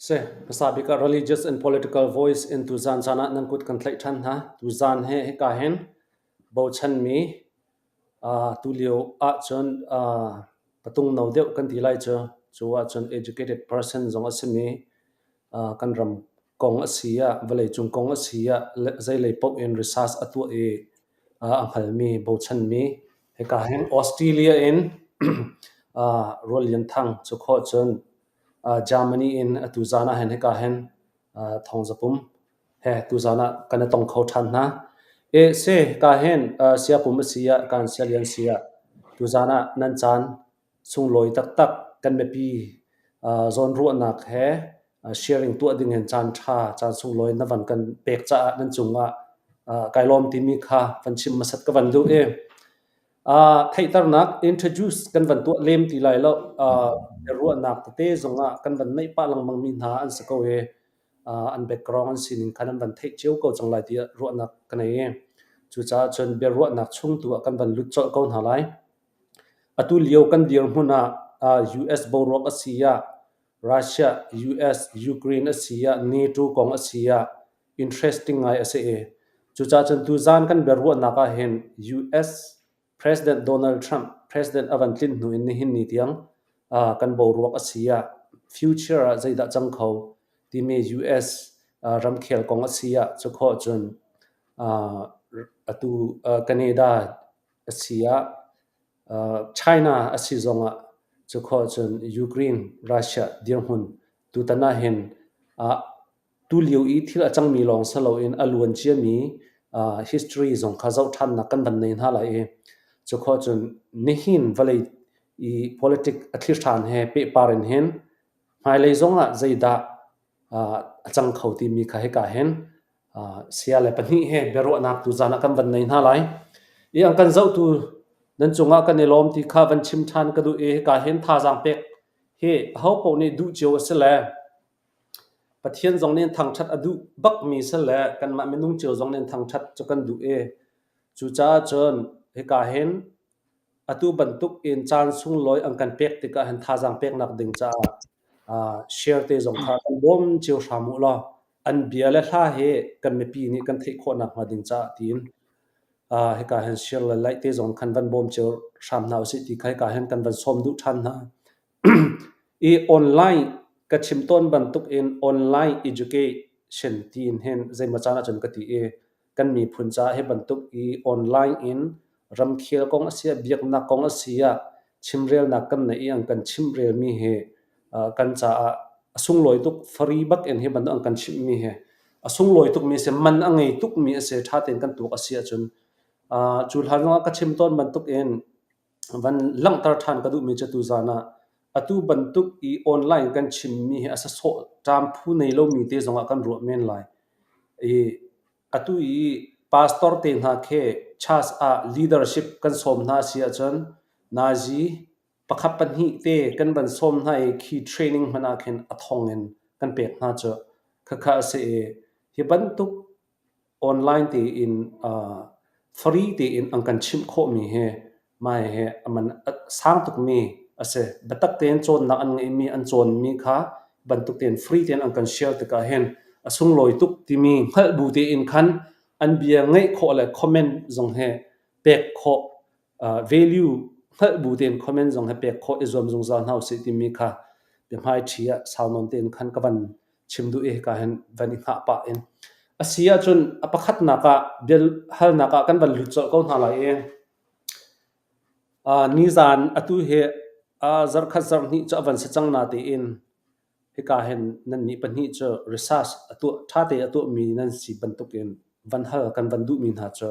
Si, hmasa bik ah Religious and Political Voice in tuzaan caan ah nan kut kan tlaih ṭhan hna. Tuzaan he hika hin bochanmi tulio ahcun patung no deuh kan ti lai cu. Cu ahcun educated person zong a simi kan ram kong a si ah, vawleicung kong a si ah, zeilei paoh in research a tuah i a hngalmi, bochanmi hika hin Australia in Rual Lian Thang cu khawh cun Germany in atu zaan ah hin hika hin thawngzapum he tuzaan ah kan i tong kho ṭhan hna. E si hika hin siapum a si ah kan sialian si ah tuzaan ah nan caan sunglawi taktak kan mipi zawnruahnak he sharing tuah ding in caan ṭha caan sunglawi na van kan pek caah nan cungah kai lawm timi kha van chim hmasat ka van duh i theihternak introduce kan van tuah lem ti lai lo. Ruahnak tete zongah kan van neih pah lengmang mi hna an si ko i an background an sining kha nan van theih cio ko cang lai tiah ruahnak ka nei i cucaah cun biaruahnak chung tu ah kan van lut colh ko hna lai. Atu lio kan dirhmun ah US boruak a si ah Russia, US, Ukraine a si ah NATO kong a si ah interesting ngai a si i cucaah cun tuzaan kan biaruahnak ah hin US President Donald Trump president a van tlin hnu in nihin ni tiang kan boruak a si ah future ah zeidah cang kho timi US ramkhel kong a si ah cu khawh cun atu Canada a si ah China a si zongah cu khawh cun Ukraine Russia dirhmun tutan ah hin tulio i thil a cangmi lawng si loin a luan ciami history zong kha zoh ṭhannak kan van nei hna lai i cu khawh cun nihin vawlei i politic a thlihran he pehpar in hin hmailei zongah zeidah a cang kho timi kha hika hin sia le pahnih he biaruahnak tuzaan ah kan van nei hna lai. I an kan zohtu nan cungah kan i lawm ti kha van chim ṭhan ka duh i hika hin thazaang pek hi aho paoh nih duh cio a si le Pathian zong nih thangṭhat a duh bakmi si le kanmah minung cio zong nih thangṭhat cu kan duh i cucaah cun hika hin atu bantuk in caan sunglawi an kan pek tikah hin thazaang peknak ding caah share te zong kha kan bawm cio hram u law an bia le hla hi kan mipi nih kan theih khawh nakhnga ding caah tiin hika hin share le like te zong khan van bawm cio hram hna usih ti kha hika hin kan van sawm duh ṭhan hna. I online ka chim tawn bantuk in online education tiin hin zeimaw caan ahcun ka ti i kan miphun caah hi bantuk i online in ramkhel kong a si ah biaknak kong a si ah chimrelnak kan neih i an kan chimrelmi hi kan caah a sunglawi tuk. Free bak in hi bantuk an kan chimhmi hi a sunglawi tukmi a si, man a ngei tukmi a si, ṭha tein kan tuak a si ahcun. Cu hlan zongah ka chim tawn bantuk in van langhter ṭhan ka duhmi cu tuzaan ah atu bantuk i online kan chimmi hi a sasawh ṭam phu nei lomi te zongah kan ruah men lai. I atu i pastor te hna khi church ah leadership kan sawm hna si ahcun nazi pakhat pahnih te kan van sawm hna i khi training hmanh ah khin a thong in kan pek hna cu khakha a si i hi bantuk Online tein free tein an kan chimh khawhmi hi mah hi a man a sang tukmi a si. Biatak tein cawnnak an ngeihmi an cawnmi kha bantuk tein free tein an kan share tikah hin a sunglawi tuk timi hngalh bu tein khan an bia ngaih khawh le comment zong hi pek khawh value hngalh bu tein comment zong hi pek khawh i zuam zungzal hna usih timi kha biahmaiṭhi ah sau nawn tein khan ka van chim duh i hika hin van i hngah pah in. A si ahcun a pakhatnak ah biahalnak ah kan van lut colh ko hna lai i nizan atu hi zarhkhat zarhhnih cu a van si cang na tein hika hin nannih pahnih cu research a tuah ṭha te a tuahmi nan si bantukin van hal kan van duhmi hna cu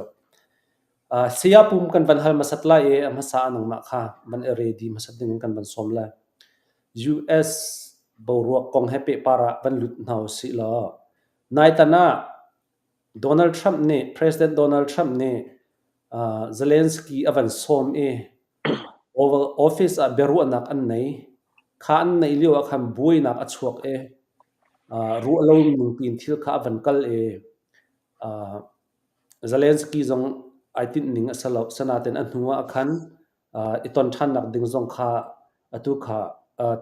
saya pum kan van hal hmasat lai i a hmasa ah nangmah kha van i ready hmasat ding in kan van sawm lai. US boruak kong he pehpar ah van lut hna usih law naitan ah Donald Trump nih President Donald Trump nih Zelensky a van sawm i Oval Office ah biaruahnak an nei. Kha an neih lio ah khan buainak a chuak i ruah lo ning piin thil kha a van kal i Zelensky zong ai tinh ning a si lo. Sinain a hnu ah khan i ton ṭhannak ding zong kha atu kha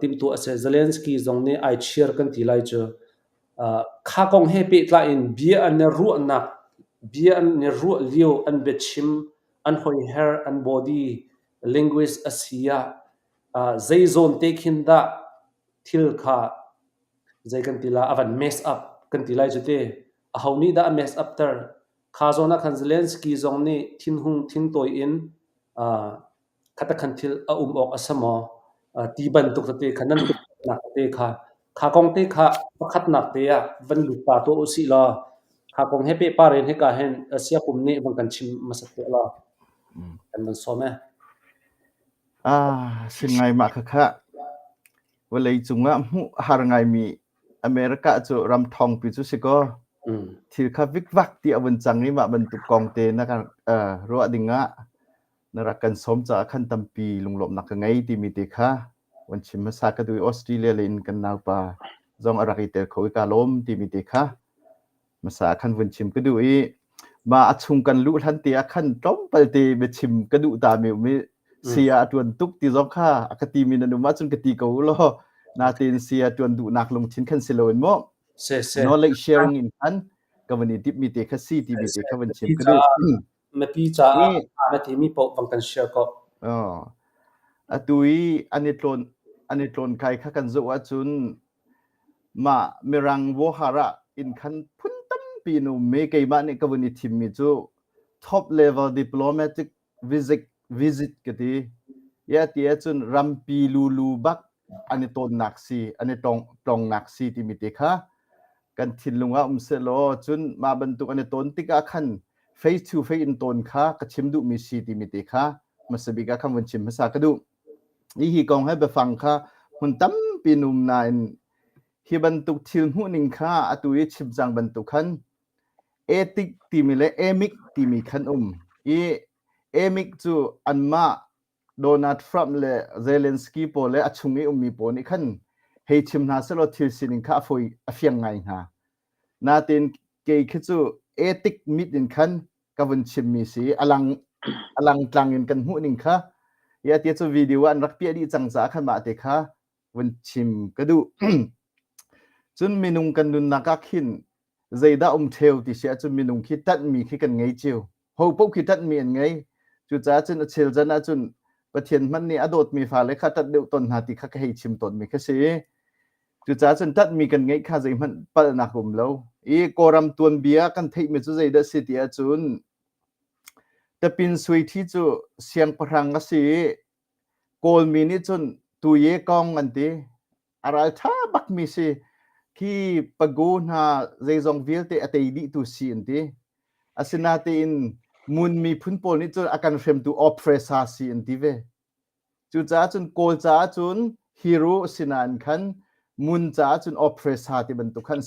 timhtuah a si. Zelensky zong nih ai chir kan ti lai cu. Kha kong he pehtlai in bia an i ruahnak, bia an i ruah lio an biachim, an hoiher, an body language a si ah zei zawn te khin dah thil kha zei kan ti la a van mess up kan ti lai cu te. Aho nih dah a mess up ter? Kha zawn ah khan Zelensky zong nih thinhung thingtawi in khatakhan thil a um awk a si maw ti bantuk tete kha nan nak tete kha kha kong te kha pakhatnak te ah van lut ta tuah usih law kha kong he pehpar in hika hin siakum nih van kan chim hmasat tuah law kan van sawm e. Ah, sin ngai mah khakha. Vawlei cungah hmuh har ngaimi America cu ram ṭhawngpi cu si kaw thil kha vikvak ti a vun cang i mah bantuk kong te na kan ruah ding ah na rak kan sawm caah khan tampi lunglawmhnak ka ngei timi te kha van chim hmasa ka duh i Australia lei in kan naupa zong a rak i tel kho i kaa lawm timi te kha hmasa ah khan vun chim ka duh i mah a chung kan luh hlan te ah khan tlawmpal te biachim ka duh ta mi um i saya a ṭuan tuk ti zong kha a ka ti mi nan um ahcun ka ti ko u law natein saya ṭuan duhnak lungthin khan si loin mu knowledge sharing in khan ka van i dip mi te kha si ti mi te kha van chim ka duh. Mipi caah na timi paoh bang kan share ko. Atu i an i tlawn an i tlawn kai kha kan zoh ahcun mah mirang wohar ah inn khan phun tampi in um i keimah nih ka vun i thimmi cu top level diplomatic visit visit ka ti. Ya ti ahcun rampi lulu bak an i tawnnak si an i tong tlongnak si timi te kha kan thinlung ah um sehlaw cun mah bantuk an i tawn tikah khan face to face in tawn kha ka chim duhmi si timi te kha hmasa bik ah khan vun chim hmasa ka duh. Hi hi kong he biafang kha hmun tampi num nain hi bantuk thil hmuhning kha atu i chim cang bantuk khan ethic timi le emic timi khan um i emic cu anmah Donald Trump le Zelensky pawl le a chung i ummi pawl nih khan hei chim hna sehlaw thil sining kha a fawi a fiang ngai hnga. Natein kei khi cu ethic mit in khan ka vun chimmi si a lang a lang tlang in kan hmuh ning kha ya tia cu video an rak piah dih cang caah khan mah te kha vun chim ka duh. Cun minung kan nunnak ah khin zeidah um ṭheo ti si ahcun minung khi ṭanhmi khi kan ngei cio. Ho paoh khi ṭanhmi an ngei. Cucaah cun a chel zan ahcun Pathian hmanh nih a dawtmi fale kha ṭanh deuh tawn hna ti kha ka hei chim tawnmi kha si. Cucaah cun ṭanhmi kan ngeih kha zeihmanh palhnak um lo. I Kawlram tuanbia kan theihmi cu zeidah si ti ahcun Tapin Suithi cu siangpahrang a si i Kawlmi nih cun Tuye Kong an ti. A ralṭha bakmi si. Khi pago hna zeizong vialte a tei dihtu si an ti. Asinatein Mun miphun pawl nih cun a kan hremtu oppressor si an ti ve. Cucaah cun Kawl caah cun hero si nain khan Mun caah cun oppressor ti bantuk khan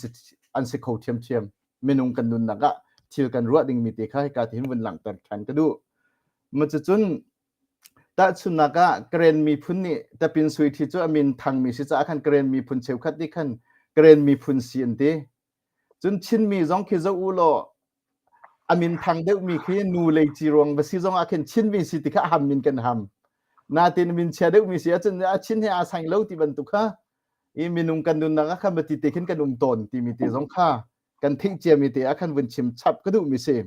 an si kho ṭhiamṭhiam. Minung kan nunnak ah thil kan ruah dingmi te kha hika ti hin vun langhter ṭhan ka duh. Cucun Tahchunhnak ah Karen miphun nih Tapin Suiṭhi cu a min thangmi si caah khan Karen miphun cheukhat nih khan Karen miphun si an ti. Cun Chinmi zong khi zoh u law a min thang deuhmi khi nu lei ci ruang va si zong ah khin Chinmi si ti kha a ham in kan ham. Natin min chia deuhmi si ahcun a Chin he aa sang lo ti bantuk kha i minung kan nunnak ah khan ti te khin kan um tawn timi te zong kha kan theih ciami te ah khan vun chim chap ka duhmi si.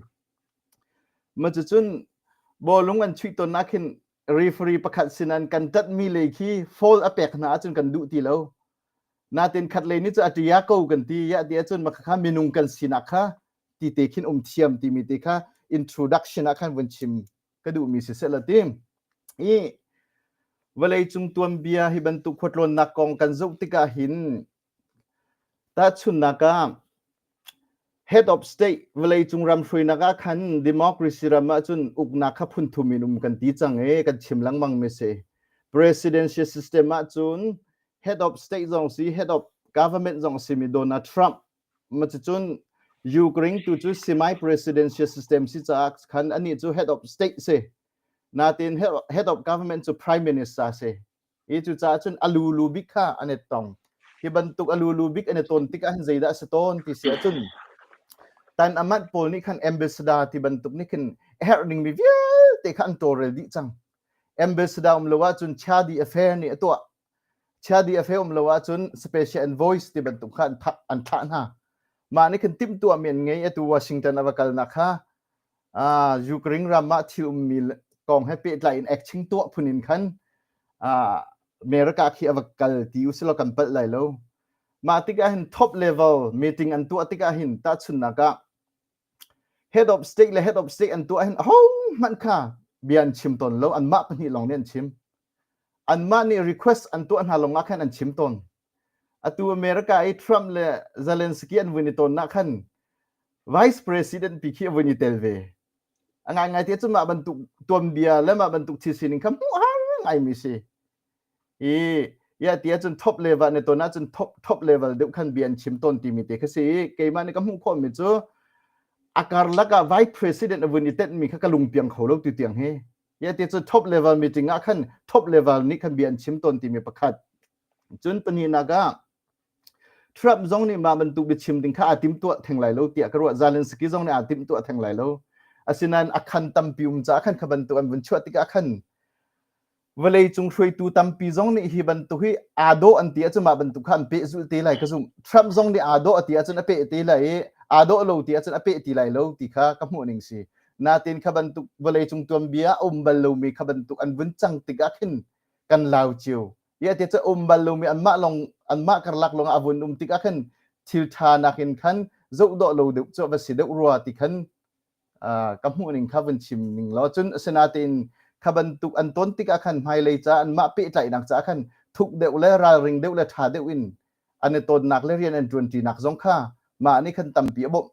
Cucun bawlung an chuih tawn ah khin referee pakhat sin an kan ṭanhmi lei khi foul a pek hna ahcun kan duh ti lo. Natin khat lei nih cu a ṭia ko kan ti. Ya ti ahcun mah kha minung kan sinak kha ti te khin um thiam timi te kha introduction ah khan vun chim ka duhmi si seh la ti. I vawleicung tuanbia hi bantuk khuatlawnnak kong kan zoh tikah hin Tahchunhnak ah, head of state vawleicung ram hruainak ah khan democracy ram ahcun uknak kha phun thum in um kan ti cang i kan chim lengmang mi si. Presidential system ahcun head of state zong si, head of government zong si mi Donald Trump. Cucun Ukraine tu cu semi-presidential system si caah khan anih cu head of state si. Natin head of government cu prime minister si. Hi cucaah cun a lulu bik kha an i tong. Hi bantuk a lulu bik an i ton tikah hin zeidah a si tawn ti si ahcun tan a manh pawl nih khan ambassador ti bantuk nih khin a herh dingmi vialte kha an tawlrel dih cang. Ambassador um lo ahcun Chadi affair nih a tuah. Chiadi a fe um lo ahcun special envoys ti bantuk kha an thah an thlah hna. Mah nih khan timhtuahmi an ngei atu Washington a va kalnak kha ah Ukraine ram ah thil ummi kong he pehtlai in action tuah phun in khan ah America khi a va kal ti usilo kan palh lai lo. Mah tikah hin top level meeting an tuah tikah hin tahchunnak ah head of state le head of state an tuah hin ahohmanh kha bia an chim tawn lo anmah pahnih lawng nih an chim. Anmah nih request an tuah hna lawng ah khan an chim tawn. Atu America i Trump le Zelensky an vun i tawnnak khan Vice President pi khi a vun i tel ve. A ngaingai te cu mah bantuk tuanbia le mah bantuk thil sining kha hmuh har ngaimi si. I ya ti ahcun top level ne ton ahcun top top level deuh khan bia an chim tawn timi te kha si i keimah nih ka hmuh khawhmi cu a karlak ah vice president a vun i tenhmi kha ka lungpiang kho lo tu tiang hi. Ya ti cu top level meeting ah khan top level nih khan bia an chim tawn timi pakhat. Cun pahnihnak ah Trump zong nih mah bantuk biachim ding kha aa timtuah theng lai lo tiah ka ruah. Zelensky zong nih aa timtuah theng lai lo. Asinain a khan tampi um caah khan kha bantuk an vun chuah tikah khan vawleicung hruaitu tampi zong nih hi bantuk hi aa dawh an ti ahcun mah bantuk kha an pehzulh te lai ka zumh. Trump zong nih aa dawh a ti ahcun a peh te lai i aa dawh lo ti ahcun a peh ti lai lo ti kha ka hmuh ning si. Natin kha bantuk vawleicung tuanbia a um bal lomi kha bantuk an vun cang tikah khin kan lau cio. Ia te cu um bal lomi anmah lawng anmah karlak lawng a vun um tikah khan thil ṭha nakin khan zoh dawh lo deuh cu va si deuh rua ti khan ka hmuh ning kha vun chim ning law cun asinain kha bantuk an ton tikah khan hmailei ca anmah pehtlaihnak caah khan thuk deuh le ralring deuh le ṭha deuh in an i tonnak le rian an ṭuanṭinak zong kha mah nih khan tampi a bawmh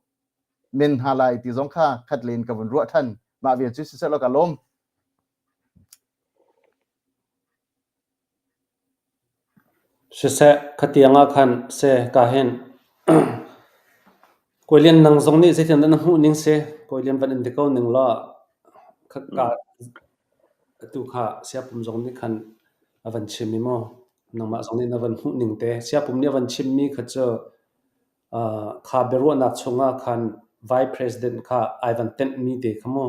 men hna lai ti zong kha khat len ka vun ruah ṭhan mah vial cu siseh law ka lawm. Siseh, khatiang ah khan seh ka hin. Kawilian nang zong nih zeitindah na hmuh ning si? Kawilian van in ti ko ning law ka atu kha siapum zong nih khan a van chim i mu. Nangmah zong nih na van hmuh ning te. Siapum nih a van chimmi kha cu kha biaruahnak chungah khan Vice President kha ai van tenhmi te kha mu.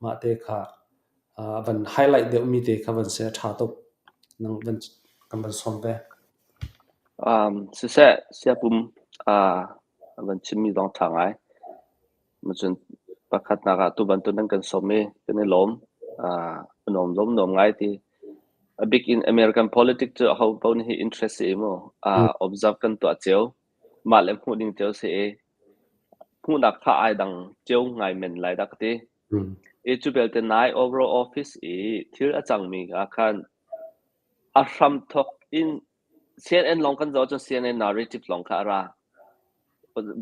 Mah te kha van highlight deuhmi te kha van si a ṭha tuk. Nang van kan van sawm ve. Um, siseh, siapum uh, van chimmi zong ṭha ngai. Macun pakhatnak ah tu bantuk nan kan sawm i kan i lawm. Uh, nuam lawm nuam ngai ti. A bik in American politics cu aho paoh nih hi interest si mu. Uh, observe kan tuah cio. Mah le hmuh ding cio si i hmuhnak kha ai dang cio ngai men lai dah ka ti. I cu belte nai Oval Office i thil a cangmi ah khan a hramthawk in CNN lawng kan zoh ahcun CNN narrative lawng kha a ra.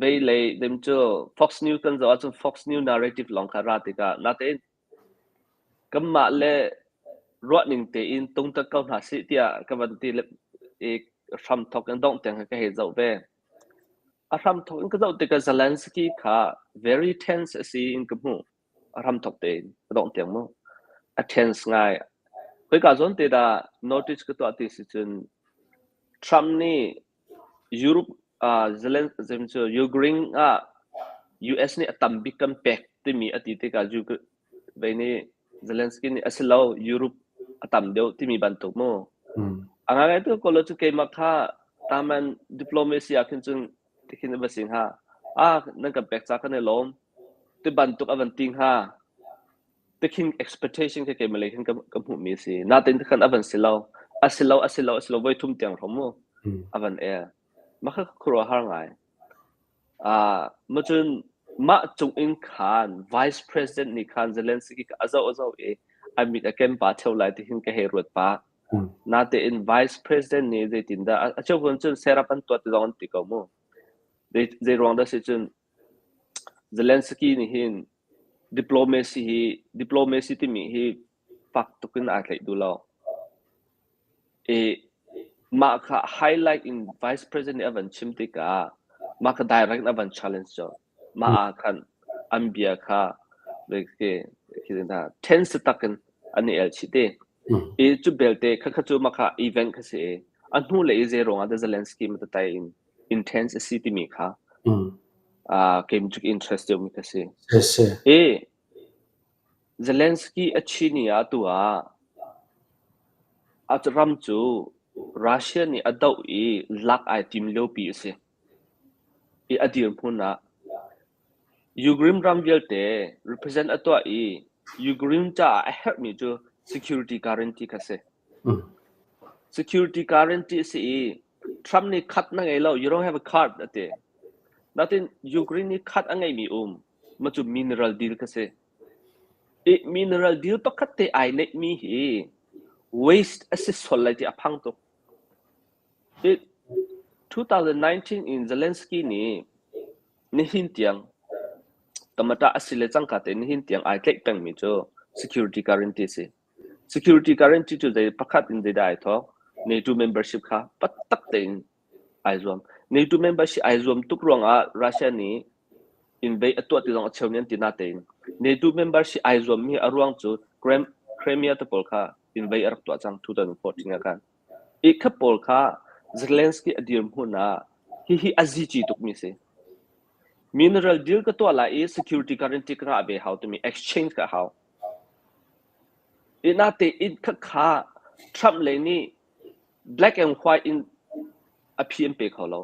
Vei lei dem cu Fox News kan zoh ahcun Fox News narrative lawng kha a ra tikah natein kanmah le ruahning tein tungtat ko hna sih tiah ka van ti i hramthawk in dongh tiang ka hei zoh ve. A hramthawk in ka zoh tikah Zelensky kha very tense a si in ka hmuh. A hramthawk tein ka dongh tiang mu. A tense ngai. Khoika zawn te dah notice ka tuah ti si cun Trump nih Europe uh, Zelen cu Ukraine ah US nih a tam bik kan pek timi a ti tikah vei nih Zelensky nih a si lo Europe a tam deuh timi bantuk mu. A ngaingai tu ko lo cu keimah kha taman diplomacy ah khin cun tikhin a va si hnga. Ah nan kan pek ca kan i lawm. Ti bantuk a van ti hnga. Tikhin expectation kha keimah lei khin ka, ka hmuhmi a si. Natin khan a van si lo. A si lo, a si lo, a si lo, voi thum tiang hrom mu. A van el. Mah kha khuaruahhar ngai. Ah, macun mah cung in khan Vice President nih khan Zelensky kha a zoh a zoh i a mit a kem pah ṭheo lai ti hin ka hei ruat pah. Natein Vice President nih zeitindah a cheu cun serap an tuah ti zong an ti ko mu. Zei, zei ruang dah si cun Zelensky nih hin diplomacy hi diplomacy timi hi fak tuk in aa tlaih duh lo. I mah kha highlight in Vice President nih a van chim tikah mah kha direct in a van challenge colh. Mah ah khan an bia kha tense tak in an i el chih te. I cu belte kha kha cu mah kha event kha si i a hnu le i zei ruangah dah Zelensky ma tai in intense a si timi kha uh, keim cu interest deuhmi kha si. I Zelensky a chi ni ah tu ah a ram cu Russia nih a doh i lak ai tim liopi a si. I a dirhmun ah Ukraine ram vialte represent a tuah i Ukraine caah a herhmi cu security guarantee kha si. Security guarantee a si i Trump nih khat na ngei lo, you don't have a card a ti. Natin Ukraine nih khat a ngeimi um, mah cu mineral deal kha si. I mineral deal pakhat te ai neihmi hi waste a si sual lai ti a phang tuk. I 2019 in Zelensky nih nihin tiang tamata a si le cangka te nihin tiang ai tlaih pengmi cu security guarantee a si. Security guarantee cu zei pakhat in zeidah ai thawk? NATO membership kha taktak tein ai zuam. NATO membership ai zuam tuk ruangah Russia nih invade a tuah ti zong a cheu nih an ti natein NATO membership ai zuammi a ruang cu Crimea te pawl kha invade a rak tuah cang 2014 ah khan. I kha pawl kha Zelensky a dirhmun ah hihi a zici tukmi si. Mineral deal ka tuah lai i security guarantee ka ngah ve hau timi exchange ka hau. I natein khakha Trump lei nih black and white in a phi an pe kho lo.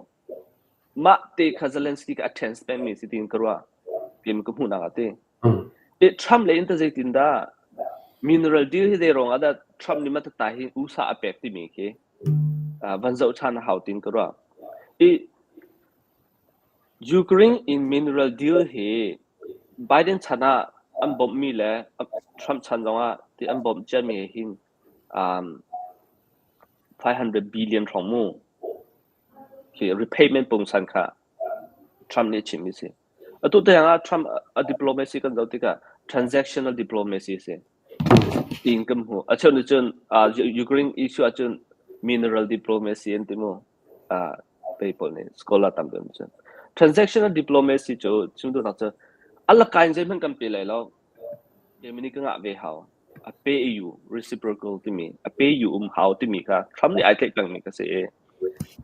Mah te kha Zelensky ka a tense pengmi si tiin ka ruah. Tiin ka hmuhnak ah ti. I Trump lei in ta zeitin dah mineral deal hi zei ruang ah dah Trump nih matata hi USA a pek timi khi van zoh ṭhan a hau tiin ka ruah. I Ukraine in mineral deal hi Biden chan ah an bawmhmi le Trump chan zongah ti an bawmh ciami he hin 500 billion hrawng mu khi repayment pungsan kha Trump nih a chimmi a si. Atu tiang ah Trump a diplomacy kan zoh tikah transactional diplomacy a si tiin kan hmuh. A cheu nih cun Ukraine issue ahcun mineral diplomacy an ti mu. Pei pawl nih scholar tam deuh nih cun. Transactional diplomacy cu chim duhnak cu a laka in zeihmanh kan pe lai lo. Germany ka ngah ve hau. A pe EU reciprocal timi a pe EU um hau timi kha Trump nih ai tlaih pengmi ka si i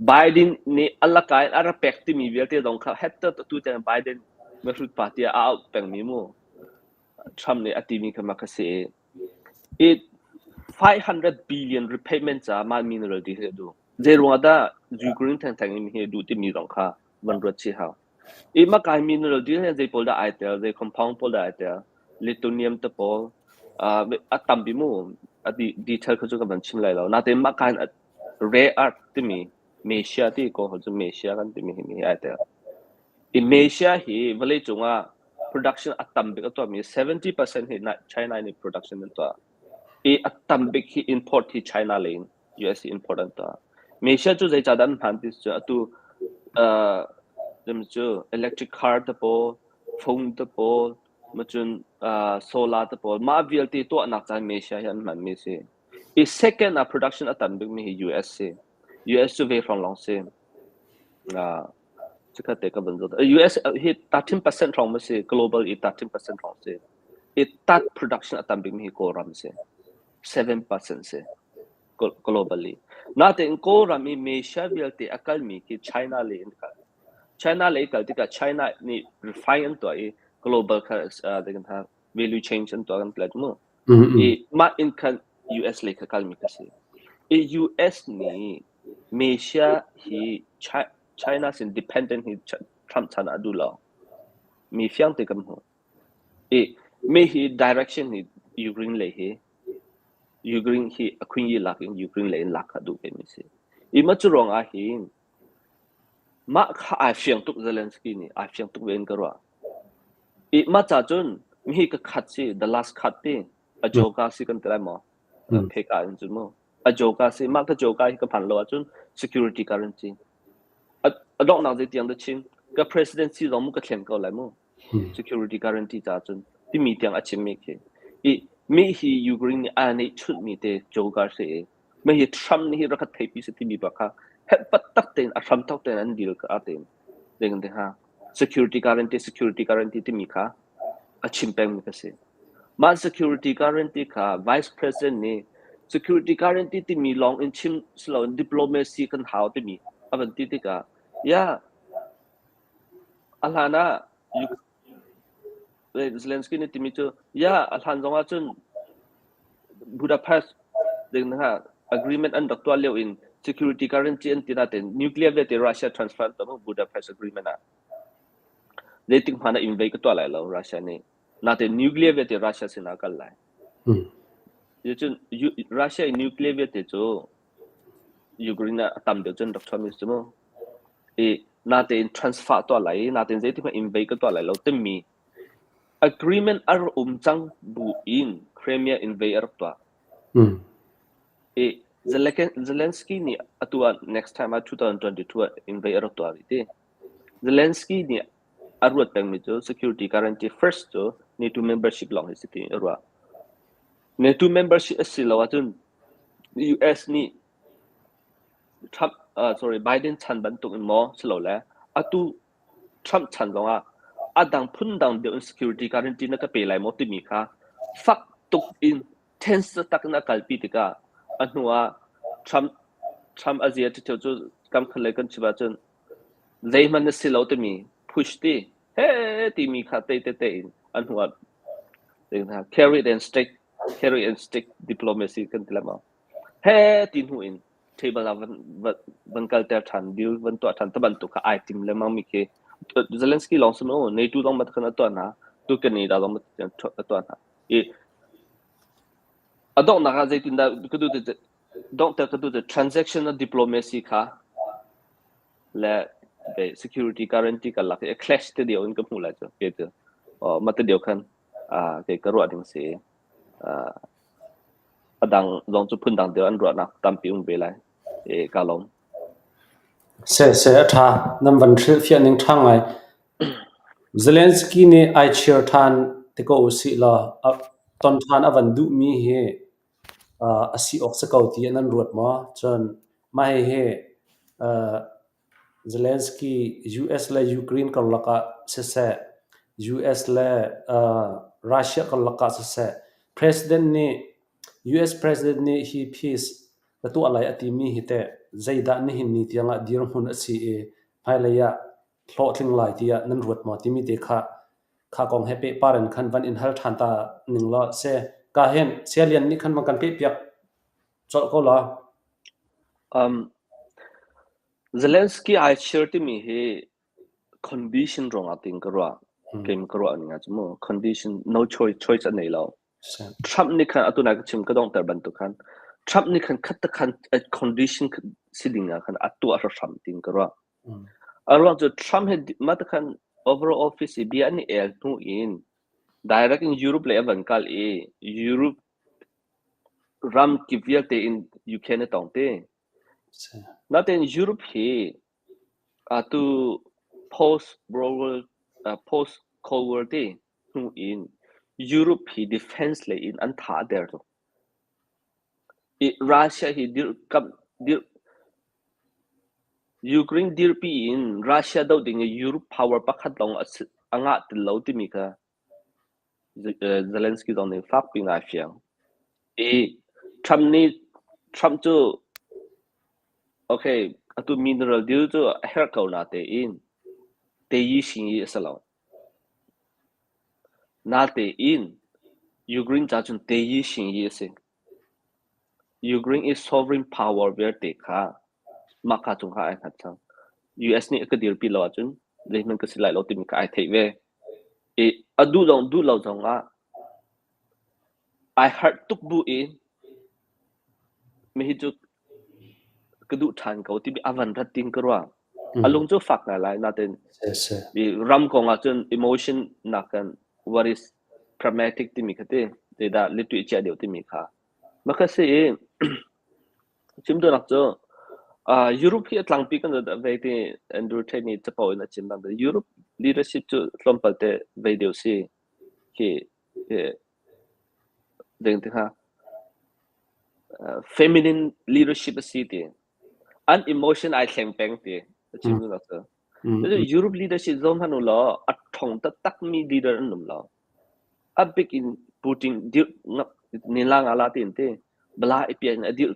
Biden nih a laka in a ra pek timi vialte zong kha het tu tiang Biden mihrut pa tiah a auh pengmi mu. Trump nih a timi kha ma ka si i it 500 billion repayment ca mah mineral ti hi a duh. Zei ruangah dah Ukraine thengtheng in hi duh timi zong kha van ruat chih hau. I makai mineral deal hi zei pawl dah ai tel, zei compound pawl dah ai tel, lithium te pawl, a tampi mu, a detail kha cu ka van chim lai lo. Natein makai rare earth timi Mesia ti ko cu Mesia kan timi hi ai tel. I Mesia hi vawlei cungah production a tam bik a tuahmi 70% hi China nih production an tuah. I a tam bik hi import hi China lei in US hi import an tuah. Malaysia cu zeicahdah an hman ti cu atu cu electric car te pawl, phone te pawl, macun solar te pawl, mah vialte tuahnak caan Malaysia hi an hmanmi si. I second ah production a tam bikmi hi US si. US cu ve hrawng lawng si. Cikhat te ka van zoh. US hi 13% hrawng ma si, global i 13% hrawng si. I tat production a tam bikmi hi Kawlram si. 7% si globally. Natein Kawlram i Malaysia vialte a kalmi khi China lei in kal. China lei kal tikah China nih refine an tuah i global kha uh, value change an tuah kan ti mu. I mah in khan US lei kha kalmi kha si. I US nih Malaysia hi China sin dependent hi Trump chan ah duh lo. Mi fiang te kan hmu. I mi hi direction hi Ukraine lei hi Ukraine hi a khun lak in Ukraine lei in lak kha duh ve mi si. I ma cu ruang ah hin mah kha ai fiang tuk Zelensky nih ai fiang tuk ve in ka ruah. I mah ca cun mi hi ka khat si the last cut ti a joker si kan ti lai maw? Pheka in cun mu. A joker si mah ka joker hi ka phan lo ahcun security currency. A donghnak zei tiang dah chim ka presidency zong mu ka thlen ko lai mu. Security guarantee ca cun timi tiang a chimmi khi. I mi hi Ukraine nih aa neih chunhmi te joker si i mi hi Trump nih hi rak theipi si timi bak kha het tak tein a hram thok tein an deal ka tein ding te ha security guarantee security guarantee timi kha a chim pengmi ka si. Mah security guarantee kha vice president nih security guarantee timi lawng in chim siloin diplomacy kan hau timi a van ti tikah ya a hlan ah Zelensky nih timi cu ya a hlan zong ah cun Budapest ding agreement an rak tuah lio in Security guarantee an ti nain nuclear vialte Russia transfer an tuah Budapest Agreement ah. Zeitik hmanh ah invade ka tuah lai lo Russia nih. Nain nuclear vialte Russia sinah a kal lai. Cucun Russia i nuclear vialte cu Ukraine ah a tam deuh cun rak chuahmi si mu. I natein transfer tuah lai i natein zeitik hmanh invade ka tuah lai lo timi agreement a rak um cang bu in Crimea invade a rak tuah. I Zelensky nih atu ah next time ah 2022 ah invade a rak tuah rih ti. Zelensky nih a ruat pengmi cu security guarantee first cu NATO membership lawng hi si ti a ruah. NATO membership a si lo ahcun US nih Trump sorry Biden chan bantuk in maw si lo le atu Trump chan zongah a dang phundang deuh in security guarantee na ka pe lai maw timi kha fak tuk in tense tak in a kalpi tikah a hnu ah Trump Trump a zia ṭhiṭheu cu kam khat lei kan chim ahcun zeihmanh na si lo timi push ti he timi kha te tete in a hnu ah carry and stick carry and stick diplomacy kan ti lengmang he ti hnu in table ah van van kalter ṭhan deal van tuah ṭhan ta bantuk kha ai tim lengmang mi khi Zelensky lawng si mu NATO zong mat khan a tuah hna tu Canada zong mat a tuah hna i a donghnak ah zeitindah ka duh ti donghter ka duh ti transactional diplomacy kha le security guarantee ka lak i clash te deu in ka hmu lai cu ke cu ma te deu khan kei ka ruah ding si a dang zong cu phun dang deu an ruahnak tampi um ve lai e ka lawm. Se se a ṭha nan van hrilhfiah ning ṭha ngai. Zelensky nih ai chir ṭhan ti ko usih law ton ṭhan a van duhmi hi a si awk si ko ti nan ruat maw? Cun mah hihi Zelensky US le Ukraine karlak ah siseh, US le Russia karlak ah siseh, President nih US President nih hi peace ka tuah lai a timi hi teh zeidah nihin ni tiangah dirhmun a si i hmailei ah hlawhtling lai tiah nan ruat maw timi te kha kha kong he pehpar in khan van in hal ṭhan ta ning law se ka hin Saya Lian nih khan van kan pehpiak colh ko law. Zelensky ai chir timi hi condition ruangah tiin ka ruah. Keim ka ruah ning ah cu mu condition no choice choice a nei lo. Trump nih khan atu nai ka chim ka donghter bantuk khan Trump nih khan khat khan condition si ding ah khan a tuah hram tiin ka ruah. A ruang cu Trump he mah te khan overall office i bia an i el hnu in direct in Europe lei a van kal i Europe ram kip vialte in Ukraine a tong te. Natein Europe hi atu post World War post Cold War te hnu in Europe hi defense lei in an tha a der tuk. I Russia hi dirhkamh dirh Ukraine dirpi in Russia doh ding i Europe power pakhat lawng a ngah ti lo timi kha Zelensky zong nih fakpi in ai fiang. I Trump nih Trump cu okay atu mineral deal cu a herh ko natein teyi sing i a si lo. Natein Ukraine ca cun teyi sing i a si. Ukraine i sovereign power vialte kha mahka cung kha ai hngat cang. US nih a ka dirpi lo ahcun zeihmanh ka si lai lo timi kha ai theih ve. I a duh zong duh lo zong ah ai harh tuk bu in mihi cu ka duh ṭhan ko timi a van rat tin ka ruah. A lung cu fak ngai lai natein i ram kong ah cun emotion nakin what is pragmatic timi kha ti zeidah lituih chia deuh timi kha mah kha si i chim duhnak cu Europe hi a tlangpi kan vei ti Andrew Tate nih capo in a chim bang Europe leadership cu tlawmpal te vei deuh si khi ding ti kha feminine leadership a si ti an emotion ai thleng peng ti a chim duhnak cu Europe leadership zong hmanh u law a ṭhong taktakmi leader an um lo. A bik in Putin dirh nila nga la tiin ti bala i pian a dirh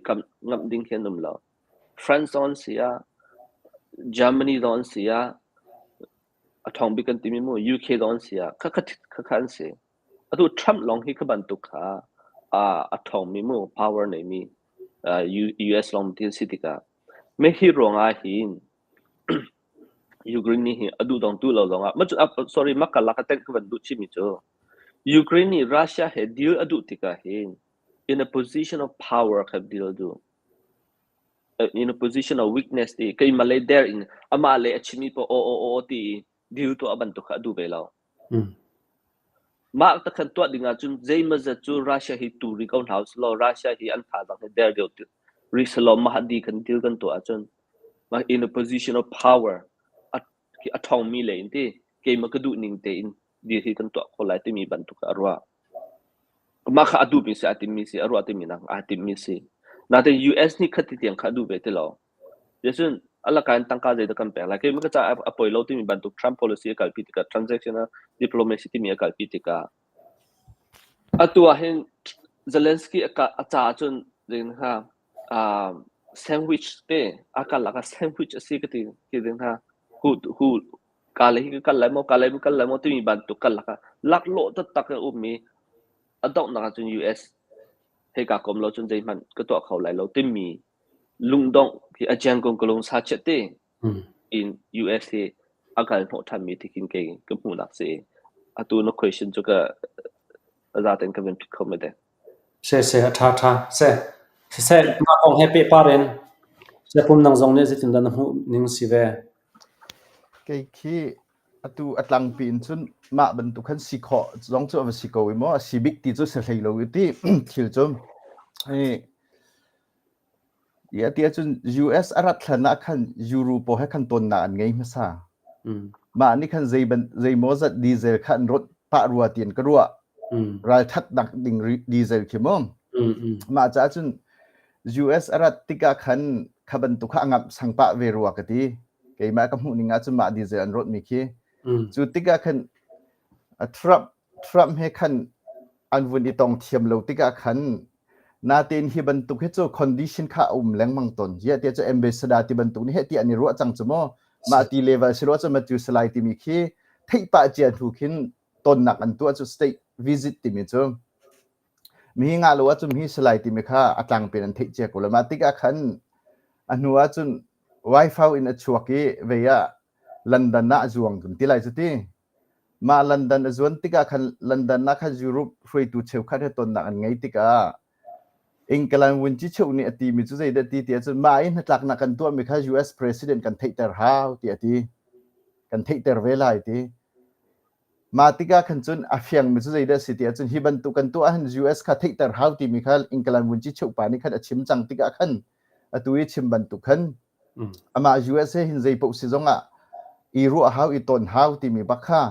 ngamh ding khi an um lo. France zong an si ah, Germany zong an si ah, a ṭhawng bik kan timi mu UK zong an si ah, khakha khakha an si. Atu Trump lawng hi kha bantuk kha a ṭhawngmi mu power neimi US lawng ti an si tikah. Me hi ruangah hin Ukraine nih hi a duh dong duh lo zongah ma cu sorry ma kalak a tengh ka van duh chihmi cu Ukraine nih Russia he deal a duh tikah hin in a position of power kha deal a duh. In a position of weakness ti keimah lei der in amah lei a chimmi paoh aw aw aw ti i deal tuah bantuk kha a duh ve lo. Mah takhan tuah ding ahcun zeimawzat cu Russia hi tu rih ko hna usih law Russia hi an thazaang hi der deuh rih sehlaw mah di kan deal kan tuah ahcun mah in a position of power a a ṭhawngmi lei in ti keimah ka duh ning tein deal hi kan tuah khawh lai timi bantuk a ruah. Mah kha a duhmi si, aa timmi si, a ruah timi nak aa timmi si. Nain US nih khati tiang kha a duh ve ti lo. Cun a laka in tangka zeidah kan pek lai? Keimah ka caah a poi lo timi bantuk Trump policy a kalpi tikah transactional diplomacy timi a kalpi tikah atu ah hin Zelensky a caah cun ding hnga uh, sandwich te a kal lak ah sandwich a si ka ti ti ding hnga hu hu ka le hi ka kal lai maw ka le ka kal lai maw timi bantuk kal lak ah laklawh taktak in ummi a donghnak ah cun US he ka kom lo cun zeihmanh ka tuah kho lai lo timi lungdongh hi a jiangkung ka lung sa chiat te in US hi a kal hnawh ṭhanmi ti khin kei ka hmuhnak si. Atu na question cu ka a zaten ka van phit kho me dek. Se se a ṭha ṭha se siseh mah kong he pehpar in Siapum nang zong nih zeitindah na hmuh ning si ve? Kei khi atu a tlangpi in cun mah bantuk khan si khawh zong cu a va si ko i maw a si bik ti cu si hlei lo i ti thil cu hi Ti ti ahcun US a rat hlan ah khan Euro pawl he khan tonnak an ngei hmasa. Mah nih khan zei ban zeimaw zat diesel kha an rawt pah rua ti an ka ruah. Ralthatnak ding diesel khi mu. Mah caah cun US a rat tikah khan kha bantuk kha a ngamh sang pah ve rua ka ti. Keimah ka hmuh ning ahcun mah diesel an rawt mi khi. Cu tikah khan Trump Trump he khan an vun i tong thiam lo tikah khan Natein hi bantuk hi cu condition kha a um lengmang tawn. Ziah tiah cu ambassador ti bantuk nih heh ti an i ruah cang cu maw. Mah ti level si ruah cu Matthew Salai timi khi theih pah cia hnu khin tonnak an tuah cu state visit timi cu. Mihi ngah lo ahcun mihi Salai timi kha a tlangpi in an theih cia ko lo. Mah tikah khan a hnu ahcun Wi-Fi in a chuak i vei ah London ah a zuang kan ti lai cu ti. Mah London a zuan tikah khan London ah khan Europe hruaitu cheukhat he tonnak an ngei tikah England vuncicheu nih a timi cu zeidah ti ti ahcun mah i hnatlaknak kan tuahmi kha US president kan theihter hau ti a ti. Kan theihter ve lai ti. Mah tikah khan cun a fiangmi cu zeidah a si ti ahcun hi bantuk kan tuah ahhin US kha theihter hau timi kha England vuncicheu pa nih khan a chim cang tikah khan atu i chim bantuk khan Amah USA hin zei paoh si zongah i ruah hau i ton hau timi bak kha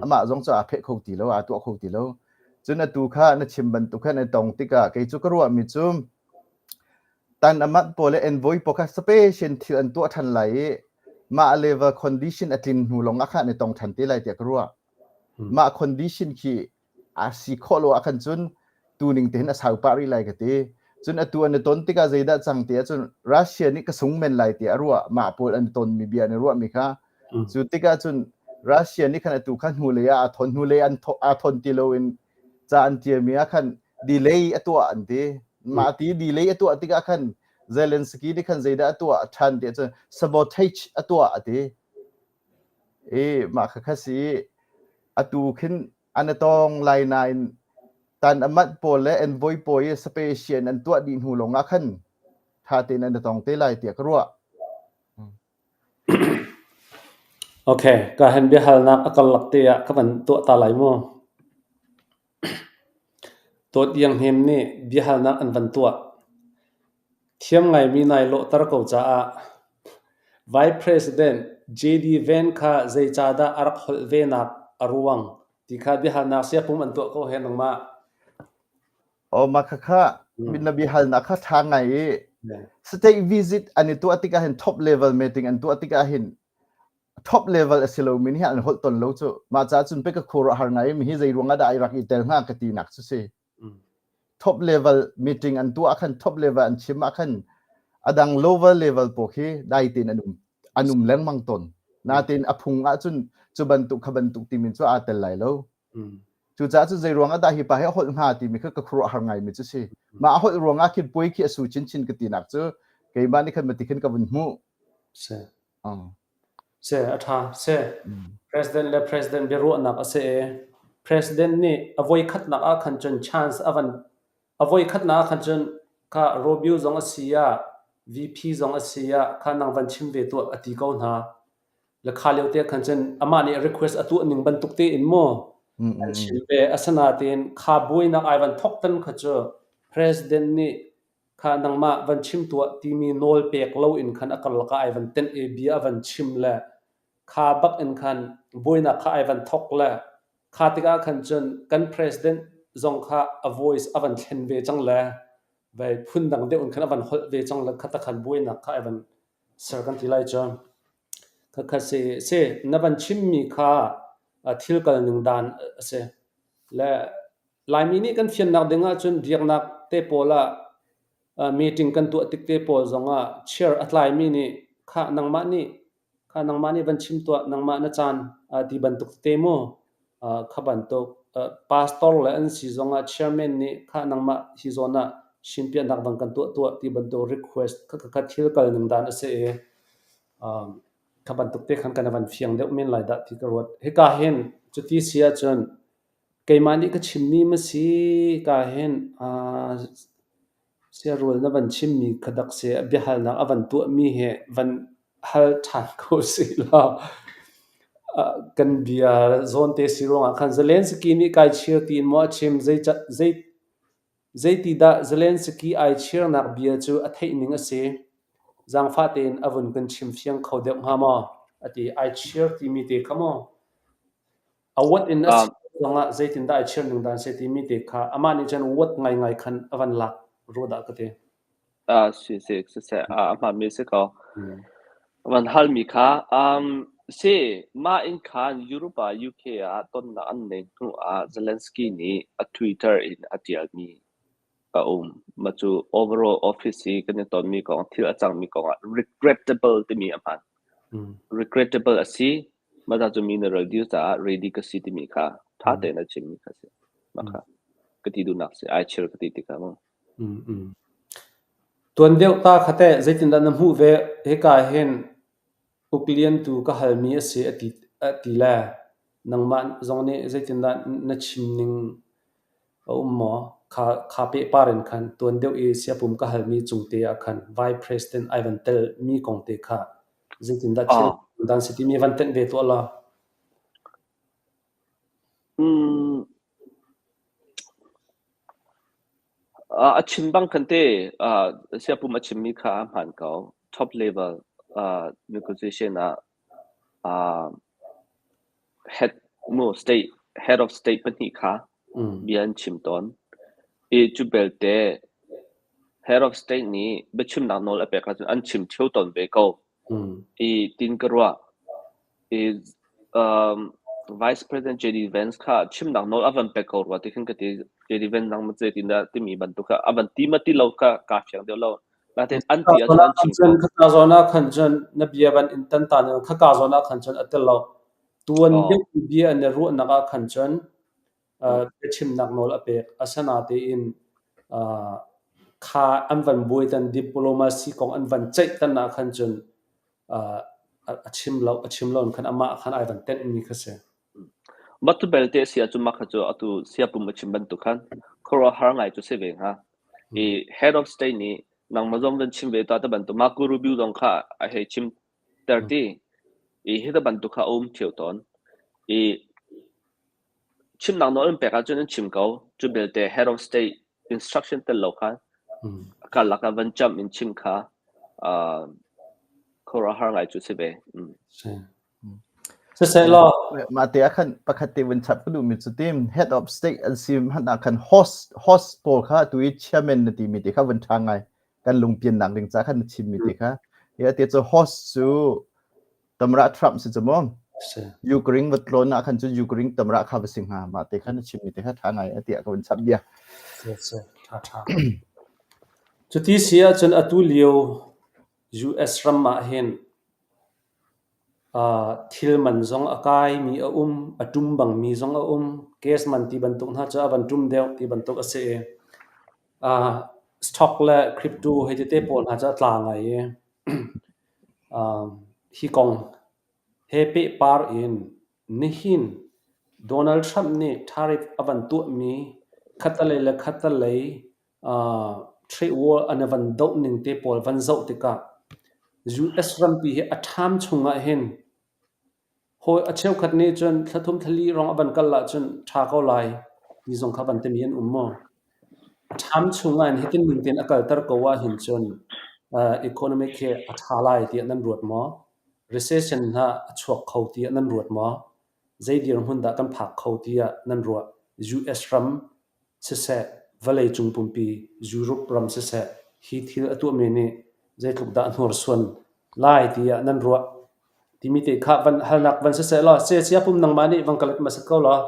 amah zong cu aa pheh kho ti lo, aa tuah kho ti lo. Cun atu kha na chim bantuk khan i tong tikah kei cu ka ruahmi cu tan amat pawl le envoy pawl kha special thil an tuah ṭhan lai i mah level condition a tlin hnu lawng ah khan i tong ṭhan te lai tiah ka ruah. Mah condition khi a si khawh lo ahkhan cun tuning te hin a sau pah rih lai ka ti. Cun atu an i ton tikah zeidah cang ti ahcun Russia nih ka sung men lai ti a ruah mah pawl an i tonmi bia an i ruahmi kha. Cu tikah cun Russia nih khan atu kha hnulei ah aa thon hnulei an aa thon ti loin ca an tialmi ah khan delay a tuah an ti. Mah ti delay a tuah tikah khan Zelensky nih khan zeidah a tuah ṭhan ti ahcun sabotage a tuah a ti. I mah khakha si atu khin an i tawng lai nain tan a manh pawl le envoy pawl i special an tuah dih hnu lawng ah khan ṭha tein an i tong te lai tiah ka ruah. Okay, ka han biahalnak a karlak te ah ka van tuah ta lai mu. Dawt Iang Hnem nih biahalnak an van tuah. Thiam ngaimi nai lawhter ko caah Vice President J.D. Vance kha zeicahdah a rak holh ve nak a ruang ti kha biahalnak siapum an tuah ko he nangmah. Oh, mah khakha na biahalnak kha ṭha ngai i state visit an i tuah tikah hin top level meeting an tuah tikah hin top level a si lomi nih an holh ton lo cu mah caah cun pe ka khuaruah har ngai mi hi zei ruang ah dah ai rak i tel hnga ka ti nak cu si top level meeting an tuah khan top level an chim ah khan adang lower level pawl khi dai tein an um an um lengmang ton natein a phung ah cun cu bantuk kha bantuk timin cu aa tel lai lo Cucaah cu zei ruang ah dah hi pa hi a holh hnga timi kha ka khuaruahhar ngaimi cu si. Mah a holh ruang ah khin puai khi a su chinchin ka tinak cu. Keimah nih khan mati khin ka vun hmuh. Si. Si, a ṭha. Si. President le president biaruahnak a si i president nih a voikhatnak ah khan cun chance a van a voikhatnak ah khan cun kha Rubio zong a si ah VP zong a si ah kha nang van chim ve tuah a ti ko hna. Le kha lio te khan cun amah nih request a tuah ning bantuk tein maw an chim ve. Asinain kha buainak ai van thok tan kha cu president nih kha nangmah van chim tuah timi nawl pek loin khan a karlak ah ai van tenh i bia a van chim le kha bak in khan buainak kha ai van thok le kha tikah khan cun kan president zong kha a voice a van thlen ve cang le vai phundang deuh in khan a van holh ve cang le kha ta khan buainak kha ai van ser kan ti lai cu. Khakha si si na van chimmi kha thil kal ning dan a si. Le Laimi nih kan fiannak ding ahcun biaknak te pawl ah meeting kan tuah tik te pawl zongah chair a tlaimi nih khah nangmah nih kha nangmah nih van chim tuah nangmah na caan ti bantuk tete mu kha bantuk pastor le an si zongah chairman nih khah nangmah hi zawn ah sinpiahnak dang kan tuah tuah ti bantuk request kha kha thil kal ning dan a si i kha bantuk te khan kan van fiang deuh men lai dah ti ka ruat. Hika hin cuti si ahcun Keimah nih ka chimmi ma si ka hin siarual na van chimmi kha dak si biahalnak a van tuahmi hi van hal ṭhan ko sih law kan bia zawnte si ruangah khan Zelensky nih kai chir tiin maw a chim zeiti dah Zelensky ai chirnak bia cu a theih ning a si? Zaangfah tein a vun kan chim fiang kho deuh hnga maw? A ti. Ai chir timi te kha maw? A uat in a si zongah zeitindah ai chir ning dan si timi te kha amah nih cun uat ngaingai khan a van lak rua dah ka ti. Si si siseh a hmaanmi si ko. Van halmi kha si mah in khan Europe ah UK ah tonnak an neih hnu ah Zelensky nih a Twitter in a ṭialmi a um. Mah cu overall office i kan i tonmi kong thil a cangmi kong ah regrettable timi a hman. Regrettable a si. Mah cu mineral deal caah ready ka si timi kha ṭha tein a chimmi kha si. Mah kha ka ti duhnak si. Ai chir ka ti tikah mu. Tuan deuh ta kha teh zeitindah na hmuh ve? Hika hin ukliantu ka halmi a si a ti, a ti le nangmah zong nih zeitindah na chim ning a um maw? Kha, kha pehpar in khan tuan deuh i siapum ka halmi cung te ah khan Vice President ai van telmi kong te kha Zeitindah thil dan si timi van tenh ve tuah law. A chim bang khan te siapum a chimmi kha a hmaan ko. Top level negotiation ah head mu state head of state pahnih kha bia an chim tawn. I cu belte head of state nih biachimnak nawl a pek ahcun an chim ṭheo tawn ve ko. I tin ka ruah. I um, Vice President JD Vance kha chimnak nawl a van pek ko rua ti khin ka ti. JD Vance nang ma zeitin dah timi bantuk kha a van ti ma ti lo kha kaa fiang deuh lo. Natin an ti ahcun an chim ko. Khaka zawn ah khan cun na bia van in tan ta ning khaka zawn ah khan cun a tel lo. Tuan deuh bia an i ruahnak ah khan cun biachimnak nawl a pek. Asinain kha an van buai tan diplomacy kong an van ceih tan ah khan cun a chim lo a chim lo in khan amah khan ai van tenhmi kha si. Mah tu belte a si ahcun mah kha cu atu siapum a chim bantuk khan khuaruahhar ngai cu si ve hnga. I head of state nih nangmah zong van chim ve ta te bantuk Marco Rubio zong kha a hei chim ter ti. I hi te bantuk kha a um ṭheo tawn. I Chimnak nawl an pek ahcun an chim ko. Cu belte head of state instruction tel lo khan karlak ah van jump in chim kha khuaruahhar ngai cu si ve. Siseh law Mah te ah khan pakhat te vun chap ka duhmi cu tim head of state an si hmanh ah khan host host pawl kha tu i chairman na timi te kha vun ṭha ngai kan lungpiannak ding ca khan na chimmi te kha hi ate cu host cu Tamra Trump si cu mu. Ukraine va tlawn ah khan cun Ukraine tamra kha va si hnga mah te kha na chimmi te kha ṭha ngai a tiah ka vun chap bia. Ṭha ṭha. Cuti si ahcun atu lio US ram ah hin thil man zong a kaimi a um, a ṭum bangmi zong a um. Gas man ti bantuk hna cu a van ṭum deuh ti bantuk a si i. Stock le crypto hei tete pawl hna cu a tla ngai i hi kong he pehpar in nihin Donald Trump nih tariff a van tuahmi khattelei le khattelei trade war an i van doh ning te pawl van zoh tikah US rampi hi a ṭham chung ahhin Hawi a cheukhat nih cun thla thum thla li rong a van kal ahcun ṭha ko lai ti zong kha van timi an um maw? A ṭham chungah hin hitin ning tein a kalter ko ahhin cun economic hi a ṭha lai tiah nan ruat maw? Recession hna a chuak kho tiah nan ruat maw? Zei dirhmun dah kan phak kho tiah nan ruah? US ram siseh, vawleicung pumpi Europe ram siseh, hi thil a tuahmi nih zeitluk dah a hnursuan lai tiah nan ruah timi te kha van halnak van siseh law sia pum nangmah nih van ka let hmasat ko law.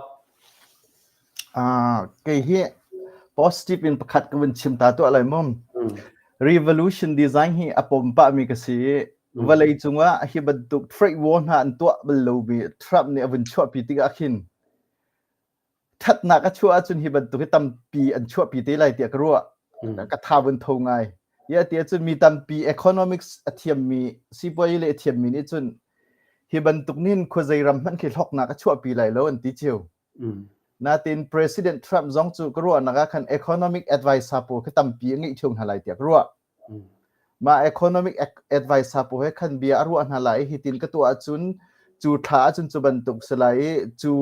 Uh, kei hi positive in pakhat ka vun chim ta tuah lai mom. Revolution design hi a pom pah mi ka si. Vawlei cungah hi bantuk trade war hna an tuah bal lo mi Trump nih a vun chuahpi tikah khin ṭhatnak a chuah ahcun hi bantuk hi tampi an chuahpi te lai tiah ka ruah. Ka tha vun tho ngai. Ya ti ahcun mi tampi economics a thiammi sipuazi le a thiammi nih cun hi bantuk nin khuazei ram hmanh khi hloknak a chuahpi lai lo an ti cio. Natin President Trump zong cu ka ruahnak ah khan economic advisor pawl khi tampi a ngeih ṭheo hna lai tiah ka ruah. Mah economic advisor pawl he khan bia a ruah hna lai i hitin ka tuah ahcun cu thla ahcun cu bantuk si lai i cu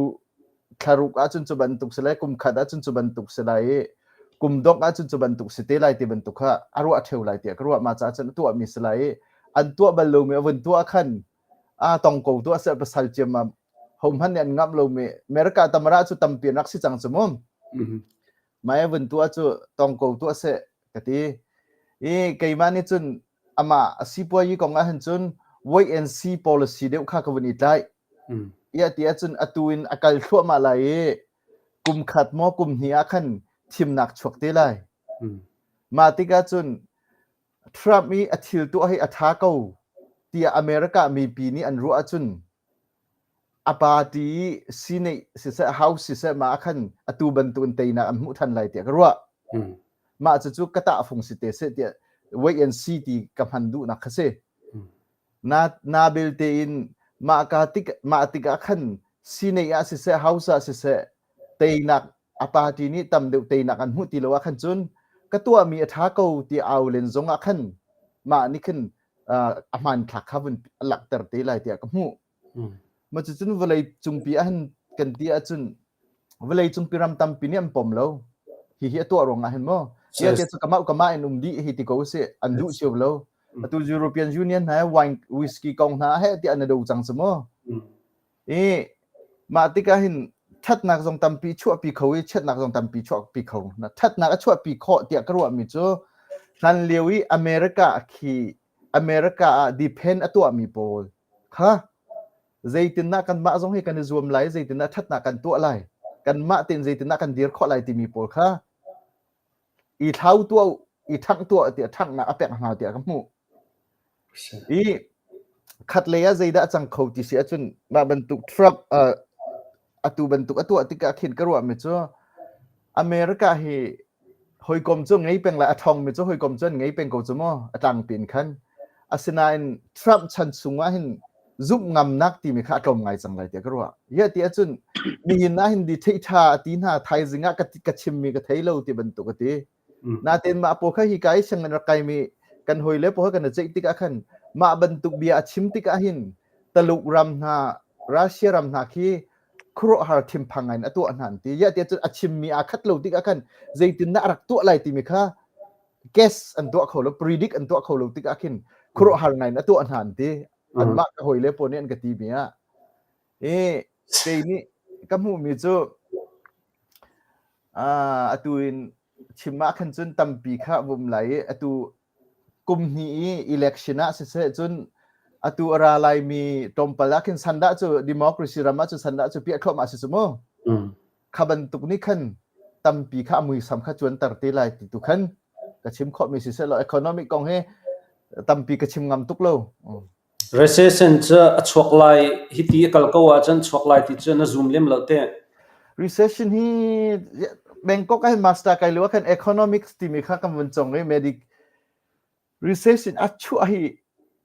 thlaruk ahcun cu bantuk si lai kum khat ahcun cu bantuk si lai i kum dongh ahcun cu bantuk si te lai ti bantuk kha a ruah ṭheo lai tiah ka ruah. Mah caah cun a tuahmi si lai i an tuah bal lomi a vun tuah khan a tong ko tuah seh pasal ciammam ho hmanh nih an ngamh lomi America tamara cu tampi an rak si cang cu mu. Mah a vun tuah cu tong ko tuah seh ka ti. I keimah nih cun amah a sipuayi kong ah hin cun wait and see policy deuh kha ka vun i tlaih. Iah ti ahcun atu in a kal thluahmah lai i kum khat maw kum hnih ah khan thimnak chuak te lai. Mah tikah cun Trump i a thil tuah hi a ṭha ko tiah America mipi nih an ruah ahcun A party i Senate siseh House siseh mah ah khan atu bantuk in teinak an hmuh ṭhan lai tiah ka ruah. Mah cucu ka tahfung si te seh tiah wait and see ti ka hman duhnak kha si. Na, na belte in mah ka tik mah tikah khan Senate ah siseh House ah siseh teinak a party nih tam deuh teinak an hmuh ti lo ah khan cun ka tuahmi a ṭha ko ti au len zong ah khan mah nih khin a hmanthlak kha vun langhter te lai tiah ka hmuh. Ma cucun vawlei cungpi ah hin kan ti ahcun vawlei cungpi ram tampi nih an pom lo. Hihi a tuah ruang ah hin maw? Yes. Ti cu kamah kamah in um dih hi ti ko si an duh cio lo. Atu European Union hna wine whisky kong hna he ti an do cang cu maw? I mah tikah hin ṭhatnak zong tampi chuahpi kho i chiatnak zong tampi chuahpi kho. Ṭhatnak a chuahpi khawh tiah ka ruahmi cu hlan lio i America khi America ah depend a tuahmi pawl kha zeitindah kanmah zong hi kan i zuam lai, zeitindah ṭhatnak kan tuah lai, kanmah tein zeitindah kan dir khawh lai timi pawl kha i thlau tuah u, i ṭhangh tuah tiah ṭhanghnak a pek hna tiah ka hmuh. I khatlei ah zeidah a cang kho ti si ahcun mah bantuk Trump uh, atu bantuk a tuah tikah khin ka ruahmi cu America hi hawikom cu ngei peng lai a ṭhawngmi cu hawikom cu an ngei peng ko cu maw a tlangpi in khan asinain Trump chan chungah hin zumh ngamnak timi kha a tlawm ngai cang lai tiah ka ruah. Ia ti ahcun nihin ah hin di theih ṭha a ti hna thaizing ah ka, ka chimmi ka thei lo ti bantuk a ti. Natin mah pawl kha hi ka i sianginn rak kaimi kan hawile pawl kan i ceih tikah khan mah bantuk bia a chim tikah hin Taluk ram hna Russia ram hna khi khuaruahhar thinphang in a tuah hna an ti. Ya tiah cun a chimmi aa khat lo tikah khan zeitindah a rak tuah lai timi kha guess an tuah kho lo, predict an tuah kho lo tikah khin khuaruahhar ngai in a tuah hna an ti. Anmah ka hawile pawl nih an ka ti mi ah. I kei nih ka hmuhmi cu atu in chim ah khan cun tampi kha vum lai i atu kum hnih i election ah siseh cun atu a ra laimi tlawmpal ah khin sandah cu democracy ram ah cun sandah cu piah thluahmah si cu mu. Kha bantuk nih khan tampi kha a muisam kha cuanter te lai ti tu khan ka chim khawhmi si seh law economic kong hi tampi ka chim ngam tuk lo. Recession cu a chuak lai hiti a kal ko ahcun chuak lai ti cu na zum lem lo teh. Recession hi. Bangkok ah master kai lio ah khan economics timi kha kan vun cong i medic recession a chuah hi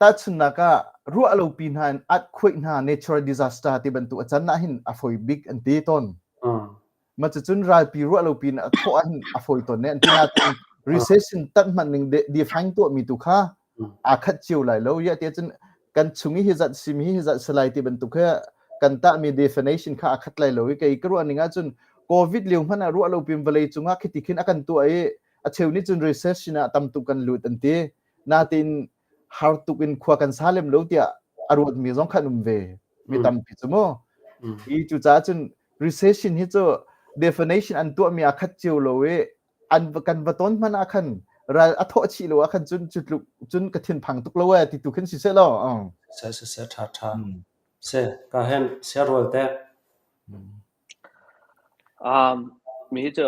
tahchunnak ah ruah lo pi hna in earthquake hna natural disaster ti bantuk a can ah hin a fawi bik an ti tawn. Ma cucun ralpi ruah lo pi in a thawh ah hin a fawi tawn ne an ti nain recession tat hman ning define tuah mi tu kha aa khat cio lai lo. Ya ti cun kan chung i hi zat sim hi hi zat salai ti bantuk he kan tah mi definition kha a khat lai lo i kei ka ruah ning ahcun covid lio hmanh ah ruah lo pin vawlei cungah khiti khin a kan tuah i a cheu nih cun recession ah tam tuk kan lut an ti. Natin har tuk in khua kan sa lem lo tiah a ruat mi zong khan um ve mi tampi cu mu. I cucaah cun recession hi cu definition an tuah mi a khat cio lo i an kan va ton hmanh ah khan ral a thawh chih lo ah khan cun cu tluk cun ka thinphang tuk lo e ti tu khin si seh law. Se se se tha tha se ka hen se rual te. Mi hi cu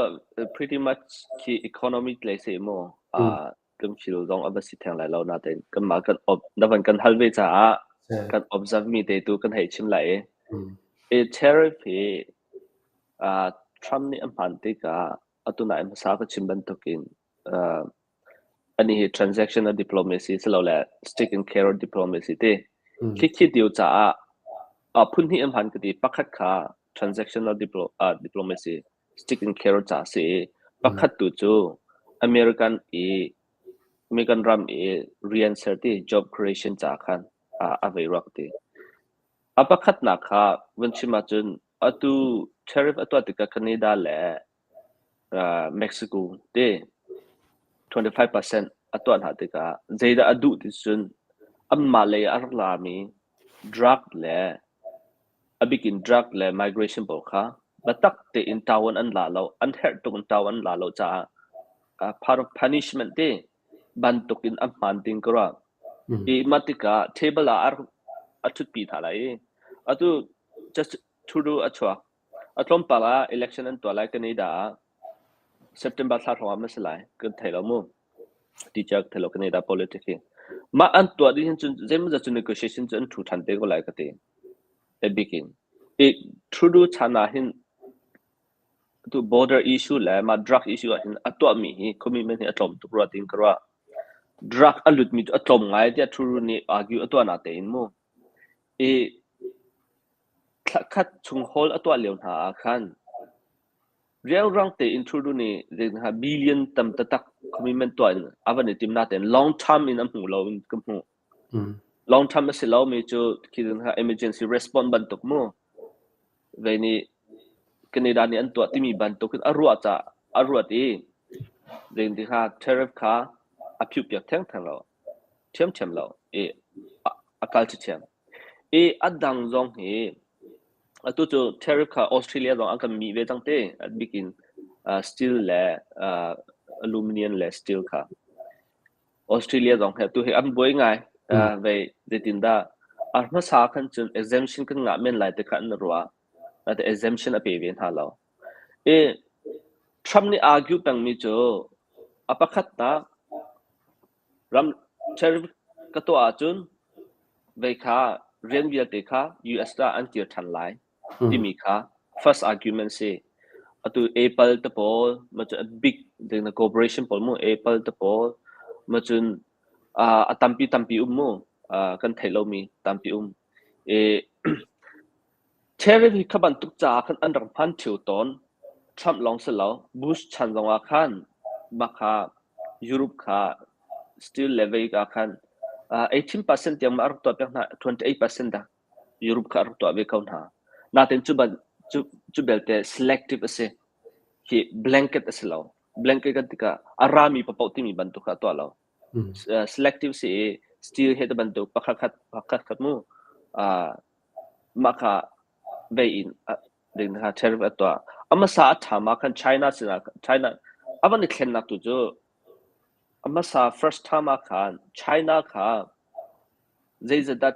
pretty much khi economic lei si mu. Tlumthil zong a va si theng lai lo natein kanmah kan na van kan hal ve caah kan observe mi te tu kan hei chim lai i. I tariff hi Trump nih a hman tikah atu nai hmasa ka chim bantukin ani hi transactional diplomacy silole stick and carrot diplomacy ti. Khi khi tiu caah phun hnih an hman ka ti. Pakhat kha transactional diplomacy stick and carrot ca si i pakhat tu cu American i American ram i rian ser ti job creation ca khan a vei ruak ti. A pakhatnak kha vun chim ahcun atu tariff a tuah tikah Canada le Mexico ti 25% a tuah hna tikah zeidah a duh ti cun anmah lei ah a rak lami drug le a bik in drug le migration pawl kha biatak tein ṭawan an la lo, an herh tuk in ṭawan an la lo caah part of punishment ti bantuk in a hmaan ding ka ruah. I mah tikah table ah a ṭhutpi hna lai i atu just Trudeau a chuak. A tlawmpal ah election an tuah lai Canada ah September thla hrawng ah ma si lai kan thei lo mu. Ti cia ka thei lo Canada politics hi. Mah an tuah ding hin cun zeimawzat cu negotiation cu an ṭhu ṭhan te ko lai ka ti. A bik in. I Trudeau chan ah hin tu border issue le mah drug issue ah hin a tuahmi hi commitment hi a tlawm tuk rua tiin ka ruah. Drug a lutmi cu a tlawm ngai tiah Trudeau nih argue a tuah na tein mu. I thla khat chung hawl a tuah lio hna ah khan riangrang tein Trudeau nih zeitinha billion tam taktak commitment tuah in a van i tim natein long term in a hmu lo in ka hmuh. Long term a si lo mi cu khi emergency response bantuk mu. Vei nih Canada nih an tuah timi bantuk in a ruah caah a ruat i zeitinha tariff kha a phiuh piak thengtheng lo, ṭhiamṭhiam lo i a kal ṭhiamṭhiam. I a dang zong hi atu cu tariff kha Australia zong an kan mih ve cang te, a bik in steel le aluminum le steel kha. Australia zong hi atu hi an buai ngai. Vei zeitindah a hmasa khan cun exemption kan ngah men lai ti kha an ruah. Natein exemption a pe ve hna lo. I Trump nih argue pengmi cu a pakhatnak ram tariff ka tuah ahcun vei kha rian vialte kha US ah an kir ṭhan lai. Timi kha first argument si. Atu Apple te pawl, ma cun a big ding corporation pawl mu, Apple te pawl, ma cun a tampi tampi um mu, kan theih lomi tampi um. I tariff hi kha bantuk caah khan an rak hman ṭheo tawn. Trump lawng si lo, Bush chan zongah khan mah kha Europe kha steel le vei ah khan 18% tiang ma a rak tuah piak hna, 28% dah. Europe kha a rak tuah ve ko hna. Natin cu ban cu cu belte selective a si. Hi blanket a si lo. Blanket kan tikah a rami paoh timi bantuk kha a tuah lo. Selective si i steel he te bantuk pakhat khat pakhat khat mu mah kha vei in ding kha tariff a tuah. A hmasa a ṭha ma khan China sinah China a van i thlennak tu cu a hmasa first time ah khan China kha zeizatdah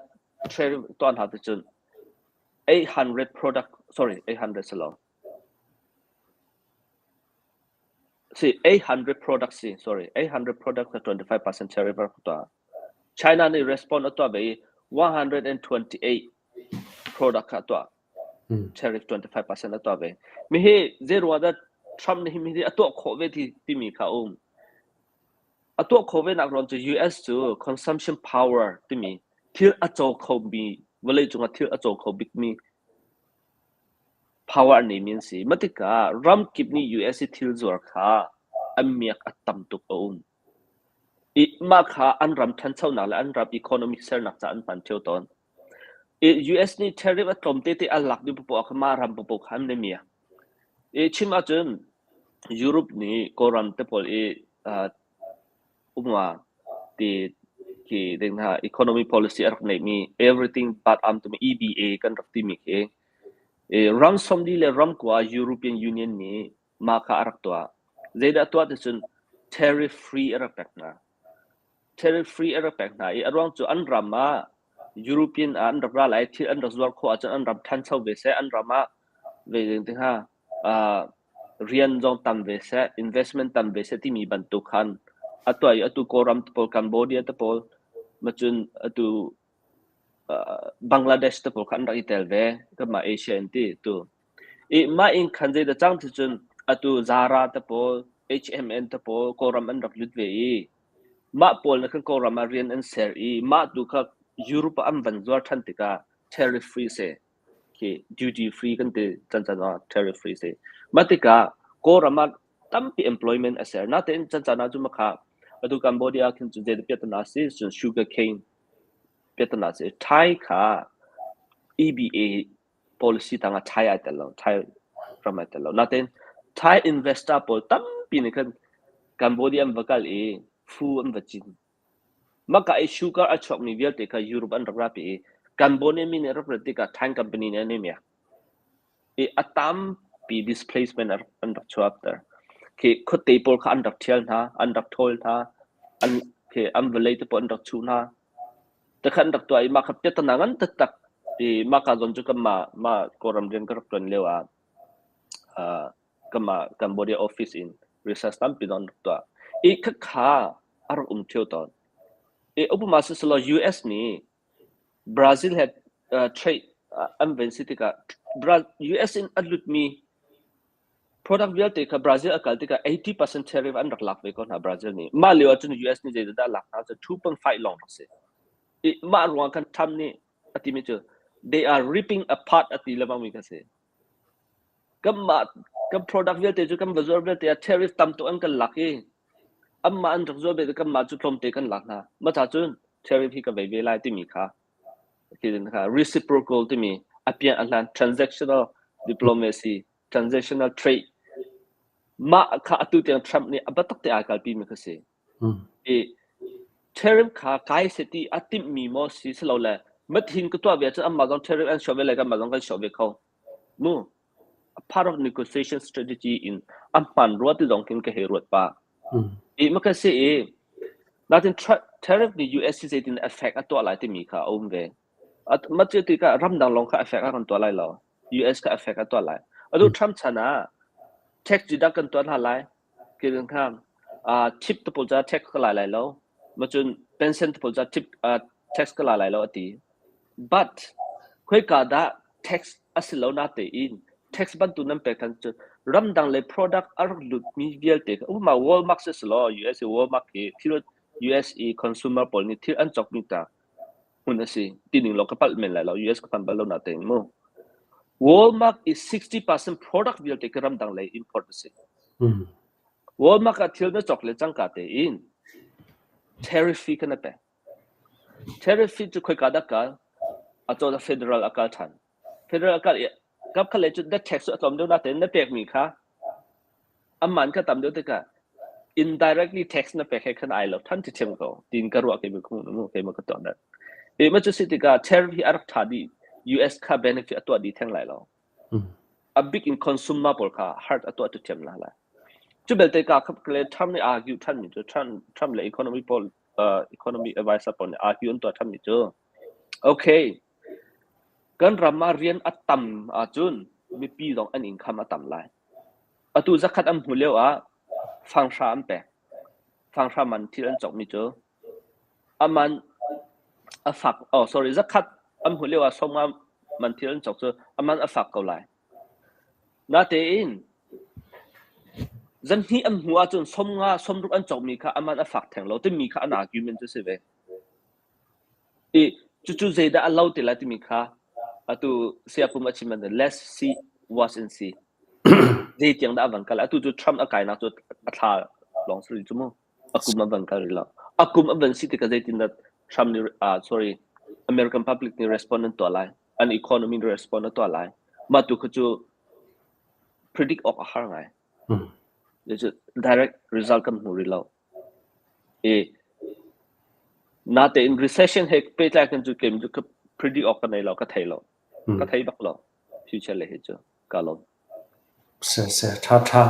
tariff tuah hna ti cun 800 product sorry 800 si lo si 800 product si sorry 800 product kha 25% tariff rak tuah. China nih respond a tuah ve i 128 product kha a tuah. Tariff 25% a tuah ve. Mi hi zei ruang dah? Trump nih hi a tuah khawh ve ti timi kha a um. A tuah khawh ve nak ruang cu US cu consumption power timi thil a caw khomi vawleicung ah thil a caw kho bikmi power a neimi an si. Mah tikah ramkip nih US i thil zuar kha an miak a tam tuk a um. I mah kha an ram ṭhanchonak le an ram economic sernak caah an hman ṭheo tawn. I US nih tariff a tlawm tete a lak duh poah kha mah ram popo kha an i miak. I chim ahcun Europe nih Kawlram te pawl i umma ti khi ding hna economy policy a rak neihmi everything but arm timi EBA kan rak timi khi i ram 40 le ram kua European Union nih mah kha a rak tuah. Zeidah a tuah ti cun tariff free a rak pek hna. Tariff free a rak pek hna i a ruang cu an ram ah European ah an rak ra lai thil an rak zuar khawh ahcun an ram ṭhancho ve seh, an ram ah ve ding ti hnga uh, rian zong tam ve seh, investment tam ve seh timi bantuk khan a tuah i atu Kawlram te pawl, Cambodia te pawl, macun atu uh, Bangladesh te pawl kha an rak i tel ve, kanmah Asia in ti tu. I mah in khan zeidah cang ti cun atu Zara te pawl, H&M te pawl Kawlram an rak lut ve i mah pawl na khan Kawlram ah rian an ser i mah tu kha Europe ah an van zuar ṭhan tikah tariff free si. Khi duty free kan ti cancan ah tariff free si. Mah tikah Kawlram ah tampi employment a ser. Natein cancan ah cu makha atu Cambodia khin cun zeidah piahtana si cun sugar cane piahtana si. Thai kha EBA policy tangah Thai ai tel lo, Thai ram ai tel lo. Natein Thai investor pawl tampi nih khan Cambodia an va kal i fu an va cin. Maka i sugar a chuakmi vialte kha Europe an rak rapi i Cambodia mi nih rak rat tikah Thai company nih an i miak. I a tampi displacement an rak chuakter. Khi khuate pawl kha an rak ṭhial hna, an rak ṭhawl hna, an khi an vawlei te pawl an rak chuh hna. Takhan rak tuah i mah kha piahtana ngan taktak i mah ka zawn cu kanmah mah Kawlram rian ka rak ṭuan lio ah uh, kanmah Cambodia office in research tampi zong an rak tuah. I khakha a rak um ṭheo tawn. I upama siselaw US nih Brazil he uh, trade uh, an ven si tikah US in a lutmi Product vialte kha Brazil a kal tikah 80% tariff an rak lak ve ko hna Brazil nih. Mah lio ahcun US nih zeidah a lak hna cu 2.5 lawng rak si. I mah ruang khan Trump nih a timi cu they are ripping apart a ti lengmang mi kha si. Kanmah kan product vialte cu kan va zuar vialte ah tariff tam tuk an kan lak i anmah an rak zuar ve kanmah cu tlawmte kan lak hna. Mah ca cun tariff hi ka vei ve lai timi kha kha reciprocal timi a pian a hlan transactional diplomacy transactional trade mah kha atu tiang Trump nih a biatak te aa kalpi mi kha si. I tariff kha kai se ti a timhmi maw si silole mathin ka tuah ve ahcun anmah zong tariff an sawh ve le kanmah zong kan sawh ve kho. Mu a part of negotiation strategy in a hman rua ti zong khin ka hei ruat pah. I maka si i natin tariff nih US hi zeitin effect a tuah lai timi kha a um ve. Mah cu tikah ramdang lawng kha effect a kan tuah lai lo. US kha effect a tuah lai. Atu Trump chan ah tax deduct kan tuah hna lai. Khin kha tip te pawl ca tax ka lai lai lo. Macun pension te pawl ca tip tax ka la lai lo a ti. But khoika dah tax a si lo na tein tax bantuk nan pek than cu ramdang le product a rak lutmi vialte kha umma Walmart si selaw US i Walmart hi thil US i consumer pawl nih thil an cawkmi ta hmun a si ti ning law ka palh men lai lo US ka phan bal lo na tein mu Walmart is 60% product vialte ka ramdang lei import a si. Walmart ah thil na cawk le cangka tein tariff fee kha na pek. Tariff fee cu khoika dah kal? A cawh federal a kal ṭhan. Federal a kal i kap khat le cu na tax cu a tlawm deuh natein na pekmi kha aman kha tam deuh tikah indirectly tax na pek he khan ai lo than ṭhiam ko tiin ka ruah keimah ka mu keimah ka tuah dat. E ma cu si tikah tariff hi a rak ṭha dih US kha benefit a tuah dih theng lai lo. A big in consumer pawl kha hurt a tuah ṭhiam la lai. Cu belte ka khap le Trump nih argue ṭhan mi cu Trump Trump le economy pawl economy advisor pawl nih argue an tuah ṭhan mi cu okay kan ram ah rian a tam ahcun mipi zong an income a tam lai. Atu zakhat an hmu lio ah fanghra an pek. Fanghra man thil an cawkmi cu aman a fak oh sorry zakhat an hmuh lio ah sawmnga man thil an cawk cu aman a fak ko lai. Natein Zanhnih an hmuh ahcun 50, 60 an cawkmi kha a man a fak theng lo timi kha an argument cu si ve. I cucu zeidah a lo te lai timi kha atu siapum a chim bantuk let's see watch and see. Zeitiang dah a van kal. Atu cu Trump a kainak cu a thla lawng si rih cu mu. A kum a van kal rih lo. A kum a van si tikah zeitindah Trump nih uh, sorry American public nih respond an tuah lai. An economy nih respond a tuah lai. Mah tu kha cu predict awk a har ngai. Cu direct result kan hmu rih lo. I natein recession he pehtlai kan cu keim cu ka predict awk ka nei lo, ka thei lo. Ka thei bak lo. Future le hi cu ka lawm. Se se tha tha.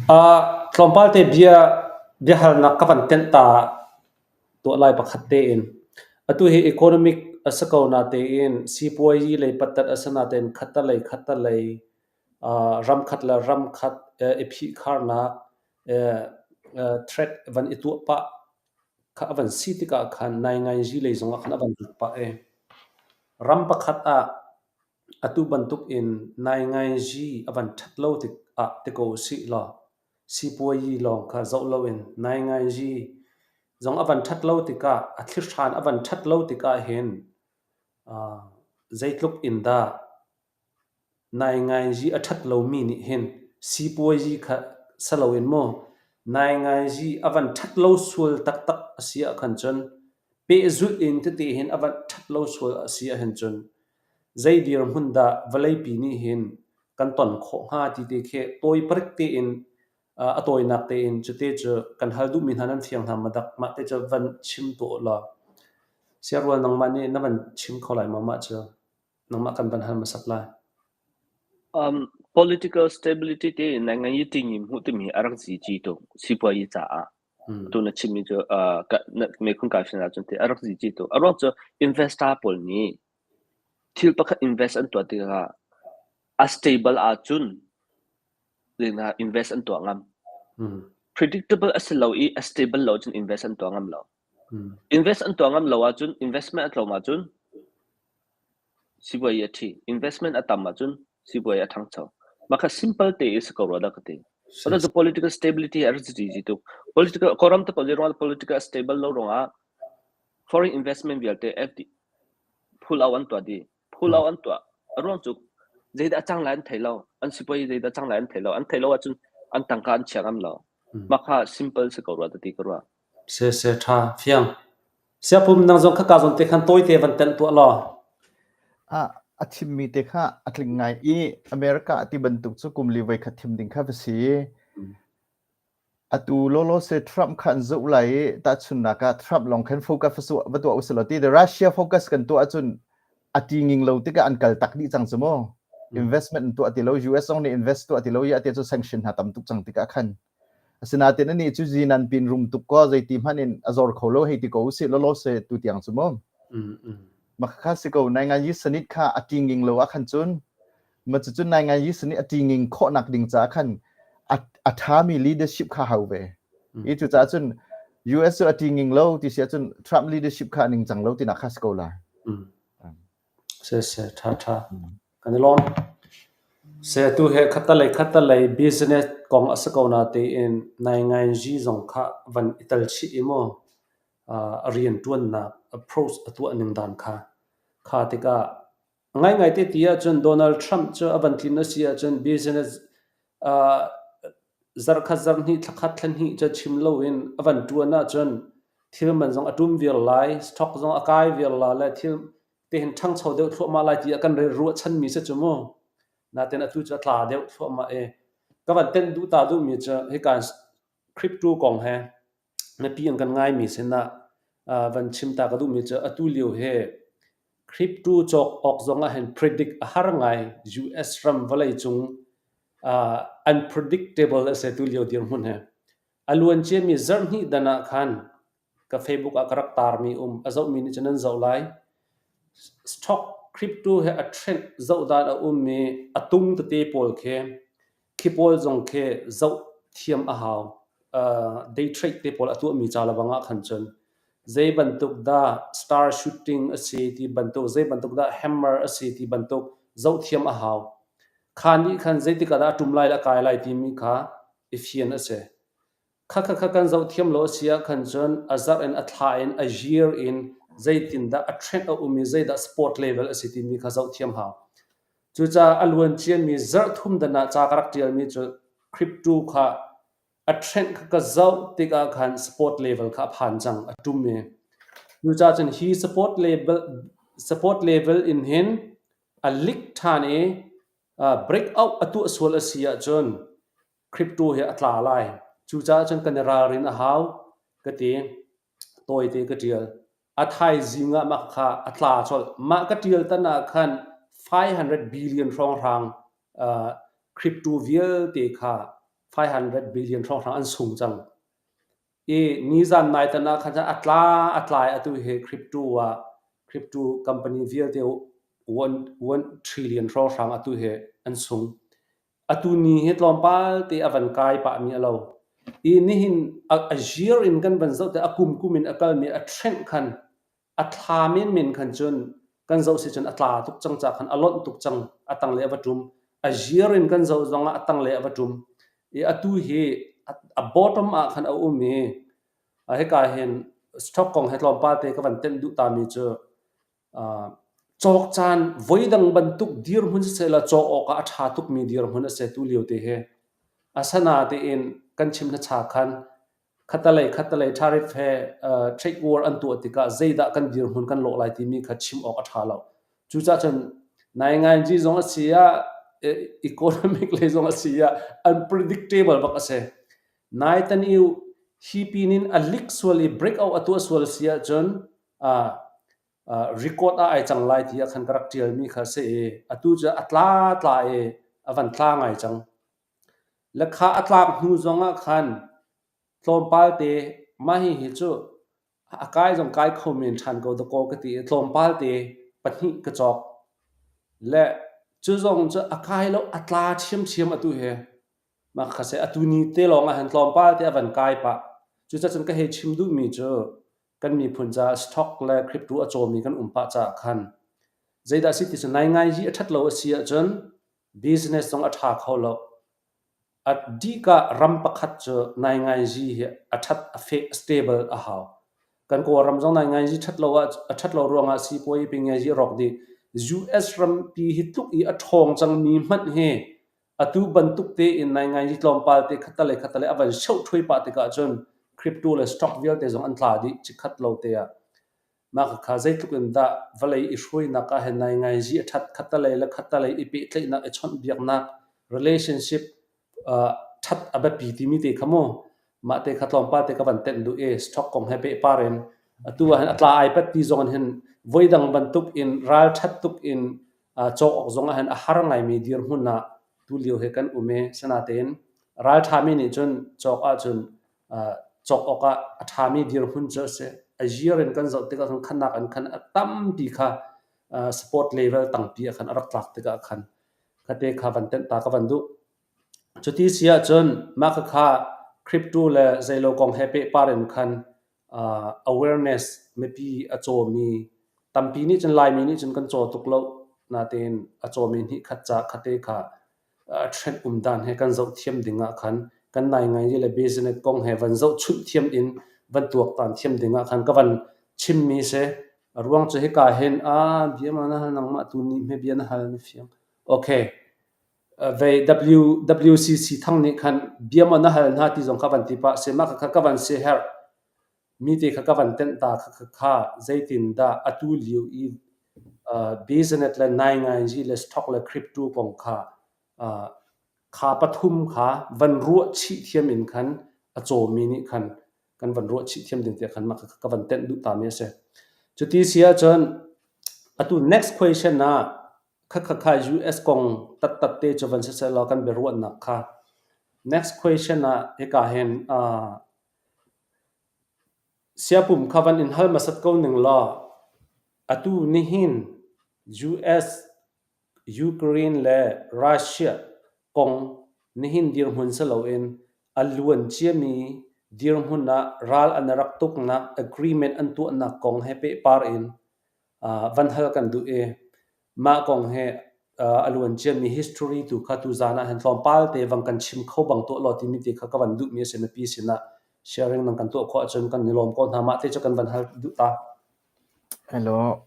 Uh, tlawmpal te bia biahalnak ka van tenh ta tuah lai pakhat tein. Atu hi economic a si ko na tein sipuazi lei pattat a si na tein khatalei khatalei uh, ram khat le ram khat uh, i phihkharnak threat van i tuah pah kha a van si tikah khan nainganzi lei zongah khan a van lut pah i ram pakhat ah atu bantuk in nainganzi a van ṭhat lo tikah ti ko usih law sipuayi lawng kha zoh loin nainganzi zong a van ṭhat lo tikah a thlihran a van ṭhat lo tikah hin zeitluk in dah Nainganzi a ṭhat lomi nih hin sipuazi kha si loin maw nainganzi a van ṭhat lo sual taktak a si ahkhan cun pehzulh in tete hin a van ṭhat lo sual a si ahhin cun zei dirhmun dah vawleipi nih hin kan ton khawh hnga ti te khi tawi parik tein a tawinak tein cute cu kan hal duhmi hna nan fiang hna maw dak mah te cu van chim tuah u law siarual nangmah nih na van chim kho lai maw mah cu? Nangmah kan van hal hmasat lai. Um, political stability te in ngai ngai ting hmuh timi a rak zi ci tuk sipuayi caah. Tu na chimmi cu uh, ka me khun ka sin ahcun te a rak zi ci tuk. A ruang cu investor pawl nih thil pakhat invest an tuah tikah a stable ahcun lena invest an tuah ngam. Predictable a si lo i a stable lo cun invest an tuah ngam lo. Invest an tuah ngam lo ahcun investment a tlawm ahcun Sipuai a ṭhi. Investment a tam ahcun sipuai a ṭhangcho. Mah kha simple te i si ko rua dah ka ti. But the political stability a rak zi tuk. Political Kawlram te pawl ruangah political stable lo ruangah foreign investment vialte FD pull out an tuah dih. Pull out an tuah. A ruang cu zeidah a cang lai an thei lo. An sipuai zeidah a cang lai an thei lo. An thei lo ahcun an tangka an chia ngam lo. Mah kha simple si ko rua ti ka ruah. Se se ṭha fiang. Siapum nang zong khaka zawn te khan tawite van tenh tuah law. A chimmi te kha a tling ngai i America ti bantuk cu kum li voi khat thim ding kha va si. Atu lawlaw se Trump kha an zoh lai i tahchunnak ah Trump lawng khan focus va tuah usih law ti Russia focus kan tuah ahcun a ti nging lo tikah an kal tak dih cang cu mu. Investment an tuah ti lo, US zong nih invest tuah ti lo i ati cu sanction hna tam tuk cang tikah khan Asinain anih cu zinan pin rum tuk kaw zeiti hmanh in a zor kho lo hei ti ko usih lawlaw se tu tiang cu mu. Mah kha si ko nai ngai yi sanit kha a tinging lo ah khan cun ma cu cun nai ngai yi sanit a tinging khawhnak ding caah khan a a ṭhami leadership kha hau ve. I cu caah cun US cu a tinging lo ti si ahcun Trump leadership kha a ningcang lo tinak kha si ko lai. Siseh, ṭhaṭha. Kan i lawm. Seh, tu he khattalei khattalei business kong a si ko natein nainganzi zong kha van i tel chih i mu a rianṭuannak approach a tuah ning dan kha. Kha tikah ngaingai te ti ahcun Donald Trump cu a van tlin a si ahcun business zarhkhat zarhhnih thlakhat thlahnih cu chim loin a van ṭuan ahcun thil man zong a ṭum viar lai, stock zong a kai viar la le thil tihin ṭhangcho deuh thluahmah lai ti ah kan ruahchanmi si cu mu. Natin atu cu a tla deuh thluahmah i ka van tenh duh ta duhmi cu hika crypto kong he mipi an kan ngaimi sinah van chim ta ka duhmi cu atu lio hi crypto cawk awk zong ah hin predict a har ngai US ram vawlei cung unpredictable a si tu lio dirhmun he. A luan ciami zarhhnih dan ah khan ka Facebook ah ka rak tarmi um. A zohmi nih cun nan zoh lai. Stock crypto he a trend zoh dan a um i a tung tete pawl khi khi pawl zong khi zoh thiam a hau. Day trade te pawl a tuahmi ca lebang ah khan cun zei bantuk dah star shooting a si ti bantuk, zei bantuk dah hammer a si ti bantuk zoh thiam a hau. Kha nih khan zeitik ah dah a ṭum lai le a kai lai timi kha. i fian a si. Khakha kan zoh thiam lo a si ahkhan cun a zarh in a thla in a year in zeitindah a trend a um i zeidah sport level a si timi kha zoh thiam hau. Cucaah a luan ciami zarh thum dan ah ca ka rak ṭialmi cu crypto kha a trend kha ka zoh tikah khan sport level kha a phan cang, a ṭum i. Cucaah cun hi sport level in hin a lik ṭhan i breakout a tuah sual a si ahcun crypto hi a tla lai. Cucaah cun kan i ralrin a hau ka ti. Tawite ka ṭial. A thaizing ah mah kha a tla colh. Mah ka ṭial tan ah khan 500 billion hrawnghrang crypto vialte kha 500 billion hrawnghrang an sung cang. I nizan nai tan ah khan a tla a tlai atu hi crypto ah crypto company vialte 1 trillion hrawnghrang atu hi an sung. Atu ni hi tlawmpal te a van kai pahmi a lo. I nihin a year in kan van zoh te a kum kum in a kalmi a trend khan a thla menmen khan cun kan zoh si cun a tla tuk cang ca khan a lonh tuk cang a tanglei a va ṭum. A year in kan zoh zongah a tanglei a va ṭum. I atu hi a bottom ah khan a um i hika hin stock kong he tlawmpal te ka van tenh duh tami cu Cawk caan voidang bantuk dirhmun siseh cawk awkah a ṭha tukmi dirhmun a si tu lio te hi. Asinain kan chim hnacha khan khattalei khattalei tariff he trade war an tuah tikah zeidah kan dirhmun kan lawh lai timi kha chim awk a ṭha lo. Cucaah cun nainganzi zong a si ah economic lei zong a si ah unpredictable bak a si. Nai tan i hi pin in a lik sual i breakout a tuah sual si ahcun record ah ai cang lai ti ah khan ka rak ṭialmi kha a si i atu cu a tla tla i a van tla ngai cang. Le kha a tlak hnu zongah khan tlawmpal te mah hihi cu a kai zong kai kho men ṭhan ko dakaw ka ti i tlawmpal te pahnih ka cawk. Le cu zong cu a kai lo a tla ṭhiamṭhiam atu hi. Mah kha seh atu ni te lawng ah hin tlawmpal te a van kai pah. Cucaah cun ka hei chim duhmi cu kan miphun caah stock le crypto a cawmi kan um pah caah khan zeidah si ti cu naingai hi a ṭhat lo a si ahcun business zong a ṭha kho lo. A dikah ram pakhat cu naingai-zi hi a ṭhat a feh stable a hau. Kan Kawlram zong naingai-zi ṭhat lo ah a ṭhat lo ruangah sipuai pingai-zi a rawk dih. US rampi hi tluk i a ṭhawng cangmi hmanh hi Atu bantuk tein naingai tlawmpal te khattalei khattalei a van shoh ṭhui pah tikah cun crypto le stock vialte zong an tla dih chikkhat lo te ah. Mah khakha zeitluk in dah vawlei i hruainak ah hin naingai zi a ṭhat khattalei le khattalei i pehtlaihnak i chawnhbiaknak relationship ṭhat a biapi timi te kha mu mah te kha tlawmpal te ka van tenh duh i stock kong he pehpar in atu ah hin a tla ai pat ti zong in hin voidang bantuk in ral ṭhat tuk in cawk awk zong ah hin a har ngaimi dirhmun ah tulio hi kan um i sinatein ralṭhami nih cun cawk ahcun cawk awkah a ṭhami dirhmun cu a si. A year in kan zoh tikah khan khanak in khan a tampi kha sport level tangpi ah khan a rak tlak tikah khan khate kha van tenh ta ka van duh. Cuti si ahcun mah khakha crypto le zeilo kong he pehpar in khan awareness mipi a cawmi tampi nih cun Laimi nih cun kan caw tuk lo natein a cawmi hnih khat ca khate kha trend um dan he kan zoh thiam ding ah khan kan nai ngai le business kong he van zoh chunh thiam in van tuaktan thiam ding ah khan ka van chimmi si. A ruang cu hika hin a bia ma na hal nangmah tu nih hme bia na hal na fiang. Okay. Vei WCC thang nih khan bia maw na hal hna ti zong kha van ti pah seh. Mah kha ka van siaherh mi te kha ka van tenh ta kha kha zeitin dah atu lio i business le naingainzi le stock le crypto kong kha kha pathum kha van ruah chih thiam in khan a cawmi nih khan kan van ruah chih thiam ding tiah khan mah kha ka van tenh duh ta mi a si. Cuti si ahcun atu next question ah Khakha US kong tattat te cu van siseh law kan biaruahnak kha. Next question ah hika hin siapum kha van in hal hmasat ko ning law atu nihin US, Ukraine le Russia kong nihin dirhmun si loin a luan ciami dirhmun ah ral an rak tuknak agreement an tuahnak kong he pehpar in van hal kan duh i mah kong hi a luan ciami history tu kha tuzaan ah hin tlawmpal te vang kan chim kho bang tuah law timi te kha ka van duhmi a si mipi sinah sharing nan kan tuah khawh ahcun kan i lawm ko hna. Mah te cu kan van hal duh ta. Hello.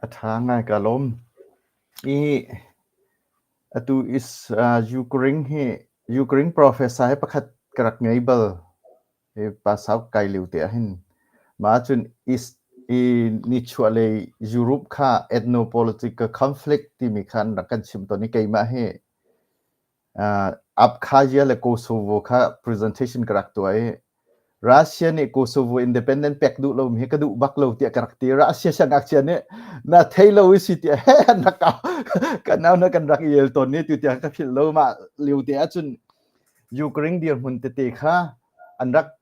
A ṭha ngai ka lawm. I atu is Ukraine hi Ukraine professor hi pakhat ka rak ngei bal. Hi pa sau kai lio te ahhin. Mah ahcun East i nichuahlei Europe kha ethnopolitical conflict timi kha an rak kan chim tawn i keimah hi Abkhazia le Kosovo kha presentation ka rak tuah i Russia nih Kosovo independent pek duh lomi hi ka duh bak lo tiah ka rak ti. Russia siangngakchia nih na thei lo i si tiah he an rak kau. Kan nau na kan rak i el tawn ni tu tiang ka philh lo mah lio te ahcun Ukraine dirhmun tete kha an rak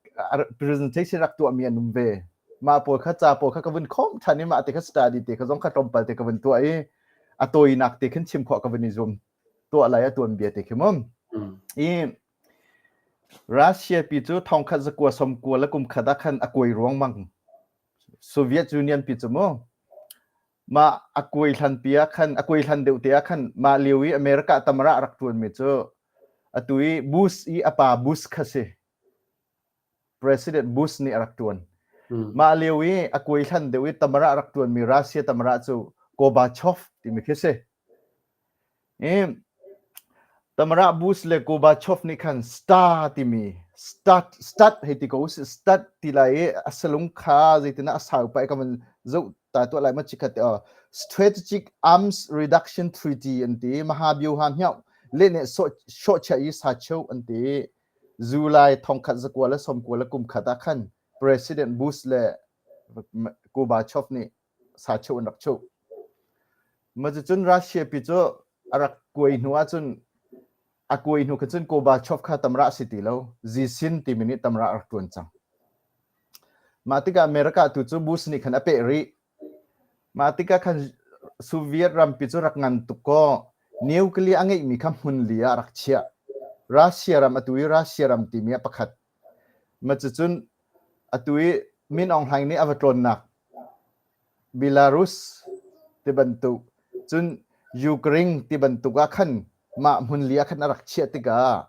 presentation rak tuahmi an um ve. Mah pawl kha ca pawl kha ka vun khawm ṭhan i mah te kha study te kha zong kha tlawmpal te ka vun tuah i a tawinak te khin chim khawh ka vun i zuam tuah lai a tuanbia te khi mum. I Russia pi cu thongkhat zakua somkua le kum khat ah khan a kuai ruangmang. Soviet Union pi cu mu mah a kuai hlan pi ah khan a kuai hlan deuh te ah khan mah lio i America tamara rak ṭuan mi cu atu i Bush i a pa Bush kha si. President Bush nih a rak ṭuan. Mah lio i a kuai hlan deuh i tamara rak ṭuan mi Russia tamara cu Gorbachev timi khi si. I Tamara Bush le Gorbachev nih khan STAR timi start start hei ti ko usih start ti lai i a salung kha zeitinah a sau pah i ka van zoh ta tuah lai ma chikhat te aw Strategic Arms Reduction Treaty an ti maha bioha hmiau le ne shawhchia i sa cheu an ti July thongkhat zakua le sawmkua le kum khat ah khan President Bush le Gorbachev nih sa cheu an rak chuh. Cucun Russia pi cu a rak kuai hnu ahcun a kuai hnu kha cun Gorbachev kha tamra a si ti lo. Zisin timi nih tamra a rak ṭuan cang. Mah tikah America tu cu Bush nih khan a peh rih. Mah tikah khan Soviet rampi cu rak ngan tuk kaw nuclear a ngeihmi kha hmun li ah a rak chiah. Russia ram atu i Russia ram timi ah pakhat. Mah cucun atu i Min Aung Hlaing nih a va tlawnnak Belarus tibantuk cun Ukraine tibantuk ah khan mah hmun li ah khan a rak chiah tikah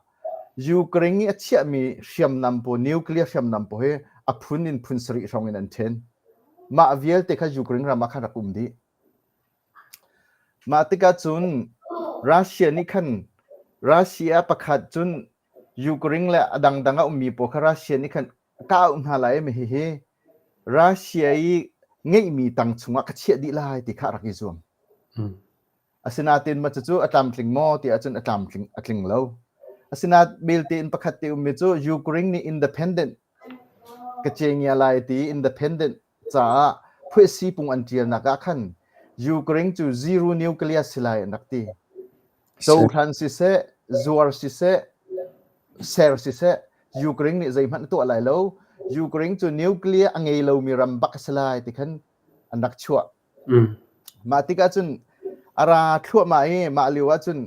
Ukraine i a chiahmi hriamnam pawl nuclear hriamnam pawl hi a phun in phun sarih hrawng in an ṭhen. Mah vialte kha Ukraine ram ah khan rak um dih. Mah tikah cun Russia nih khan Russia pakhat cun Ukraine le a dangdang a ummi pawl kha Russia nih khan ka auh hna lai mi hihi Russia i ngeihmi tang chungah ka chiah dih lai ti kha a rak i zuam. Asinain mah cucu a tlamtling maw ti ahcun a tlamtling a tling lo. Asinain belte in pakhat te ummi cu Ukraine nih independent ka cengia lai ti independent caah phuahsi pung an ṭialnak ah khan Ukraine cu zero nuclear si lai an rak ti. Cohlan siseh, zuar siseh, ser siseh, Ukraine nih zeihmanh a tuah lai lo. Ukraine cu nuclear a ngei lomi ram bak a si lai ti khan an rak chuah. Mah tikah cun a ra thluahmah i mah lio ah cun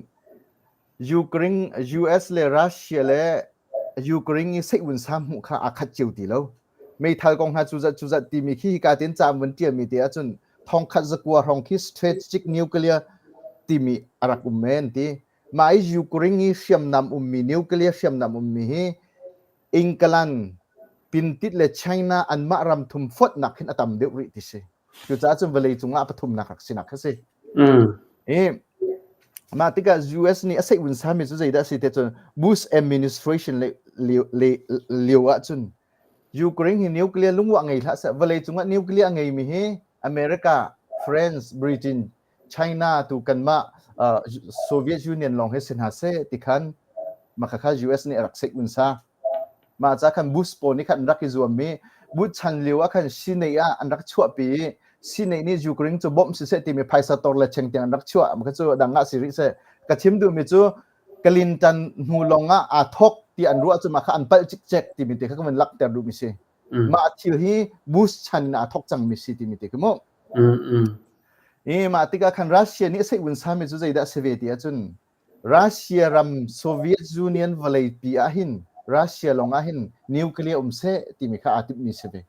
Ukraine, US le Russia le Ukraine i seihvun sa hmuh kha aa khat cio ti lo. Meithal kong hna cu zat cu zat timi khi hika tin ca vun ṭialmi te ahcun thongkhat zakua hrawng khi strategic nuclear timi a rak um men ti. Mah i Ukraine i hriamnam ummi nuclear hriamnam ummi hi England, Pintit le China anmah ram thum fonhnak khin a tam deuh rih ti si. Cucaah cun vawlei cungah a pathumnak rak sinak kha si. I mah tikah US nih a seihvun sami cu zeidah a si te cun Bush administration le lio ahcun Ukraine hi nuclear lungwah ngei hlah seh vawlei cungah nuclear a ngeimi hi America, France, Britain, China tu kanmah Soviet Union lawng hi si hna seh ti khan mah khakha US nih a rak seihvun sa. Mah ca khan Bush pawl nih khan an rak i zuam i Bush chan lio ah khan Sinai ah an rak chuahpi i Sinai nih Ukraine cu bawmh siseh timi phaisa tor le cheng tiang an rak chuah. Mah cu dang ah si rih seh. Ka chim duhmi cu Clinton hnu lawng ah aa thawk ti an ruah cu mah kha an palh cikcek timi te kha ka van langhter duhmi si. Mah thil hi Bush chan in aa thawk cangmi si timi te khi mu. I mah tikah khan Russia nih a seihvun sami cu zeidah a si ve ti ahcun Russia ram Soviet Union vawleipi ahhin Russia lawng ahhin nuclear um seh timi kha aa timhmi si ve.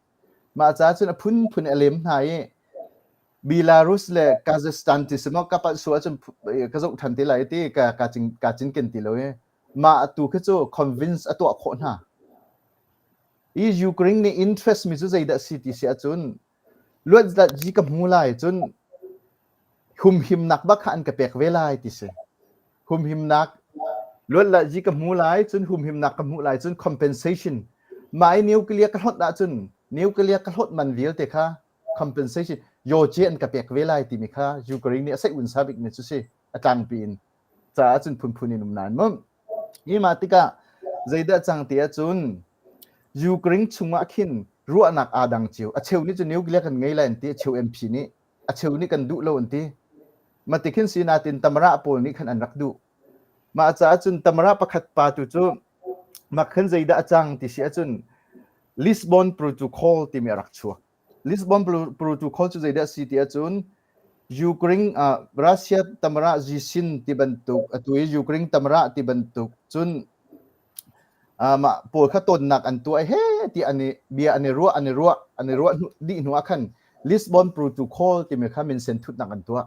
Mah caah cun a phunphun a lem hna i Belarus le Kazakhstan ti si maw ka palh sual ahcun ka zoh ṭhan te lai ti ka ka cing ka cinken ti lo i mah tu khi cu convince a tuah khawh hna. I Ukraine nih interest mi cu zeidah si ti si ahcun luat ji ka hmu lai cun humhimnak bak kha an ka pek ve lai ti si. Humhimnak luat la ji ka hmu lai cun humhimnak ka hmuh lai cun compensation mah i nuclear ka hlawt ahcun nuclear ka hlawt man vialte kha compensation yoce an ka pek ve lai timi kha Ukraine nih a seih unsa bik mi cu si a tlangpi in caah cun phunphun in um nain mu hi mah tikah zeidah cang ti ahcun Ukraine chungah khin ruahnak aa dang cio a cheu nih cu nuclear kan ngei lai an ti a cheu MP nih a cheu nih kan duh lo an ti ma ti khin si natin tamara pawl nih khan an rak duh mah caah cun tamara pakhat pa tu cu mak khan zeidah a cang ti si ahcun Lisbon Protocol timi a rak chuak. Lisbon Protocol cu zeidah a si ti ahcun Ukraine uh, Russia tamara Zisin ti bantuk atu i Ukraine tamara ti bantuk cun uh, mah pawl kha tonnak an tuah he ti an i bia an i ruah an i ruah an i ruah dih hnu ah khan Lisbon Protocol timi kha minsen thutnak an tuah.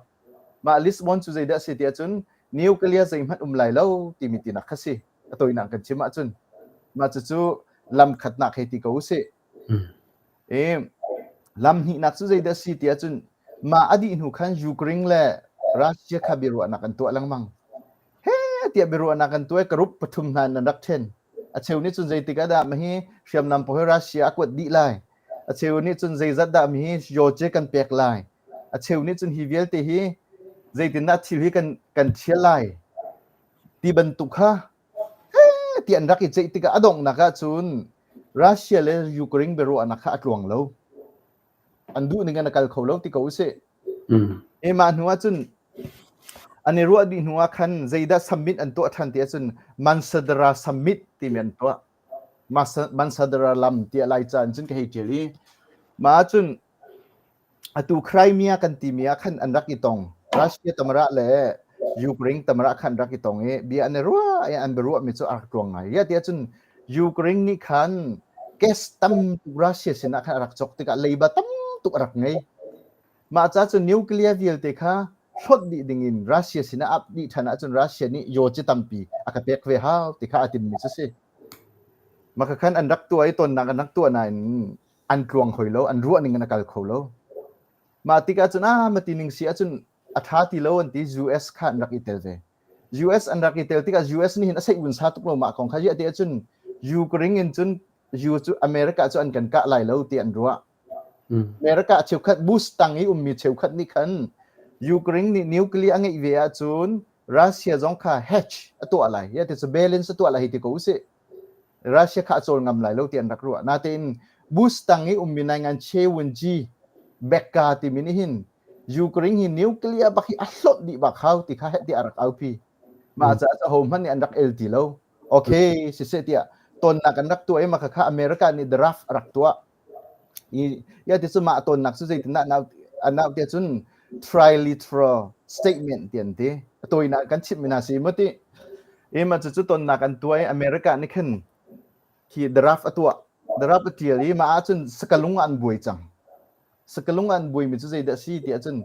Mah Lisbon cu zeidah a si ti ahcun nuclear zeihmanh um lai lo timi tinak kha si. A tawinak kan chim ahcun mah cucu lam khatnak hei ti ko usih. I lam hnihnak cu zeidah si ti ahcun mah a dih hnu khan Ukraine le Russia kha biaruahnak an tuah lengmang. He tiah biaruahnak an tuah i group pathum hna in an rak ṭhen. A cheu nih cun zeitik ah dah mahi hriamnam pawl hi Russia a kuat dih lai. A cheu nih cun zeizat dah mihi Georgia kan pek lai. A cheu nih cun hi vialte hi zeitindah thil hi kan kan ṭhial lai ti bantuk kha ti an rak i ceih tikah a donghnak ahcun Russia le Ukraine biaruahnak kha a tluang lo. An duh ning in a kal kho lo ti ko usih. E mah hnu ahcun an i ruah dih hnu ah khan zeidah summit an tuah ṭhan ti ahcun Mansadara summit timi an tuah. Mansadara lam tiah Laica in cun ka hei ṭial i mah ahcun Atu Crimea kan timi ah khan an rak i tong. Russia tamara le Ukraine tamara khan rak i tong i bia an i ruah i an biaruahmi cu a rak tluang ngai. Ya tiah cun Ukraine nih khan gas tam tuk Russia sinah khan a rak cawk tikah leiba tam tuk a rak ngei. Mah ca cun nuclear vialte kha hlawt dih dingin Russia sinah ap dih ṭhan ahcun Russia nih yaw ci tampi a ka pek ve hau ti kha a timmi cu si. Mah khan an rak tuah i tonnak an rak tuah nain an tluang hoi lo an ruah ning in a kal kho lo mah tikah cun ah mati ning si ahcun a tha ti lo an ti US kha an rak i tel ve US an rak i tel tikah US nih hin a seih vun sa tuk lo mah kong kha ziah ti ahcun Ukraine in cun U cu America cu an kan kah lai lo ti an ruah America cheukhat Bush tang i ummi cheukhat nih khan Ukraine nih nuclear a ngeih ve ahcun Russia zong kha hedge a tuah lai ya ti cu balance a tuah lai hi ti ko usih Russia kha a cawl ngam lai lo ti an rak ruah. Natein Bush tang i ummi naingan Che Wun-ji Becca timi nih hin Ukraine hi nuclear bak hi a hlonh dih bak hau ti kha heh tiah a rak aupi. Mah caah cu hohmanh nih an rak el ti lo. Okay, siseh tiah tonnak an rak tuah i mah kha America nih draft a rak tuah. I ya ti cu mah tonnak cu zeitindah an au tiah cun trilateral statement ti an ti. A tawinak kan chimh mi hna si mu ti. I mah cucu tonnak an tuah i America nih khin khi draft a tuah. Draft a tial i mah ahcun sakalung ah an buai cang. Sakalung ah an buaimi cu zeidah si ti ahcun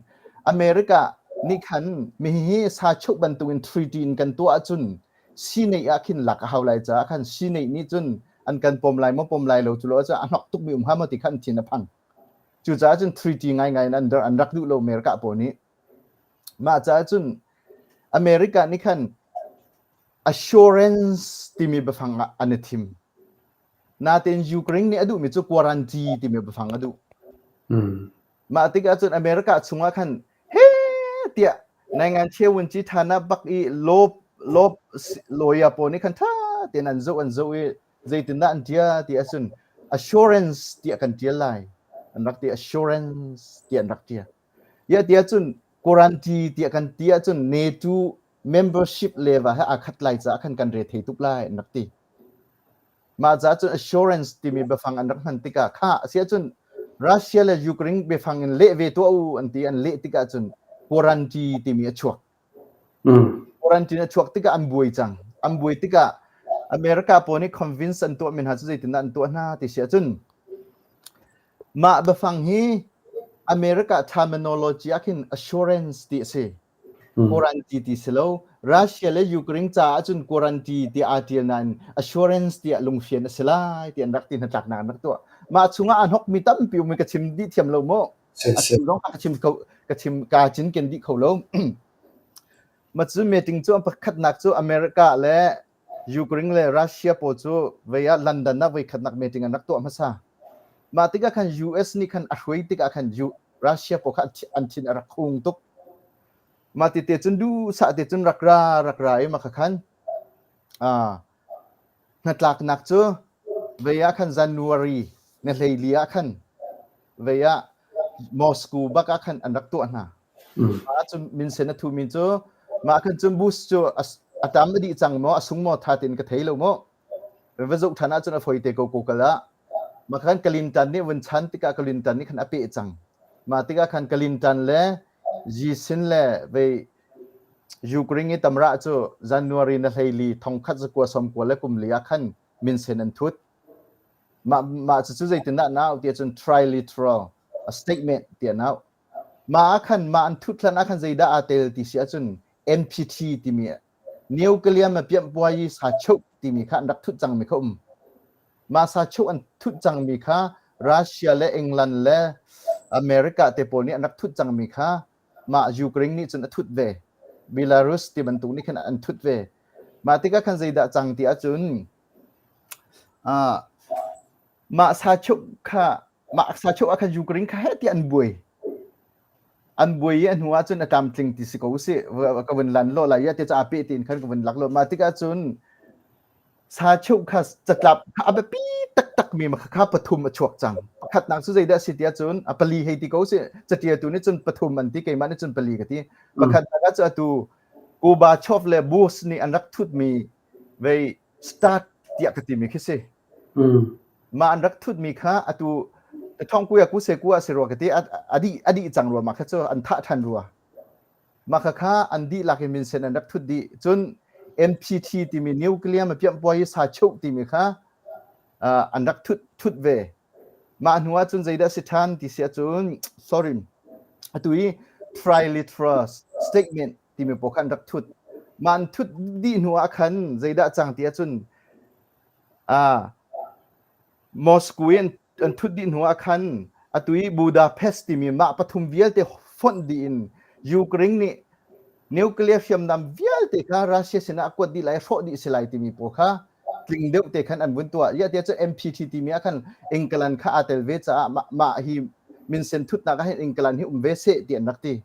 America nih khan mihi sa cheuh bantukin treaty in kan tuah ahcun sinei ah khin lak a hau lai caah khan sinei nih cun an kan pom lai maw pom lai lo cu lo ahcun a hnok tukmi um hnga maw ti kha an thin a phang. Cucaah cun treaty ngaingai in an, an rak duh lo America pawl nih. Mah caah cun America nih khan assurance timi biafang ah an i thim. Natein Ukraine nih a duhmi cu quarantine timi biafang a duh. Mah tikah cun America chungah khan he tiah naingan chewun ci thana bak i law law lawyer pawl nih khan tha tein an zoh an zoh i zeitindah an tia ti ahcun assurance tiah kan tial lai an rak ti assurance tiah an rak tia ya tiah cun quarantine tiah kan ti ahcun NATO membership level he aa khat lai caah khan kan re thei tuk lai an rak ti Mah caah cun assurance timi biafang an rak hman tikah kha a si ahcun Russia le Ukraine biafang in leh ve tuah u an ti an leh tikah cun quarantine timi a chuak. Quarantine a chuak tikah an buai cang. An buai tikah America pawl nih convince an tuah mi hna cu zeitindah an tuah hna ti si ahcun mah biafang hi America terminology ah khin assurance ti a si. Guarantee ti si lo. Russia le Ukraine caah cun guarantee ti aa tial nain assurance tiah lungfian a si lai ti an rak ti hnatlaknak an rak tuah. Mah chungah an hokmi tampi um ka chim dih thiam lo mu. A zong ka chim kho ka chim ka cin ken dih kho lo. Ma cu meeting cu pakhatnak cu America le Ukraine le Russia pawl cu vei ah London ah voikhatnak meeting an rak tuah hmasa. Mah tikah khan US nih khan a hruai tikah khan Russia pawl kha an thin a rak hung tuk. Mah ti te cun duhsah te cun rak ra rak ra i mah khan ah hnatlaknak cu vei ah khan January ni 14 ah khan vei ah Moscow bak ah khan an rak tuah hna. Mah cun minsen a thumi cu mah khan cun Bush cu a tam a dih cang maw a sung maw tha tein ka thei lo maw va zoh than ahcun a foi te ko ko kal ah mah khan Clinton nih vun chan tikah Clinton nih khan a peh cang mah tikah khan Clinton le Jisin le vei Ukraine i tamra cu January na 14 1994 ah khan minsen an thut mah mah cu zeitindah nau tiah cun trilateral a statement tiah nau Mah ah khan mah an thut hlan ah khan zeidah aa tel ti si ahcun NPT timi nuclear piamhpuai sachuh timi kha an rak thut cangmi kha um. Mah sachuh an thut cangmi kha Russia le England le America te pawl nih an rak thut cangmi kha mah Ukraine nih cun a thut ve. Belarus ti bantuk nih khan an thut ve. Mah tikah khan zeidah cang ti ahcun uh, mah sachuh kha mah sachuh ah khan Ukraine kha heh tiah an buai. An buai i a hnu ah cun a tlamtling ti si ko usih. Ka vun lan lo lai i te ca pe tiin khan ka vun lak lo. Mah tikah cun sachuh kha catlap kha a biapi taktak mi kha pathum a chuak cang. Pakhatnak cu zeidah a si tiah cun a pali hei ti ko usih. Catialtu nih cun pathum an ti keimah nih cun pali ka ti. Pakhatnak ah cu atu Gorbachev le Bush nih an rak thutmi vei start tiah ka timi khi si. Mah an rak thutmi kha atu thongkuya ku se ku a si rua ka ti a dih a dih cang rua mah kha cu an thah than rua. Mah kha kha an dihlak in minsen an rak thut dih. Cun NPT timi nuclear ma piampuai sa chuh timi kha an rak thut thut ve. Mah hnu ah cun zeidah si than ti si ahcun sorry atu i trilateral statement timi pawl kha an rak thut. Mah an thut dih hnu ah khan zeidah cang ti ahcun ah Moscow i an, an thut dih hnu ah khan atu i Budapest timi mah pathum vialte fonh dih in Ukraine nih nuclear hriamnam vialte kha Russia sinah a kuat dih lai, hrawh dih si lai timi pawl kha tling deuh te khan an vun tuah. Iah tiah cu MPT timi ah khan England kha aa tel ve caah mah, mah hi minsen thutnak ah hin England hi um ve seh ti an rak ti.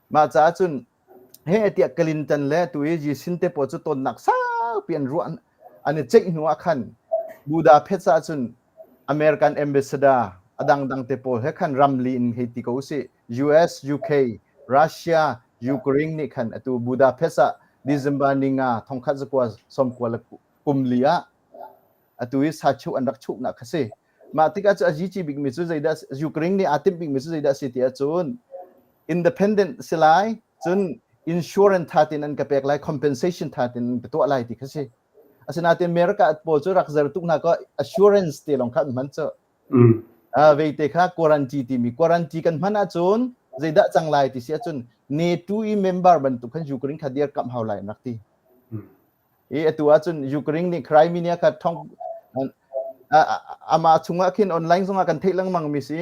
Mah caah cun he tiah Clinton le tu i Jisin te pawl cu tonnak saupi an ruah an i ceih hnu ah khan Budapest ah cun American ambassador a dangdang te pawl he khan ramli in hei ti ko usih US, UK, Russia, Ukraine nih khan atu Budapest ah December ninga thongkhat zakua sawmkua le kum li ah atu i sachuh an rak chuhnak kha si. Mah tikah cu a zici bikmi cu zeidah Ukraine nih aa timh bikmi cu zeidah si ti ahcun independent si lai cun insurance tha tin an ka pek lai compensation tha tin an ka tuah lai ti kha si. Asinain America pawl cu rak zer tuk hna ko assurance te lawng kha an hman cu. Uh, veite kha quarantine timi quarantine kan hman ahcun zeidah cang lai ti si ahcun NATO i member bantuk khan Ukraine kha dir kamh hau lai an rak ti. I atu ahcun Ukraine nih Crimea kha thong amah chungah khin online zongah kan theih lengmang mi si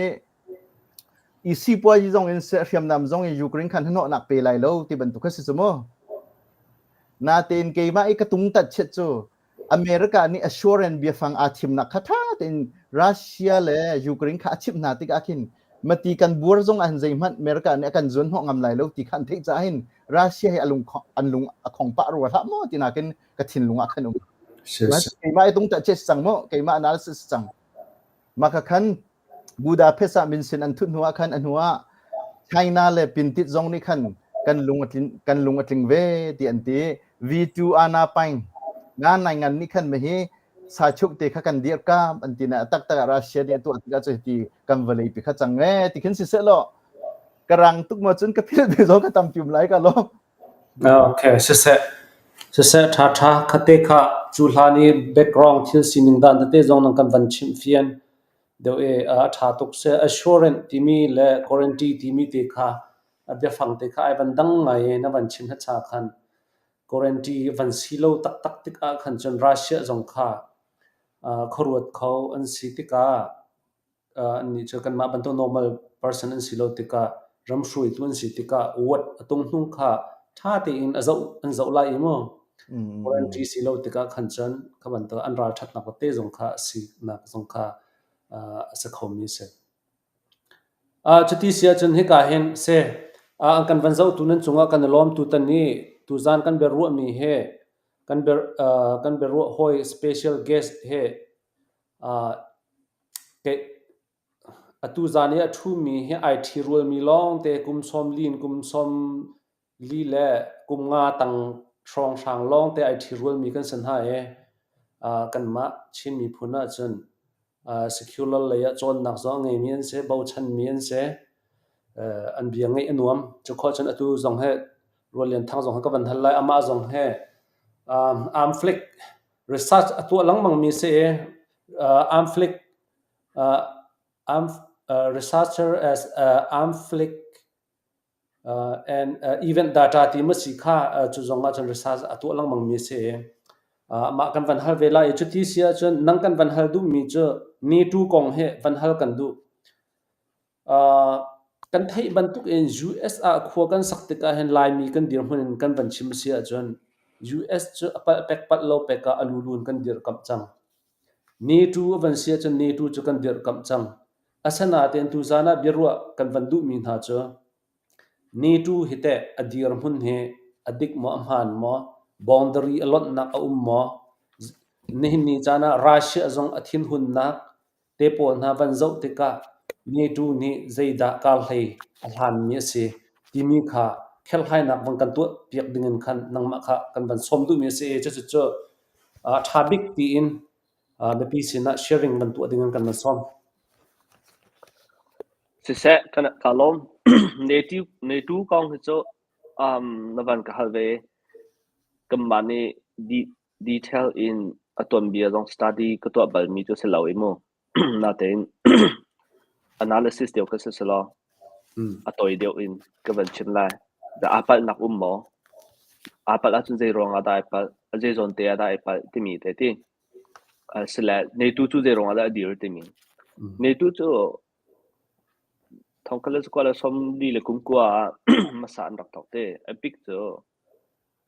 i sipuazi zong in hriamnam zong in Ukraine khan hnawhnak pe lai lo ti bantuk kha si cu mu. Natein keimah i ka tung tat chiat cu America nih assurance biafang aa thimnak kha ṭha tein Russia le Ukraine kha a chimh hna tikah khin mati kan buar zong ah hin zeihmanh America nih a kan zuan hnawh ngam lai lo ti kha an theih caah hin Russia hi a lung an lung a khong pah rua hlah maw ti nakin ka thinlung ah khan um. Keimah i tung ta che cang maw keimah analysis cang. Maka khan Budapest ah minsin an thut hnu ah khan a hnu ah China le Pintit zong nih khan kan lung a tlin kan lung a tling ve ti an ti. V2 ana paing nga nai ngan nih khan mahi sachuk te kha kan dir kam an ti na taktak ah Russia nih a tuah tikah cu ti kan vawlei pi kha cang e ti khin si seh law ka rang tuk ma cun ka phil ve zong ka tam pium lai ka lo Okay, siseh. Siseh ṭha ṭha khate kha cu hlan i background thil sining dan tete zong nan kan van chimh fian. Deuh i a ṭha tuk si. Assurance timi le guarantee timi te kha a biafang te kha ai van dang ngai i na van chim hmasa khan guarantee van si lo taktak tikah khan cun Russia zong kha khuaruat kho an si tikah annih cu kanmah bantuk normal person an si lo tikah ram hruaitu an si tikah word a tung hnu kha ṭha tein a zoh an zoh lai i mu. Guarantee si lo tikah khan cun kha bantuk an ralṭhatnak tete zong kha a sinak zong kha a si khomi a si. Cuti si ahcun hika hin si kan van zohtu nan cungah kan i lawm tutan i tuzaan kan biaruahmi hi kan bia kan biaruah hawi special guest he atu zaan i a ṭhumi hi ai ṭhirualmi lawngte kum 40 in kum 44 le kum nga tang hrawnghrang lawngte ai ṭhirualmi kan si hna i kanmah Chin miphun ahcun secular lei ah cawnnak zong a ngeimi an si, bochanmi an si. An bia ngaih a nuam. Cu khawh cun atu zong hi Rual Lian Thang zong hi ka van hal lai. Amah zong hi armflick research a tuah lengmangmi si i armflick arm researcher as armflick and event data ti ma si kha cu zong ah cun research a tuah lengmangmi si i mah kan van hal ve lai i cuti si ahcun nang kan van hal duhmi cu NATO kong hi van hal kan duh. Kan theih bantuk in US ah khua kan sak tikah hin Laimi kan dirhmun in kan van chim a si ahcun US cu a palh pek palh lo pek ah a lulu in kan dirhkamh cang. NATO a van si ahcun NATO cu kan dirhkamh cang. Asinain tuzaan ah biaruah kan van duhmi hna cu NATO hi teh a dirhmun hi a dik maw a hmaan maw? Boundary a lonhnak a um maw? Nihin ni caan ah Russia zong a thinhunnak te pawl hna van zoh tikah NATO nih zeidah karhlei a hlanmi a si timi kha kherhhlainak van kan tuah piak ding in khan nangmah kha kan van sawm duhmi a si i cucu a ṭha bik tiin mipi sinah sharing van tuah ding in kan van sawm. Siseh, ka lawm. NATO, NATO kong hi cu na van ka hal ve. Kanmah nih detail in a tuanbia zong study ka tuah balmi cu si lo i mu. Natein analysis deuh ka si selaw a tawi deuh in ka van chim lai. Aa palhnak um maw? Aa palh ahcun zei ruang ah dah ai palh? A zei zawn te ah dah ai palh timi te ti. Sile NATO cu zei ruang ah dah a dir timi. NATO cu thongkhat le zakua le 40 le kum kua ah hmasa an rak thawk te. A bik cu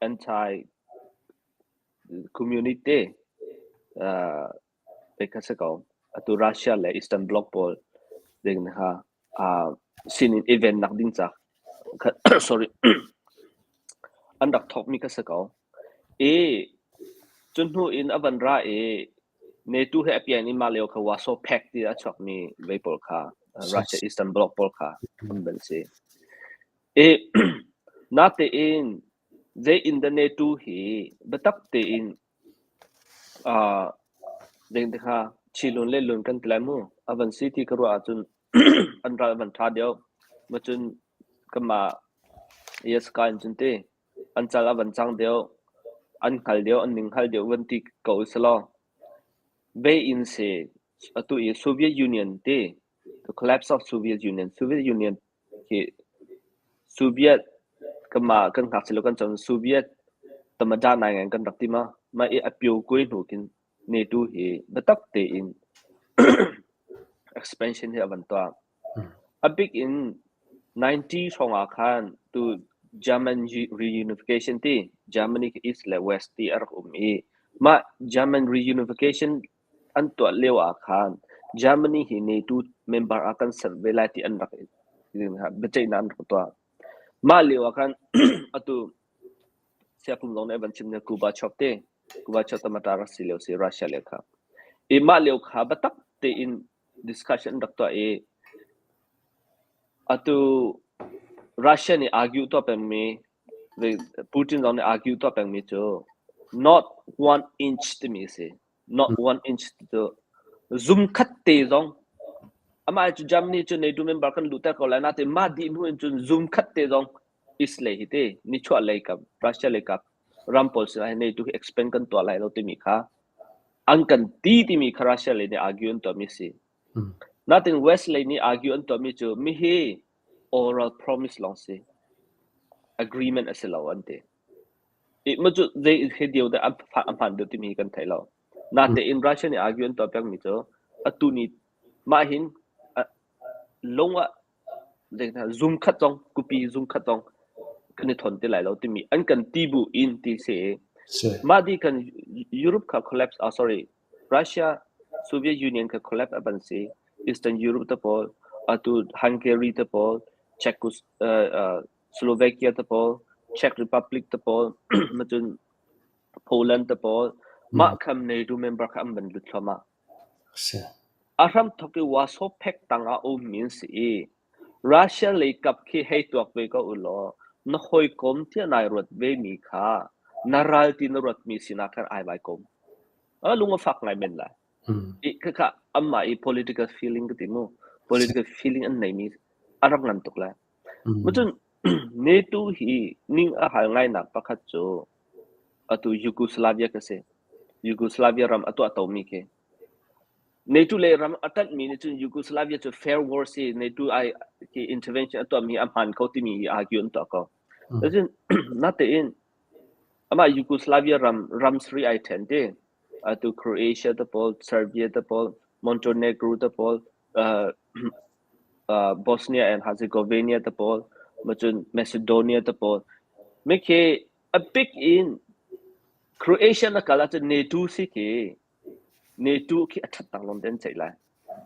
anti-community pek kha si ko. Atu Russia le Eastern Bloc pawl ding kha sin in i vennak ding ca sorry an rak thawkmi kha si ko. I cu hnu in a van ra i NATO he a pian i mah lio kha Warsaw Pact ti a chuakmi vei pawl kha Russia Eastern Bloc pawl kha an van si. I natein zei in dah NATO hi biatak tein zeiti kha chilun le lun kan ti lai mu. A van si ti ka ruah ahcun an ral a van ṭha deuh. Macun kanmah Yaska in cun ti an cal a van cang deuh, an hngal deuh, an ning hngal deuh van ti ko usalaw. Vei in si atu i Soviet Union ti the collapse of Soviet Union. Soviet Union hi Soviet kanmah kan ngakchia lio kan cawn Soviet tamaṭa nai ngai kan rak ti ma. Mah i a pio kuai hnu khin NATO hi biatak tein expansion hi a van tuah. A bik in 90 hrawng ah khan tu German reunification ti Germany East le West ti a rak um i mah German reunification An tuah lio ah khan Germany hi NATO member ah kan ser ve lai ti an rak biaceihnak an rak tuah. Mah lio ah khan atu Siakum zong nih a van chim ning Gorbachev te, Gorbachev tamata rak si lio si Russia lio kha. I mah lio kha biatak tein discussion an rak tuah i atu Russia nih argue tuah pengmi Putin zong nih argue tuah pengmi cu not one inch timi a si. Not one inch cu zum khat te zong amah cu Germany cu NATO member kan luhter ko lai nain mah dih hnu in cun zum khat te zong East lei hi te nichuah lei kap Russia lei kap ram pawl sinah hin NATO hi expand kan tuah lai lo timi kha an kan ti timi kha Russia lei nih argue an tuahmi si. Natin West lei nih argue an tuahmi cu mihi oral promise lawng si. Agreement a si lo an ti. I mu cu zei he dio dah a hman deuh timi hi kan thei lo. Natein Russia nih argue an tuah pengmi cu atu ni mah hin lung ah zum khat zong kupi zum khat zong kan i thon ti lai lo timi an kan ti bu in ti si. Mah di kan Europe kha collapse, oh sorry, Russia Soviet Union kha collapse a ban si. Eastern Europe te pawl, atu Hungary te pawl, Czech, Slovakia te pawl, Czech Republic te pawl, macun Poland te pawl, mah kham NATO member kha an van lut thluahmah. A hramthawk i Warsaw Pact tangah a ummi an si i Russia lei kap khi hei tuak ve ko u law na hawikom tiah nai ruat vemi kha na ral ti na ruatmi sinah khan ai vai kom. A lung a fak ngai men lai. I khakha anmah i political feeling ka ti mu. Political feeling an neimi a rak ngan tuk lai. Macun NATO hi ning a hal ngainak pakhat cu atu Yugoslavia ka si. Yugoslavia ram a tuahtomi khi. NATO le ram a ṭanhmi nih cun Yugoslavia cu fair war si NATO ai khi intervention a tuahmi a hmaan ko timi hi argue an tuah ko. Cun natein amah Yugoslavia ram ram sarih ai ṭhen ti. Atu Croatia te pawl, Serbia te pawl, Montenegro te pawl, Bosnia and Herzegovina te pawl, macun Macedonia te pawl. Mikhi a bik in Croatia na kal ahcun NATO si khi NATO khi a ṭhat tak lawng te an ceih lai.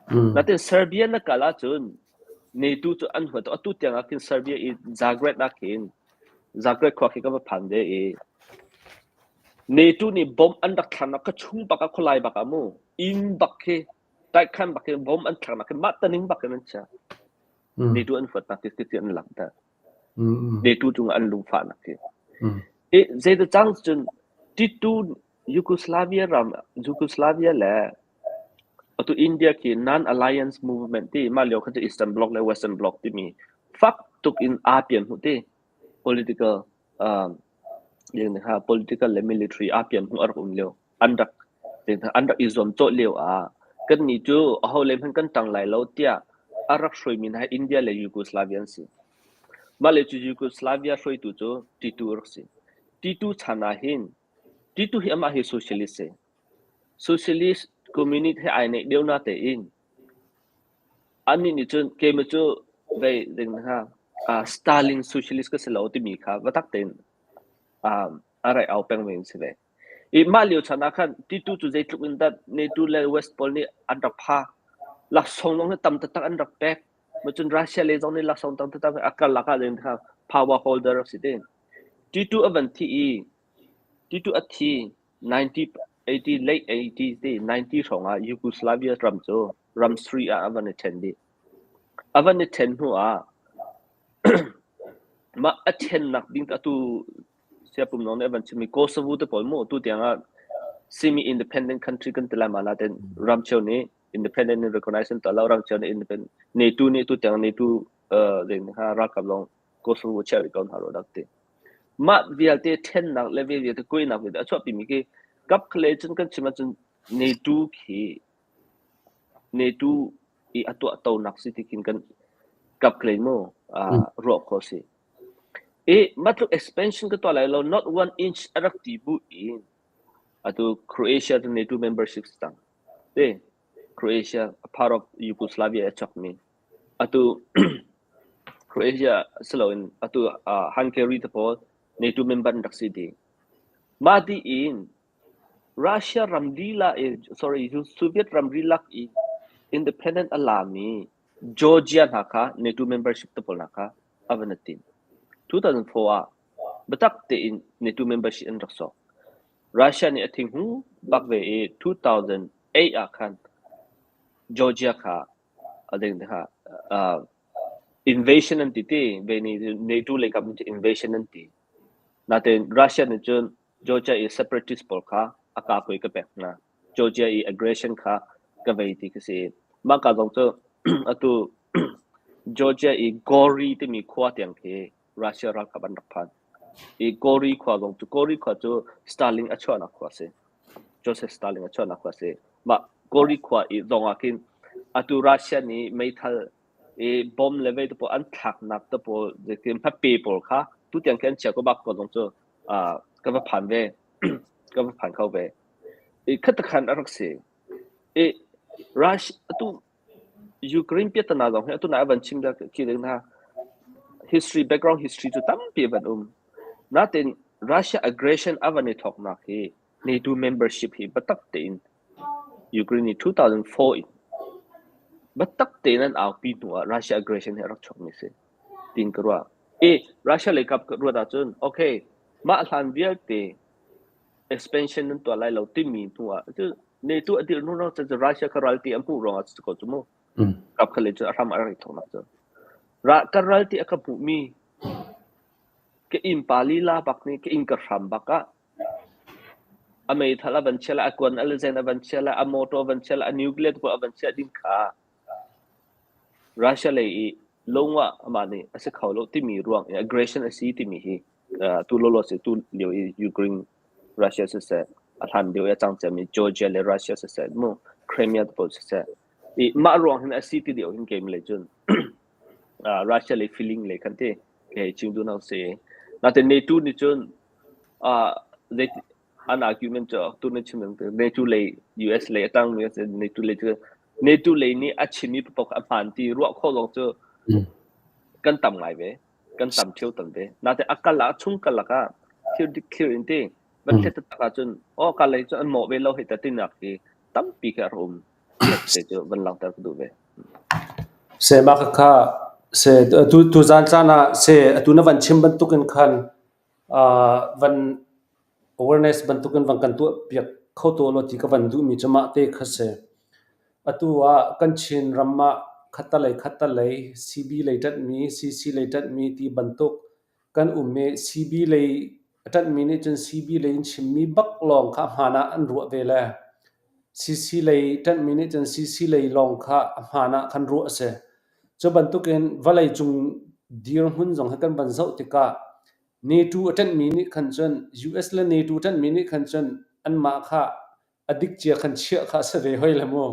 Natin Serbia na kal ahcun NATO cu an huat. Atu tiang ah khin Serbia i Zagreb ah khin Zagreb khua khi ka va phan ve i NATO nih bomb an rak thlaknak ka chung bak ah khualai bak ah mu inn bak khi taikhan bak khi bomb an thlaknak khi mah taning bak in an chia. NATO an huatnak khi ti an langhter. NATO cungah an lungfahnak khi. I zeidah cang cun Titu Yugoslavia ram Yugoslavia le atu India khi Non-Alliance Movement ti mah lio kha cu Eastern Bloc le Western Bloc timi fak tuk in aa pian hmuh ti political kha political le military aa pian hmuh a rak um lio an rak an rak i zuamcawh lio ah kannih cu aho le hmanh kan ṭang lai lo tiah a rak hruaimi hna hi India le Yugoslavia an si. Mah le cu Yugoslavia hruaitu cu Tito a rak si. Tito chan ah hin Tito hi amah hi socialist si. Socialist communist he ai neih deuh na tein annih nih cun keimah cu vei ding kha Stalin socialist ka si lo timi kha va tak tein a rai au peng ve in si ve. I mah lio chan ah khan Tito cu zeitluk in dah NATO le West pawl nih an rak pha. Laksawng zong hi tam taktak an rak pek. Macun Russia le zong nih laksawng tam taktak a karlak ah kha power holder rak si te. Tito a van thi i Tito a thi 1980 late 80s te 90 hrawng ah Yugoslavia ram cu ram sri ah a van i ṭhen dih. A van i ṭhen hnu ah mah a ṭhennak ding atu siapum nong nih a van chimmi Kosovo te pawl mu tu tiang ah semi independent country kan ti lai ma nain ram cheu nih independent in recognize an tuah lo ram cheu nih independent NATO nih tu tiang NATO ralkap lawng Kosovo chiah rih ko hna rawh dak ti. Mah vialte ṭhennak le vialte kuainak vialte a chuahpimi khi kap khle cun kan chim ahcun NATO khi NATO i a tuahtonak si ti khin kan kap khle mu ruah khawh si. I mah tluk expansion ka tuah lai lo not one inch a rak ti bu in atu Croatia cu NATO membership si cang. Te Croatia a part of Yugoslavia a chuakmi. Atu Croatia siloin atu Hungary te pawl NATO member an rak si dih. Mah ti in Russia ram lila i sorry Soviet ram lak i independent a lami Georgia hna kha NATO membership te pawl hna kha a van i tim. 2004 ah biatak tein NATO membership an rak sawk. Russia nih a thinghung bak ve i 2008 ah khan Georgia kha a ding kha invasion an ti ti ve ni NATO lei kap nih invasion an ti. Natein Russia nih cun Georgia i separatist pawl kha a kapui ka pek hna. Georgia i aggression kha ka vei ti ka si. Mah ka zong cu atu Georgia i Gori timi khua tiang khi Russia ralkap an rak phan. I Gori khua zong cu Gori khua cu Stalin a chuahnak khua a si. Joseph Stalin a chuahnak khua a si. Mah Gori khua i zong ah khin. Atu Russia nih meithal i bomb le vei te pawl an thlaknak te pawl zeitin hmape pawl kha tutiang khi an chia ko bak ko zong cu ka va phan ve. Ka va phan kho ve. I khatakhan a rak si. I Russia atu Ukraine piahtana zong hi atu nai a van chim dah khi ding hna history background history cu tampi a van um. Natin Russia aggression a van i thawknak hi NATO membership hi biatak tein Ukraine nih 2004 in biatak tein an aupi hnu ah Russia aggression hi a rak chuakmi a si tiin ka ruah. I Russia lei kap ruat ahcun okay mah hlan vialte expansion nan tuah lai lo timi hnu ah cu NATO a dirh hnu lawng cu Russia kha ralti a hmuh ruangah cu ko cu mu. Kap kha le cu a hram a rak i thawknak cu. Ra kan ralti a ka hmuhmi ka innpa lila bak nih ka inn ka hram bak ah a meithal a van chia lai, a kuan a lezen a van chia lai, a motor a van chia lai, a nuclear te a van chiah ding kha Russia lei i lungah amah nih a si kho lo timi ruang i aggression a si timi hi tu lawlaw si tu lio i Ukraine Russia siseh a hlan lio i a cang ciami Georgia le Russia siseh mu Crimea te pawl siseh i mah ruang hin a si ti lio hin keimah lei cun Russia lei feeling lei khan ti kei chim duh nak si. Natin NATO nih cun zei an argument cu tu na chim NATO lei US lei a tangmi a si NATO lei cu NATO lei nih a chimmi paoh a hmaan ti ruah khawh zong cu kan tam ngai ve kan tam ṭheo tam ve natin a kal ah chung kal lakah thil dik clear in ti van thlet taktak ahcun oh ka lei cu an mawh ve lo hei ta tinak hi tampi khi a rak um te cu van langhter ka duh ve. Se mah kha se tu tu zan caan ah se atu na van chim bantukin khan van awareness bantukin van kan tuah piak kho to law ti ka van duhmi cu mah te kha si. Atu ah kan Chin ram ah khattalei khattalei CB lei ṭanhmi, CC lei ṭanhmi ti bantuk kan um i CB lei a ṭanhmi nih cun CB lei in chimmi bak lawng kha a hmaan ah an ruah ve le CC lei ṭanhmi nih cun CC lei lawng kha a hmaan ah khan ruah a si. Cu bantukin vawleicung dirhmun zong hi kan van zoh tikah NATO a ṭanhmi nih khan cun US le NATO a ṭanhmi nih khan cun anmah kha a dik cia khan chiah kha a si ve hoi le mu.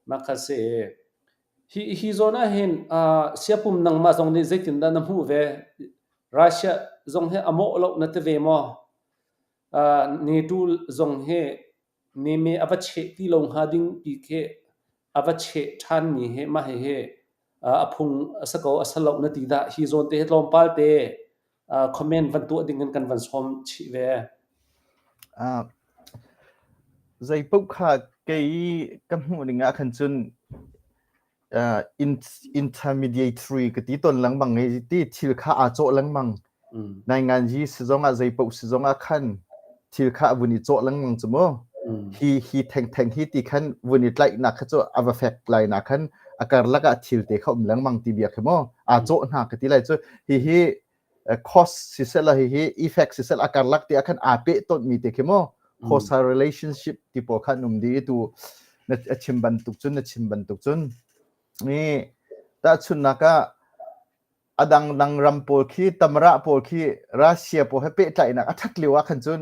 Mah kha si. Hi, hi zawn ah hin uh, siapum nangmah zong nih zeitindah na hmuh ve? Russia zong hi a mawh lo na ti ve maw? Uh, NATO zong hi neme a va cheh ti lo hnga ding pi khi a va cheh ṭhanmi hi mah hihi a phung a si ko a si lo na ti dah hi zawn te hi tlawmpal te comment van tuah ding in kan van sawm chih ve. Zei paoh kha kei ka hmuh ning ah khan cun intermediary ka ti tawn lengmang i ti thil kha aa cawh lengmang. Nainganzi si zongah zei paoh si zongah khan thil kha a vun i cawh lengmang cu mu. Hi hi thengtheng hi ti khan vun i tlaihnak kha cu a va fek lai na khan a karlak ah thil te kha um lengmang ti bia khi mu. Aa cawh hna ka ti lai cu hihi cause siseh hihi effect siseh a karlak te ah khan aa peh tonmi te khi mu causal relationship ti pawl khan um di tu na chim bantuk cun na chim bantuk cun ni tahchunnak ah a dangdang ram pawl khi tamra pawl khi Russia pawl he pehtlaihnak a that lio ah khan cun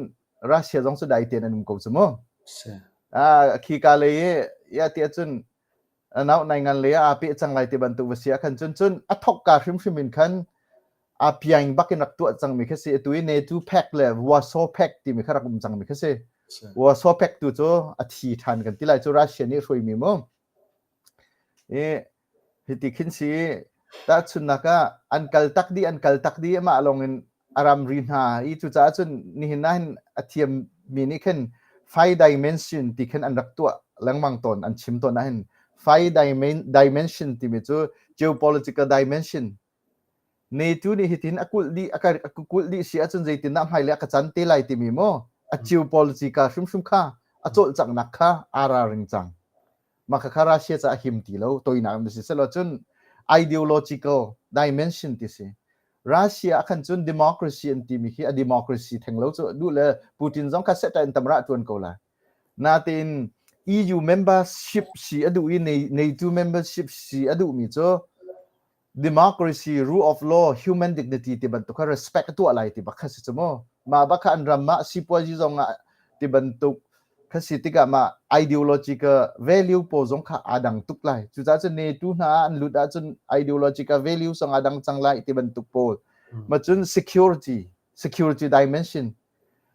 Russia zong cu dai tein an um ko cu mu ah khi ka lei i ya ti cun nau nai ngan le aa pe cang lai ti bantuk va si ah khan cun cun a thok ka hrimhrim in khan a piang bak in rak tuah cangmi kha si atu i NATO pact le Warsaw Pact timi kha rak um cangmi kha si Warsaw Pact tu cu a thi ṭhan kan ti lai cu Russia nih hruaimi mu i Hiti khin si tahchunhnak ah an kal tak dih an kal tak dih amah lawng in a ramri hna i cucaah cun nihin ah hin a thiammi nih khin five dimension ti khin an rak tuah lengmang tawn an chim tawn ah hin five dimension timi cu geopolitical dimension NATO nih hitin a kulh dih a kulh dih si ahcun zeitindah hmailei a ka can te lai timi maw a geopolitical hrimhrim kha a cawlcanghnak kha aa ralring cang. Mah khakha Russia caah a him ti lo toinak in si selaw cun ideological dimension ti si. Russia ah khan cun democracy an timi khi a democracy theng lo cu duh le Putin zong kha seta in tamra tuan ko lai. Natein EU membership si a duh i NATO membership si a duhmi cu democracy, rule of law, human dignity ti bantuk kha respect a tuah lai ti bak kha si cu mu. Mah bak kha an ram ah sipuazi zong ah ti bantuk. Kha si tikah mah ideological value pawl zong kha aa dang tuk lai. Cucaah cun NATO hna ah an lut ahcun ideological value zong aa dang cang lai ti bantuk pawl. Ma cun security, security dimension,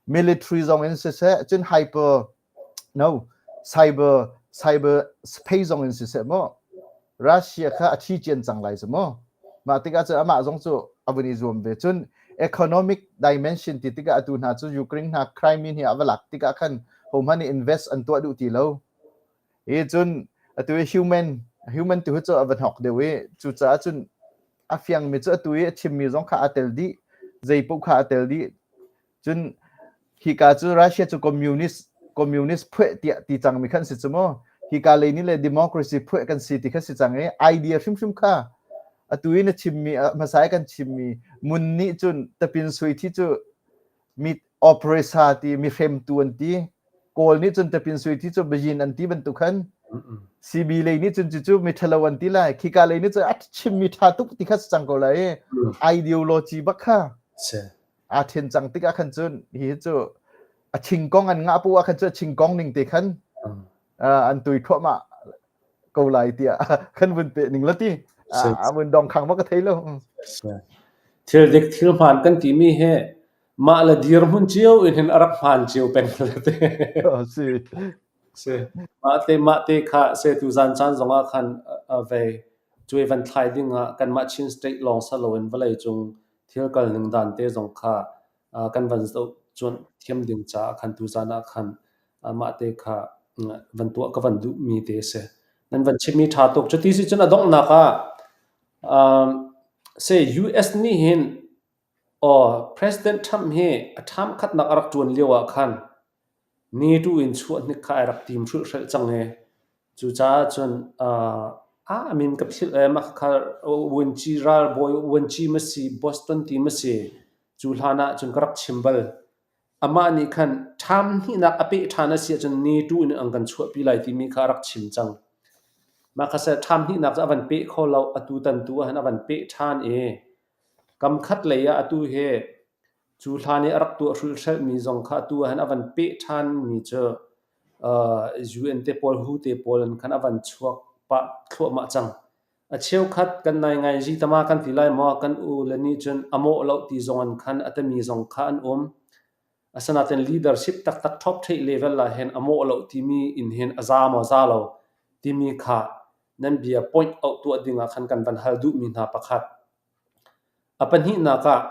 military zong in siseh, cun hyper no cyber cyber space zong in siseh maw Russia kha a thi cian cang lai cu mu. Mah tikah cun amah zong cu a vun i zuam ve. Cun economic dimension ti tikah atu hna cu Ukraine hna Crimea hi a va lak tikah khan hohmanh nih invest an tuah duh ti lo. I cun atu i human human tu hi cu a va hnok deuh i cucaah cun a fiangmi cu atu i a chimmi zong kha aa tel dih. Zei paoh kha aa tel dih. Cun hika cu Russia cu communist communist phueh tiah ti cangmi khan si cu mu. Hika lei nih le democracy phueh kan si ti kha si cang i idea hrimhrim kha atu i na chimmi hmasa i kan chimmi mun nih cun tapin sui thi cu mi oppressor ti mi hremtu an ti Kawl nih cun tapin sui thi cu Beijing an ti bantuk khan CB lei nih cun cucu mi ṭhalo an ti lai khika lei nih cun a chimmi ṭha tuk ti kha si cang ko lai i ideology bak kha aa ṭhen cang tikah khan cun hi cu a chingkong an ngah pu ah khan cu a chingkong ning te khan an tui thluahmah ko lai tiah kan vun pe ning la ti a vun dong khang ma ka thei lo. Thil dik thil hmaan kan timi hi mah le dirhmun cio in hin a rak hmaan cio peng le te. Si. Si. Mah te mah te kha se tu zan caan zongah khan vei cuai van thlai ding ah kanmah Chin state lawng sa loin vawlei cung thil kal ning dan te zong kha kan van zoh cuanh thiam ding caah khan tuzan ah khan mah te kha van tuah ka van duhmi te a si. Nan van chimmi ṭha tuk. Cuti si cun a donghnak ah say US nih hin aw President Trump hi a term khatnak a rak ṭuan lio ah khan NATO in chuah hnik kha ai rak tim hrulhhrelh cang i Cucaah cun a min ka philh ee, mah khakha vuanci ralbawi vuanci ma si, Boston ti ma si, cu hlan ah cun ka rak chim bal. Amah nih khan ṭham hnihnak a peh ṭhan a si ahcun NATO in an kan chuahpi lai timi kha a rak chim cang. Mah kha seh ṭham hnihnak cu a van peh kho lo, atu tan tu ah hin a van peh ṭhan i kam khat lei ah atu hi cu hlan i a rak tuah hrulhhrelhmi zong kha atu ah hin a van peh ṭhanmi cu UN te pawl hu te pawl in khan a van chuak pah thluahmah cang. A cheukhat kan nai ngai zi tama kan ti lai maw kan u le nih cun a mawh lo ti zong an khan a tami zong kha an um. Asinain leadership taktak top theih level ah hin a mawh lo timi in hin a za maw za lo timi kha nan bia point out tuah ding ah khan kan van hal duhmi hna pakhat. A pahnihnak ah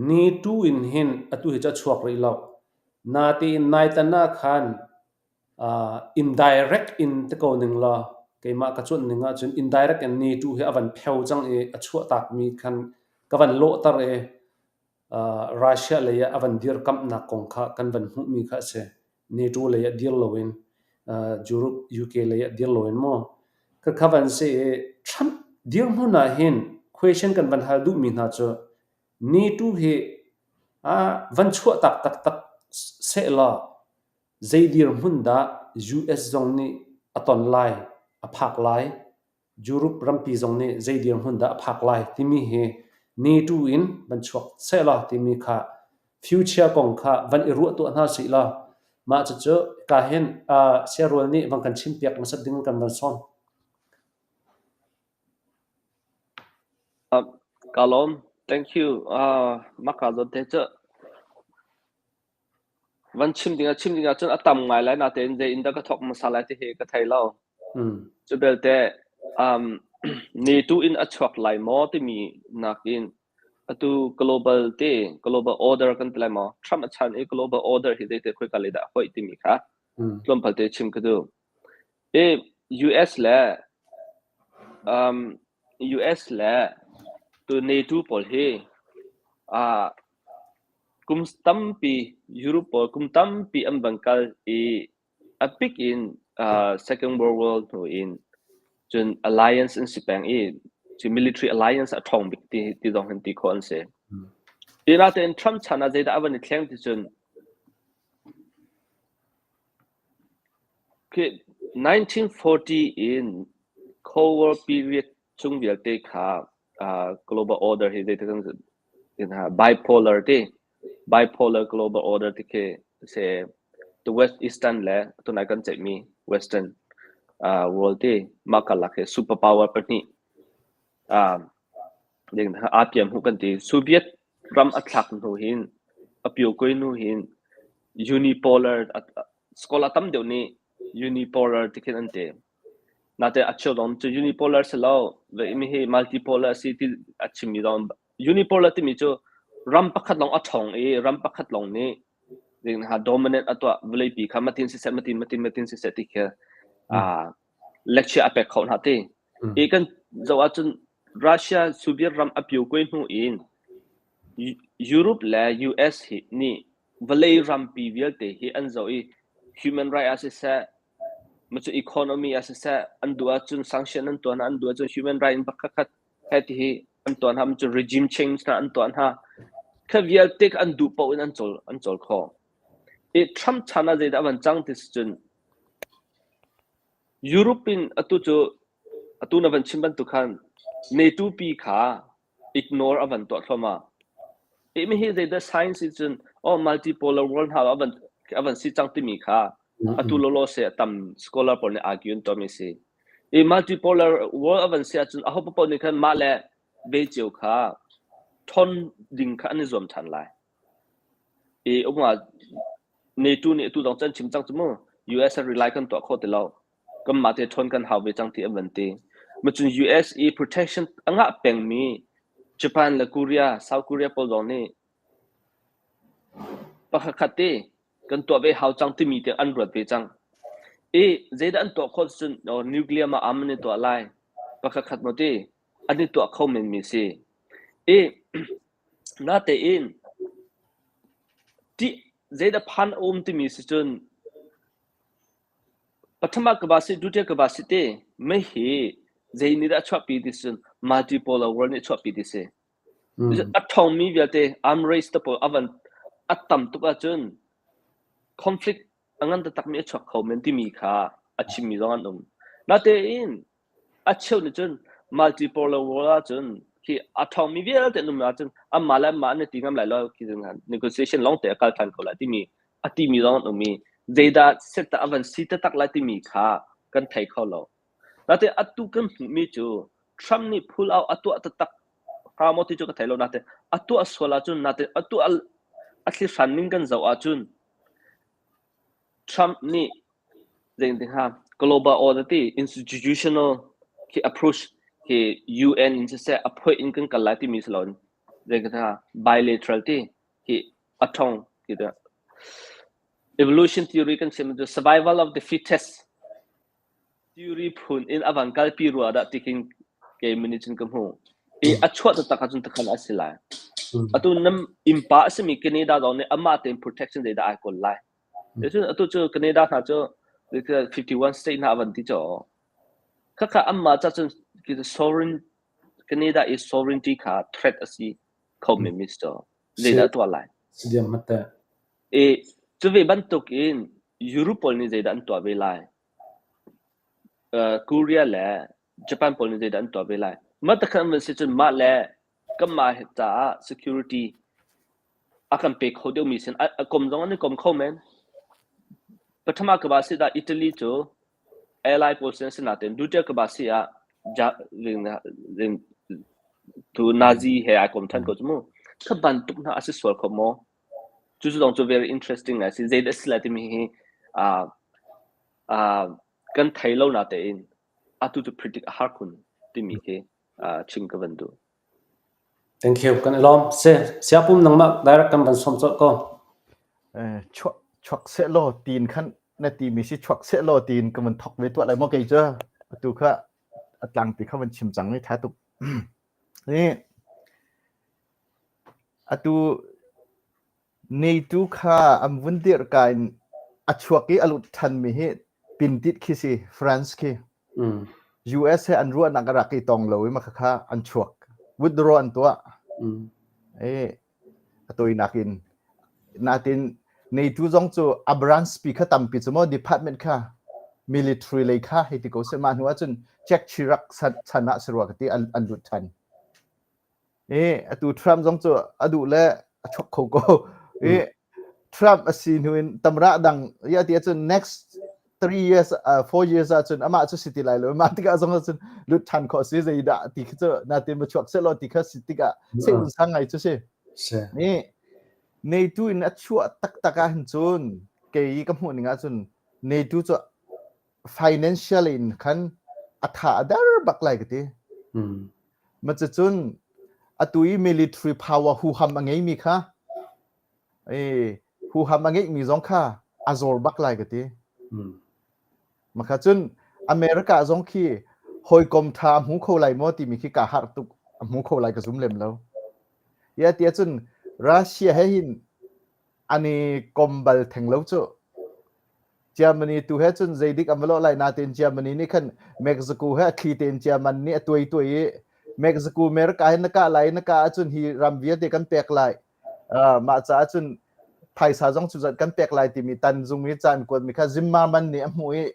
NATO in hin atu hi cu a chuak rih lo. Natein naitan ah khan indirect in ti ko ning law keimah ka cuanh ning ahcun indirect in NATO hi a van pheo cang i a chuahtakmi khan ka van lawhter i Russia lei ah a van dirkamhnak kong kha kan van hmuhmi kha a si. NATO lei ah dir loin Europe, UK lei ah dir loin maw khakha van si i Trump dirhmun ah hin question kan van hal duhmi hna cu NATO hi van chuahtak taktak sehlaw zei dirhmun dah US zong nih a ton lai, a phak lai, Europe rampi zong nih zei dirhmun dah a phak lai timi hi NATO in van chuak sehlaw timi kha future kong kha van i ruah tuah hna sih law mah cucu ka hin siarual nih van kan chimpiak hmasat ding kan van sawm. Ka lawm. Thank you. Mah ka zawn te cu van chim ding ah chim ding ahcun a tam ngai lai natein zei in dah ka thawk hmasa lai ti hi ka thei lo. Cu belte NATO in a chuak lai maw timi nakin atu global te global order kan ti lai maw Trump a chan i global order hi zeite khoika lei dah a hoih timi kha tlawmpal te chim ka duh. I US le US le tu NATO pawl hi kum tampi Europe pawl kum tampi an van kal i a bik in Second World War hnu in cun alliance an si peng i cu military alliance a ṭhawng bik ti ti zong hin ti khawh an si. Hi natein Trump chan ah zeidah a van i thleng ti cun Khi 1940 in Cold War period chung vialte kha global order hi zeitik in bipolar ti bipolar global order ti khi si. The West Eastern le tunai kan ceihmi Western uh, world ti mah karlak hi super power pahnih uh, ding aa piam hu kan ti. Soviet ram a thlak hnu hin a pio koi hnu hin unipolar scholar tam deuh nih unipolar ti khin an ti. Natein a cheu zong cu unipolar si lo, mi hi multipolar a si ti a chimmi zong unipolar timi cu ram pakhat lawng a ṭhawng i ram pakhat lawng nih dominant a tuah vawleipi kha matin siseh matin matin matin siseh ti khi lecture a pek kho hna ti. I kan zoh ahcun Russia Soviet ram a pio kuai hnu in Europe le US hi nih vawlei rampi vialte hi an zoh i human right ah siseh Macu economy ah siseh, an duh ahcun sanction an tuah hna, an duh ahcun human right in pakhatkhat he ti hi an tuah hna, macu regime change hna an tuah hna. Kha vialte kha an duh paoh in an cawl, an cawl khawh. I Trump chan ah zeidah a van cang ti si cun Europe in atu cu atu na van chim bantuk khan NATO pi kha ignore a van tuah thluahmah. Imi hi zeidah science in cun oh multipolar world hna a van a van si cang timi kha atu lolo se a tam scholar pawl nih argue an tuahmi si. I multipolar world a van si ahcun aho paoh nih khan mah le ve cio kha ṭhawn ding kha an i zuam ṭhan lai. I umah NATO nih atu zong cu an chim cang cu mu US rely kan tuah khawh ti lo. Kanmah te ṭhawn kan hau ve cang ti an van ti. Macun US i protection a ngah pengmi Japan le Korea, South Korea pawl zong nih pakhatkhat te kan tuah ve hau cang timi te an ruat ve cang. I zeidah an tuah khawh cun nuclear ma am an i tuah lai pakhatkhat maw ti an i tuah kho menmi si. I natein ti zeidah phan a um timi si cun Pathum ah ka va si, dutiah ka va si te. Mei hi zei nih dah a chuahpi ti cun multipolar world nih a chuahpi ti si. A ṭhawngmi vialte arm race te pawl a van a tam tuk ahcun conflict a ngan taktakmi a chuak kho men timi kha a chimmi zong an um. Natein A cheu nih cun multipolar world ahcun khi a ṭhawngmi vialte an um ahcun anmah le anmah an i ti ngam lai lo khi negotiation lawng te a kal ṭhan ko lai timi a timi zong an um i zeidah set a van si taktak lai timi kha kan thei kho lo. Natein atu kan hmuhmi cu Trump nih pull out a tuah taktak hnga maw ti cu ka thei lo natein a tuah sual ahcun natein a tuah a thlihran ning kan zoh ahcun Trump nih zeitin hnga global order ti institutional khi approach khi UN in siseh a phoih in kan kal lai timi si loin zeitin hnga bilateral ti khi a ṭhong ti dah evolution theory kan chim cu survival of the fittest Theory phun in a van kalpi rua dah ti khin keimah nih cun ka hmuh. I a chuah taktak ahcun takhan a si lai. Atu nam innpa a simi Canada zong nih amah tein protection zeidah ai kawl lai. Cun atu cu Canada hna cu 51 state hna a van ti cu. Khakha anmah ca cun sovereign Canada i sovereignty kha threat a si kho men mi si cu. Zeidah a tuah lai? Si diam hmat I cu ve bantuk in Europe pawl nih zeidah an tuah ve lai? Korea le Japan pawl nih zeidah an tuah ve lai? Mah takhan an van si cun mah le kanmah caah security a kan pe kho deuhmi sin a kom zong an i kom kho men. Pathum ah ka ba si dah Italy cu ally pawl sin a si nain Duterte ka ba si ah tu Nazi he ai kom than ko cu mu. Kha bantuk hna a si sual kho maw? Cucu zong cu very interesting ngai si. Zeidah a si lai timi hi uh, uh, kan thei lo na tein atu cu predict a har khun timi khi uh, chim ka van duh. Thank you. Kan i lawm. Se, siapum nangmah direct kan van som cawlh ko. Eh, chuak chuak seh law tiin khan na ti mi si chuak seh law tiin ka van thok ve tuah lai maw kei cu atu kha a tlangpi kha van chim cang i tha tuk. Ni Atu NATO kha an vun dirhka in a chuak i a lut ṭhanmi hi pintit khi si, France khi. US he an ruahnak a rak i tong lo i mah khakha an chuak. Withdraw an tuah. I a tawinak in. Natin NATO zong cu a branch pi kha tampi cu maw department kha military lei kha hei ti ko seh mah hnu ahcun Czech Chirac chan ah si rua ka ti an, an lut ṭhan. I atu Trump zong cu a duh le a chuak kho ko. I. Trump a si hnu in tamra dang ya ti ahcun next 3 years 4 years ahcun amah cu si ti lai lo mah tikah zong ahcun lut ṭhan khawh si zeidah ti khi cu natin va chuak seh law ti kha si tikah se un sang ngai cu si. Ni NATO in a chuah taktak ah hin cun kei ka hmuh ning ahcun NATO cu financial in khan a tha a der bak lai ka ti. Ma cun atu i military power huham a ngeimi kha huham a ngeihmi zong kha a zor bak lai ka ti. Makha cun America zong khi hawikom ṭha a hmu kho lai maw timi khi kaa harh tuk a hmu kho lai ka zum lem lo. Ya tiah cun Russia he hin an i kom bal theng lo cu. Germany tu he cun zeidik an va lawh lai nain Germany nih khan Mexico he a thli tein German nih a tuai tuai i Mexico America he na kah lai na kah ahcun hi ram vialte kan pek lai. Uh, mah caah cun phaisa zong cu zat kan pek lai timi tanzung i caan kuatmi kha Zimmerman nih a hmuh i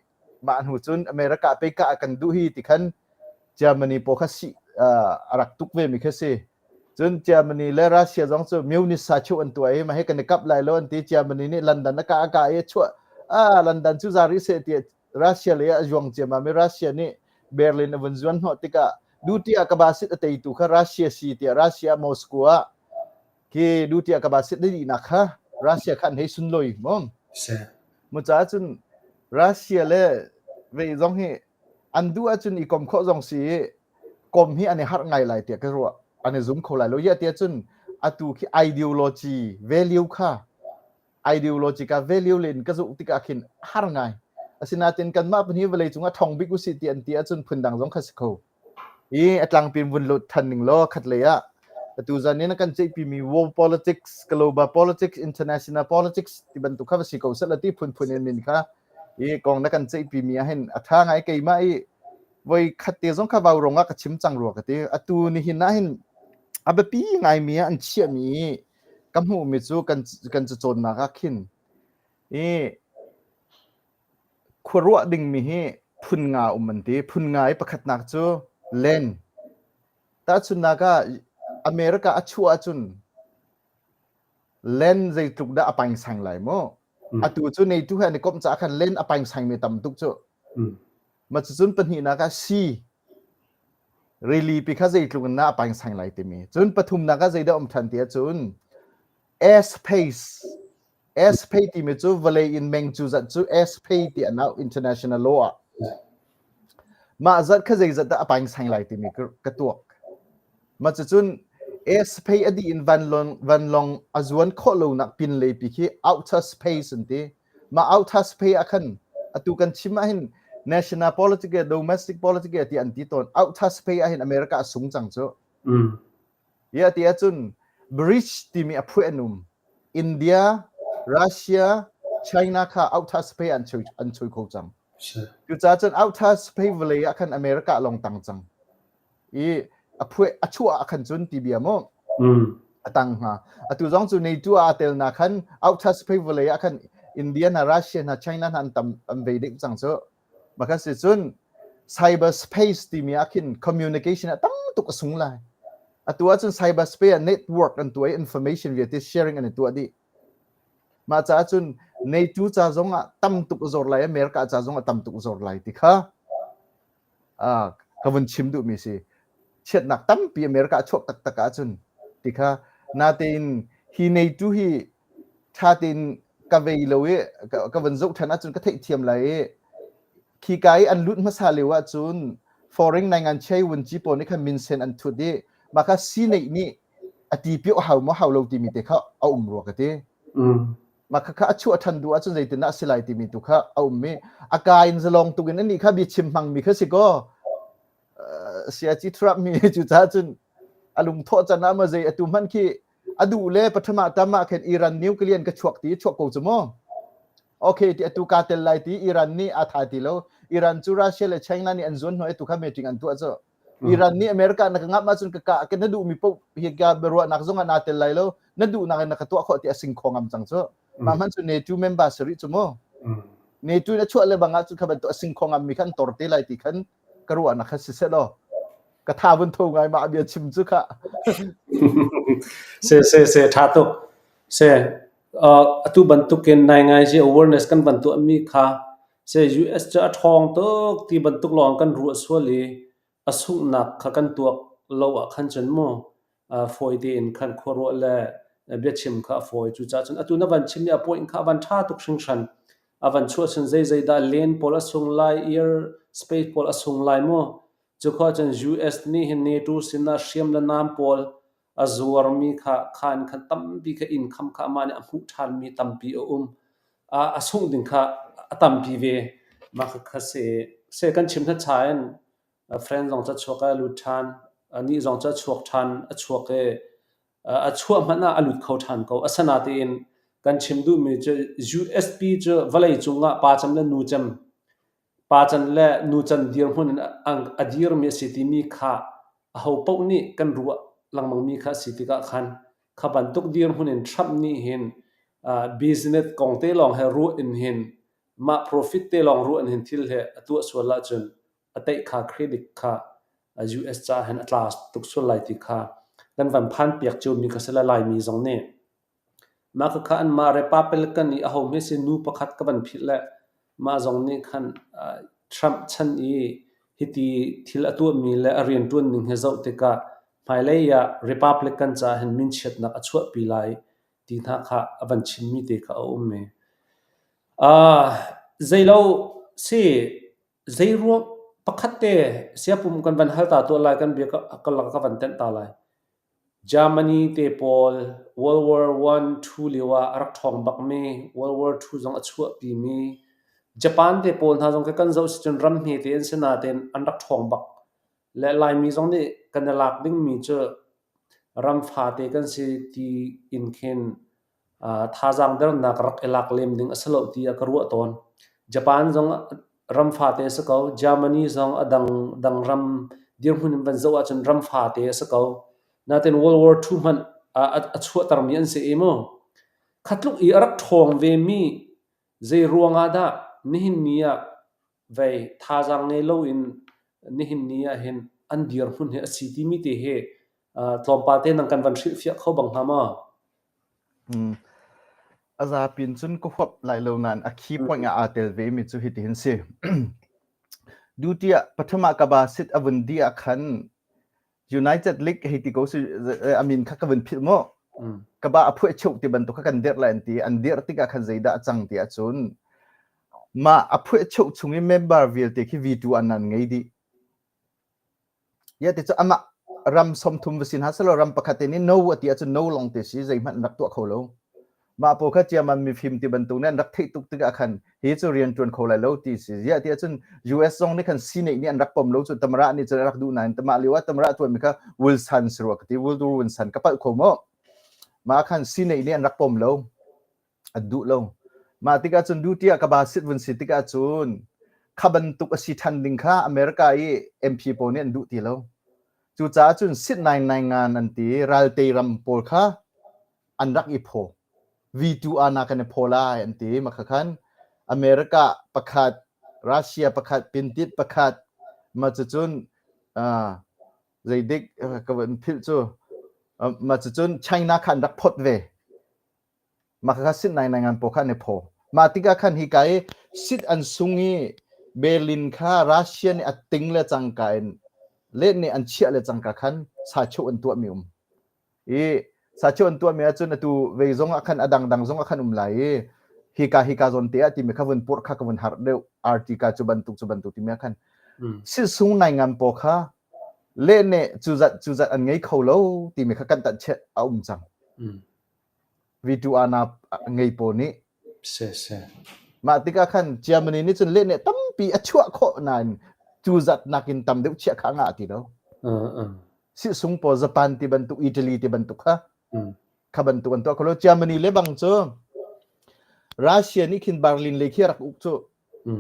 mah hnu cun America pe ka kan duh hi ti khan Germany pawl kha si uh, a rak tuk ve mi kha si. Cun Germany le Russia zong cu Munich sa chuh an tuah i mah hi kan i kap lai lo an ti. Germany nih London a kah a kah i chuah ah London cu za rih seh tiah Russia lei ah a zuang ciammam i Russia nih Berlin a vun zuan hnawh tikah duty ah ka basit a teitu kha Russia si tiah Russia Moscow ah khi duty ah ka basit na dihnak kha Russia kha an hei sunlawi maw? Mu caah cun Russia le vei zong hi an duh ahcun i kom khawh zong si i kom hi an i harh ngai lai tiah ka ruah. An i zum kho lai lo. Iah tiah cun atu khi ideology value kha ideology ka value len ka zuh tikah khin har ngai. Asinain kanmah pahnih vawlei cungah ṭhawng bik usih ti an ti ahcun phundang zong kha si kho. I a tlangpi in vun lut than ning law khat lei ah atu zan in a kan ceihpimi world politics, global politics, international politics ti bantuk kha va si ko seh ti phunphun in min kha i kong na kan ceihpimi ah hin a ṭha ngai keimah i voi khat te zong kha vaurawng ah ka chim cang rua ka ti. Atu nihin ah hin a biapi ngaimi ah an chiahmi ka hmuhmi cu kan kan cacawnnak ah khin i khuaruah dingmi hi phun nga um an ti. Phun nga i pakhatnak cu land. Tahchunhnak ah America a chuah ahcun Len zeitluk dah a pangsang lai mu. Atu cu NATO he an i komh caah khan len a pangsang mi tam tuk cu. Ma cucun pahnihnak ah si rili pi kha zeitluk in dah a pangsang lai timi. Cun pathumnak ah zeidah um than ti ahcun airspace airspace timi cu vawlei in meng cu zat cu airspace ti an auh international law ah. Mah zat kha zeizat dah a pangsang lai timi ka tuak. Mah cucun airspace a dih in vanlawng, vanlawng a zuan khawh lonak pinlei pi khi outer space an ti. Mah outer space ah khan atu kan chim ahhin national politics le domestic politics ti an ti tawn. Outer space ahhin America a sung cang cu. Ya ti ahcun bridge timi a phuah an um. India, Russia, China kha outer space an choi an choi kho cang. Cucaah cun outer space vawlei ah khan America lawng tang cang. I a phuah a chuah ah khan cun ti bia mu a tang hnga. Atu zong cu NATO ah tel na khan outer space vawlei ah khan India hna Russia hna China hna an tam an vei deuh cang cu. Maka si cun cyber space timi ah khin communication a tam tuk a sung lai. Atu ahcun cyber space ah network an tuah i information vialte sharing an i tuah dih. Mah caah cun NATO ca zong ah tam tuk a zor lai, America ca zong ah tam tuk a zor lai ti kha ka vun chim duhmi si. Chiatnak tampi America a chuak taktak ahcun ti kha natein hi NATO hi ṭha tein ka vei lo i ka vun zoh ṭhan ahcun ka theihthiam lai i khika i an lut hmasa lio ahcun foreign naingan chei vunci pawl nih khan minsen an thut i mah kha sineih nih a ti pio hau maw hau lo timi te kha a um rua ka ti. Mah kha kha a chuah ṭhan duh ahcun zeitindah a si lai timi tu kha a um i a ka in zalong tuk in anih kha biachim hmangmi kha si kaw siaci Trump mi cu caah cun a lungthawh can ah ma zei atu hmanh khi a duh le pathum ah tam ah khin Iran nuclear ka chuak ti chuak ko cu mu okay ti atu ka tel lai ti Iran nih a tha ti lo Iran cu Russia le China nih an zuan hnawh tu kha meeting an tuah cu Iran nih America na ka ngap ahcun ka ka ka na duh mi poh hi ka biaruahnak zong ah naa tel lai lo na duhnak in na ka tuah khawh ti a sing kho ngam cang cu mah hman cu NATO member sari cu mu NATO na chuah le bang ah cun kha bantuk a sing kho ngam mi khan tor te lai ti khan ka ruahnak kha si seh law ka tha vun tho ngai mah bia chim cu kha se se se tha tuk se. Atu bantukin naingazi awareness kan van tuahmi kha se US cu a ṭhawng tuk ti bantuk lawng kan ruah sual i a sunghnak kha kan tuak lo ah khan cun mu fawi tein khan khuaruah le biachim kha a fawi. Cucaah cun atu na van chimmi a point kha a van ṭha tuk hringhran. A van chuah cun zeizei dah len pawl a sung lai, air space pawl a sung lai mu. Cu khua cun US nih hin NATO sinah hriam le nam pawl a zuarmi kha khan khan tampi kha income kha amah nih a hmuh ṭhanmi tampi a um. A sungh ding kha a tampi ve. Mah kha si. Se kan chim hna in friend zong cu a chuak i a lut ṭhan. Anih zong cu a chuak ṭhan, a chuak i a chuah hmanh ah a lut kho ṭhan ko. Asinain kan chim duhmi cu USP cu vawlei cung ah pa cem le nu cem Pa can le nu can dirhmun in a dirmi a si timi kha ahopaoh nih kan ruah lengmangmi kha a si tikah khan kha bantuk dirhmun in Trump nih hin business kong te lawng he ruah in hin mah profit te lawng ruah in hin thil he a tuah sual ahcun a teih kha credit kha US caah hin a tla tuk sual lai ti kha kan van phan piak ciomi kha si le Laimi zong nih Mah khakha anmah Republican i aho hme si nu pakhat ka van philh le mah zong nih khan Trump chan i hiti thil a tuahmi le a rianṭuan ning hi zoh tikah hmailei ah Republican caah hin minchiatnak a chuahpi lai ti hna kha a van chimmi te kha a um i. Zeilo si zeiruang pakhat te siapum kan van hal ta tuah lai kan bia ka lak ka van tenh ta lai. Germany te pawl World War I, II lio ah a rak ṭhawng bakmi, World War II zong a chuahpimi, Japan te pawl hna zong khi kan zoh si cun ram hmete an si nain an rak ṭhawng bak. Le Laimi zong nih kan i lak dingmi cu ram fate kan si ti in khin thazaang dernak rak i lak lem ding a si lo tiah ka ruah tawn. Japan zong ram fate a si ko. Germany zong a dang dang ram dirhmun in van zoh ahcun ram fate a si ko. Nain World War II hmanh a chuahtermi an si i mu. Kha tluk i a rak ṭhawng vemi zei ruang ah dah nihin ni ah vei thazaang ngei loin nihin ni ah hin an dirhmun hi a si timi te hi tlawmpal te nang kan van hrilhfiah kho bang hnga maw? A zapi in cun ka huap lai lo nain a key point ah aa tel ve mi cu hitihin si. Duty ah pathum ah ka ba sit a vun dih ah khan United League hei ti ko si a min kha ka vun philh maw? Ka ba a phuah cheu ti bantuk kha kan dirh lai an ti. An dirh tikah khan zeidah a cang ti ahcun mah a phuah cheu chung i member vialte khi V2 an an ngei dih. Ti cu amah ram 30 va si hna selaw ram pakhat te nih no a ti ahcun no lawng te si zeihmanh an rak tuah kho lo. Mah pawl kha German mifim ti bantuk nih an rak theih tuk tikah khan hi cu rian ṭuan kho lai lo ti si. Ziah ti ahcun US zong nih khan sineih nih an rak pom lo cu Tamara nih cun a rak duh nain tamah lio ah Tamara tuanmi kha Wilson si rua ka ti Woodrow Wilson ka palh kho maw? Mah khan sineih nih an rak pom lo. An duh lo. Mah tikah cun duty ah ka ba sit vun si tikah cun kha bantuk a si ṭhan ding kha America i MP pawl nih an duh ti lo. Cucaah cun sit nai nai ngan an ti raltei ram pawl kha an rak i phaw. V2 ana kan i phaw lai an ti. Mah khan America pakhat, Russia pakhat, Pintit pakhat, mah cucun uh, zeidik ka van philh cu mah cucun China kha an rak phot ve. Mah kha sit nai nai ngan pawl kha an i phaw. Mah tikah khan hika i sit an sung i Berlin kha Russia nih a ting le cangka in let nih an chiah le cangka khan saichoh an tuahmi um. I saichoh an tuahmi ahcun atu vei zong ah khan a dangdang zong ah khan um lai i hika hika zawn te ah timi kha vun purh kha ka vun harh deuh RT ka cu bantuk cu bantuk timi ah khan sitsung nai ngan pawl kha le ne cu zat cu zat an ngei kho lo timi kha kan tanh chet a um cang. V2 ana ngei pawl nih mah tikah khan Germany nih cun lehne tampi a chuah khawh nain cu zat nakin tam deuh chiah kha ngah ti lo. Sihsung pawl Japan ti bantuk Italy ti bantuk kha kha bantuk an tuah kho lo. Germany le bang cu Russia nih khin Berlin le khi rak uk cu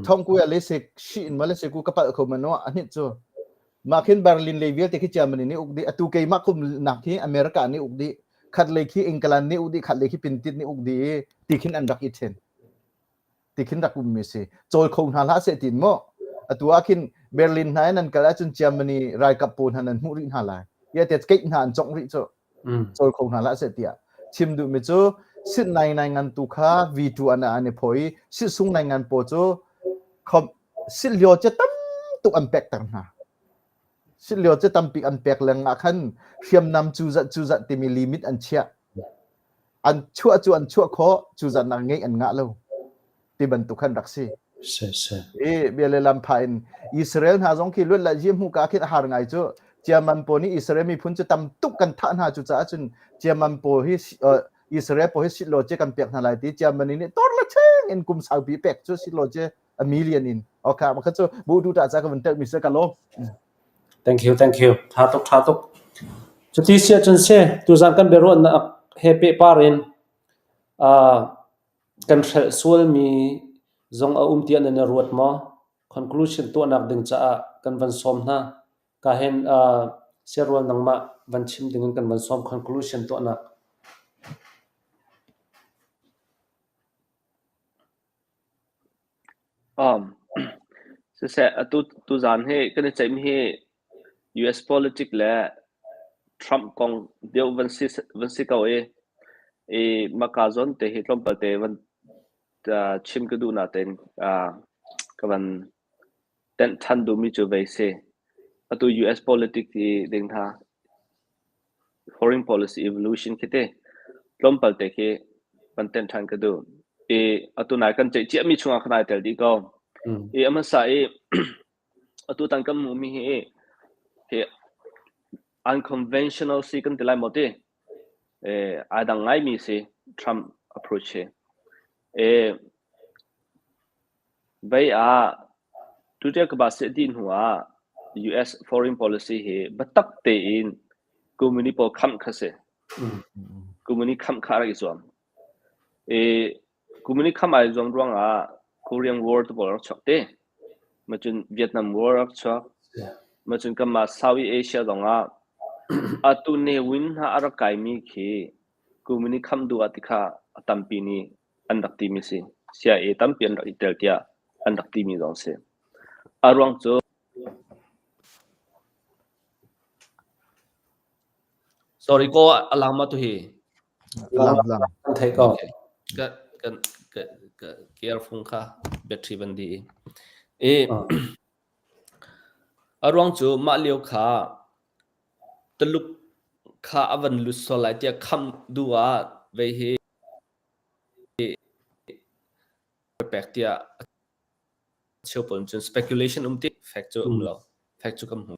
Thongkuya le se shi in ma le se ku ka palh kho man a hnit cu mah khin Berlin lei vialte khi Germany nih uk dih atu keimah kum nak hi America nih uk dih khat lei khi England nih uk dih khat lei khi Pintit nih uk dih ti khin an rak i then ti khin rak um mi si cawl kho hna hlah seh tin mo atu ah khin Berlin hna in an kal ahcun Germany ralkap pawl hna nan hmuh rih hna lai ya te keih hna an congh rih cu cawl kho hna hlah seh tiah chim duh mi cu Sit nai nai ngan tu kha V2 an an i phaw i sit sung nai ngan pawl cu khom sit lio che tam tuk an pek ter hna. Sit lio che tampi an pek leng ah khan hriamnam cu zat cu zat timi limit an chiah. An chuah cu an chuah khawh cu zat nak ngeih an ngah lo. Ti bantuk khan rak si. I bia le lam pha in Israel hna zong khi luat la ji hmu ka khin a har ngai cu German pawl nih Israel miphun cu tam tuk kan thah hna cu caah cun German pawl hi Israel pawl hi sit lo che kan pek hna lai ti Germany nih tor la cheng in kum saupi pek cu sit lo che a million in okay ma kha cu bu du ta cha ka van tel mi se ka lo Thank you thank you tha tuk tha tuk cuti sia cun se tuzan kan biaruahnak he pehpar in uh, Kan hrelh sualmi zong a um tiah nan i ruat maw? Conclusion tuahnak ding caah kan van sawm hna. Kahin uh, siarual nangmah van chim dingin kan van sawm conclusion tuahnak. Um, siseh, atu tuzaan hi kan i ceihmi hi US politic le Trump kong deuh van si van si ko i i maka zawn te hi tlawmpal te van uh, chim ka duh natein uh, ka van tenh ṭhan duhmi cu vei si. Atu US politic hi ding hna foreign policy evolution khi te tlawmpal te khi van tenh ṭhan ka duh. I atu nai kan ceih ciami chungah khan ai tel dih ko. I a hmasa i atu tan kan hmuhmi hi hi unconventional si kan ti lai maw ti? Eh, ai dang ngaimi si Trump approach hi. Eh, Vei ah Tuṭial-Kabaseh dih hnu ah US foreign policy hi biatak tein Kumuni pawl khamh kha si. Kumuni khamh kha a rak i zuam. I Kumuni khamh ai zuam ruangah Korean War te pawl a rak chuak te. Macun Vietnam War a rak chuak. Macun kanmah South Asia zongah atu Ne Win hna a rak kaimi khi Kumuni khamh duh ah ti kha a tampi nih an rak timi si. CIA tampi an rak i tel tiah an rak timi zong si. A ruang cu Sorry ko a lang ma tu hi. Lang lang. Kan thei ko. Okay. Ka kan ka ka earphone kha battery van di. E a ruang cu mah lio kha Tuluk kha a van lut sual lai tiah kham duh ah vei hi pek tiah a cheu pawl cun speculation um ti fact cu um lo fact cu kan hmu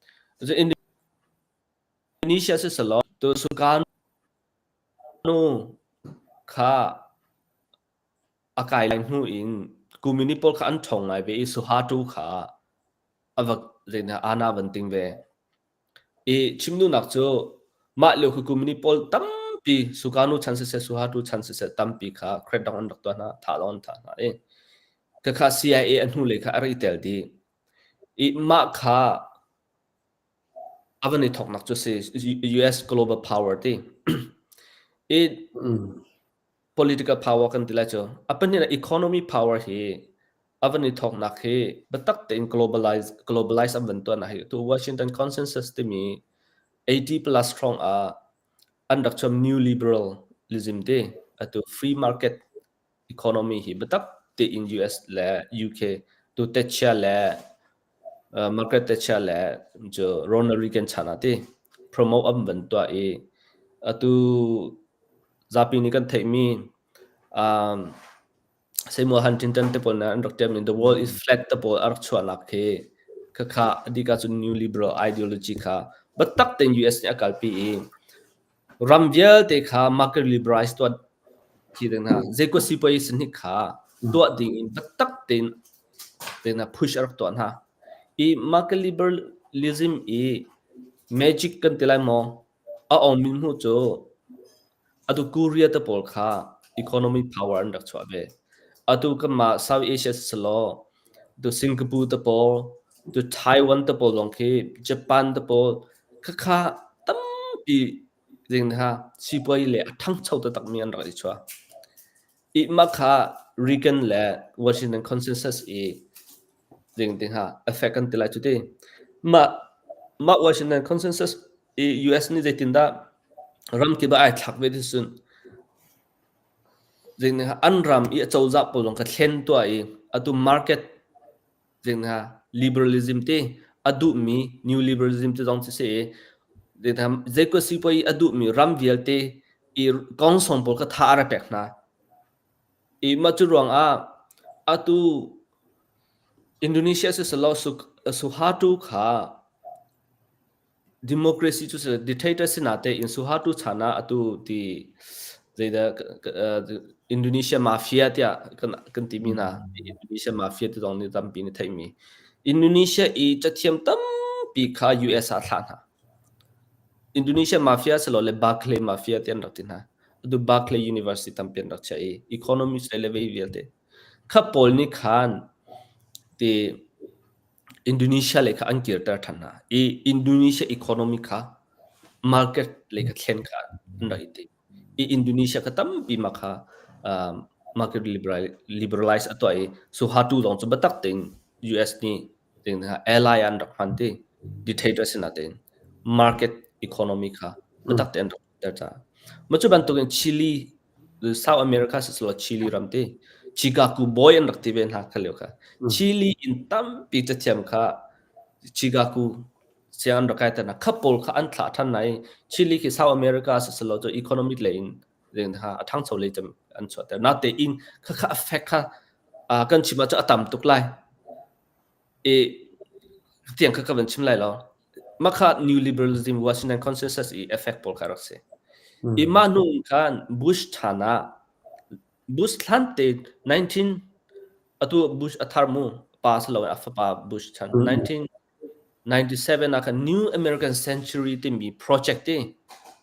Indonesia si selaw tu Sukarno kha a kai lai hnu in Kumini pawl kha an ṭhawng ngai ve i Suharto kha a va zeidah ana van ting ve I chim duhnak cu mah lio khi kumini pawl tampi Sukarno chan siseh Suharto chan siseh tampi kha crackdown an rak tuah hna, thah lawng an thah hna i khakha CIA a hnulei kha a rak i tel dih. I mah kha a van i thawknak cu si US global power ti. I political power kan ti lai cu. A pahnihnak economy power hi a van i thawknak hi biatak tein globalize globalize an van tuahnak hi tu Washington Consensus timi 80 plus hrawng ah an rak chuam new liberalism ti atu free market economy hi biatak tein US le UK tu Thatcher le Margaret Thatcher le cu Ronald Reagan chan ah ti promote an van tuah i atu zapi nih kan theihmi um, Samuel Huntington te pawl an rak ṭialmi The World is Flat te pawl a rak chuahnak khi khakha adika cun New Liberal ideology kha biatak tein US nih a kalpi i ram vialte kha market liberalize tuah khi ding hna zeikua sipuai sihni kha tuah ding in biatak tein tein push a rak tuah hna i market liberalism i magic kan ti lai maw a ong min hmu cu Atu Korea te pawl kha economy power an rak chuah ve. Atu kanmah South Asia siselaw, tu Singapore te pawl, tu Taiwan te pawl zong khi Japan te pawl khakha tampi ding kha sipuai le a ṭhangcho taktakmi an rak i chuah. I mah kha Reagan le Washington Consensus i ding ti hnga effect kan ti lai cu ti. Mah mah Washington Consensus i US nih zeitindah ramkip ah ai thlak ve ti cun. An ram i acozah pawl zong kha thlen tuah i atu market liberalism ti a duhmi new liberalism ti zong si i zeikua i a duhmi ram vialte i kongsong pawl kha tha a rak pek hna. I mah cu ruangah atu Indonesia siselaw Suharto kha Democracy cu dictator si natein Suharto chan ah atu ti zeidah Indonesia mafia tiah kan timi hna. Indonesia mafia ti zong nih tampi nih theihmi. Indonesia i cathiam tampi kha US ah a thlah hna. Indonesia mafia silole Barclay mafia ti an rak ti hna. Atu Barclay University tampi an rak chiah i economist le vei vialte. Kha pawl nih khan ti Indonesia lei kha an kirter ṭhan hna i Indonesia economy kha market lei kha thlen kha an rak i tim. I Indonesia kha tampi mah kha market liberalize a tuah i Suharto zong cu biatak tein US nih ally an rak hman ti dictator si natein market economy kha biatak tein an rak ter caah. Mah cu bantukin Chile South America siselaw Chile ram ti Chicago boy an rak ti ve hna kha lio kha. Chile in tampi cathiam kha Chicago siang an rak kai ter hna. Kha pawl kha an thlah ṭhan hna i Chile khi South America siselaw cu economic lei in a ṭhangcho lei cem an chuahter. Natein khakha effect kha kan chim ahcun a tam tuk lai. I tiang kha ka van chim lai lo. Mah kha New Liberalism Washington Consensus i effect pawl kha rak si. I mah hnu khan Bush chan ah Bush hlan te 19 atu Bush a thar mu pa si loin a fapa Bush chan 1997 ah khan New American Century timi project ti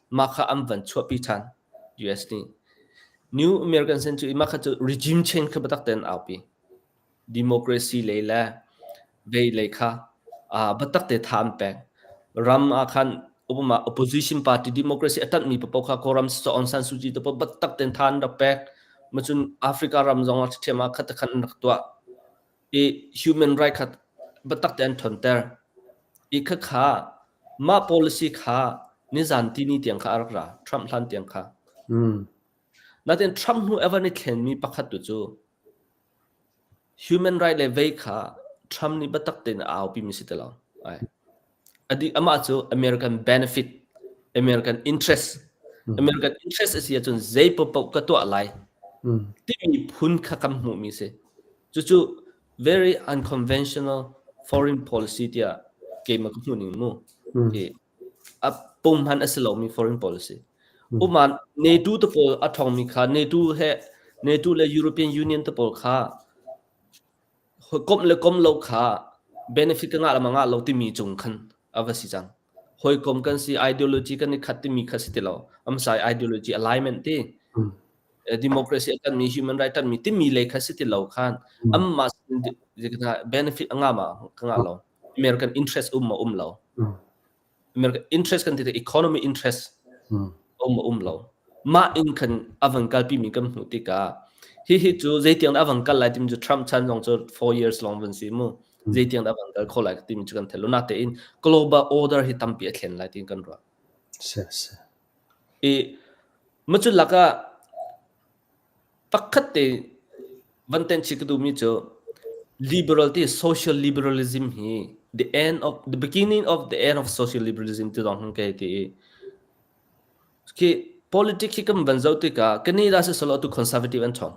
mah kha an van chuahpi ṭhan US nih. New American Century mah kha cu regime change kha biatak tein aupi. Democracy lei le vei lei kha biatak te tha an pek. Ram ah khan upama opposition party democracy a ṭanhmi paoh kha Kawlram Aung San Suu Kyi te paoh biatak tein tha an rak pek. Macun Africa ram zong ah ṭhiam ah khat khan an rak tuah. I human right kha biatak te an ṭhawnter. I khakha mah policy kha nizan tini tiang kha a rak ra. Trump hlan tiang kha. Natin Trump hnu ever ni thlenmi pakhat tu cu Human right le vei kha Trump nih biatak tein a aupimi si ti lo. Ai. Adi amah cu American benefit, American interest, American interest a si ahcun zei paohpaoh ka tuah lai timi phun kha kan hmuhmi si. Cucu very unconventional foreign policy tiah keimah ka hmuh ning mu. A pung hman a si lomi foreign policy. Uman NATO te pawl a ṭhawngmi kha NATO he NATO le European Union te pawl kha komh le komh lo kha benefit ka ngah le ma ngah lo timi cung khan a va si cang. Hawikom kan si ideology kan i khat timi kha si ti lo. Amsai ideology alignment ti democracy a ṭanmi human right ṭanmi timi lei kha si ti lo khan anmah benefit a ngah ma ka ngah lo. American interest um ma um lo. American interest kan ti tik economy interest um um lo. Mah in khan a van kalpi mi kan hmuh tikah hihi cu zeitiang dah a van kal lai timi cu Trump chan zong cu 4 years long van si mu. Zeitiang dah a van kal kho lai timi cu kan thei lo. Natein global order hi tampi a thlen lai tiin kan ruah. Si si. I macu lakah Pakhat te van tenh chih ka duhmi cu liberal ti social liberalism hi the end of the beginning of the end of social liberalism ti zong hung kei ti i khi politics hi kan van zoh tikah Canada si solo tu conservative an chong.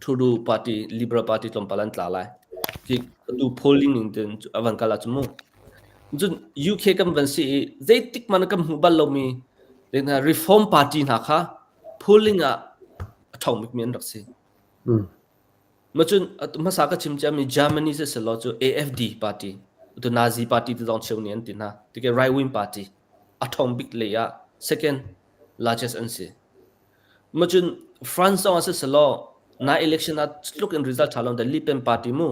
Trudeau party liberal party tlawmpal an tla lai. Khi tu polling ning ten a van kal ahcun mu. Cun UK kan van si i zeitik hmanh kan hmuh bal lomi reform party hna kha polling ah a ṭhawng bikmi an rak si. Macun hmasa ka chim ciami Germany si selaw cu AFD party, tu Nazi party ti zong cheu nih an ti hna. Tike right wing party a ṭhawng bik lei ah second largest an si. Macun France zong ah si selaw na election ah tluk in result ṭha lo the Le Pen party mu.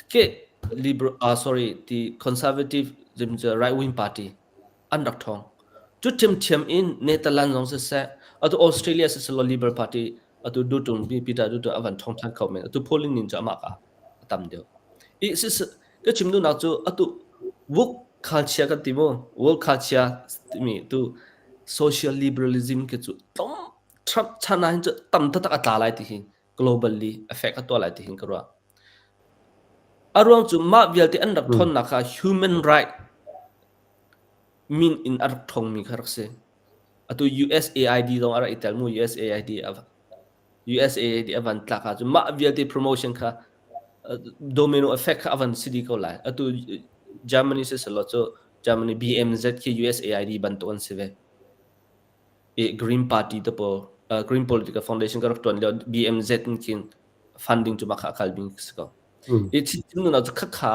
Ke liberal uh, sorry ti conservative right wing party an rak ṭhawng. Cu ṭhiamṭhiam in Netherlands zong siseh, atu Australia siseh Liberal Party atu Dutton Peter Dutton a van ṭhawng ṭhan kho men. Atu polling ning cu amah ka a tam deuh. I siseh ka chim duhnak cu atu woke culture kan ti mu, woke culture timi tu social liberalism ke cu tlawm Trump chan ah hin cu tam taktak a tla lai ti hi globally effect a tuah lai ti hin ka ruah. A ruang cu mah vialte an rak thawnnak kha human right min in a rak ṭhawngmi kha rak si. Atu USAID zong a rak i tel mu USAID a USAID a van tlak ahcun mah vialte promotion kha domino effect kha a van si dih ko lai. Atu Germany siselaw cu Germany BMZ khi USAID bantuk an si ve. I Green Party te pawl Green Political Foundation ka rak ṭuan lio BMZ in khin funding cu mah kha a kal ding si ko. I chim nun ah cu khakha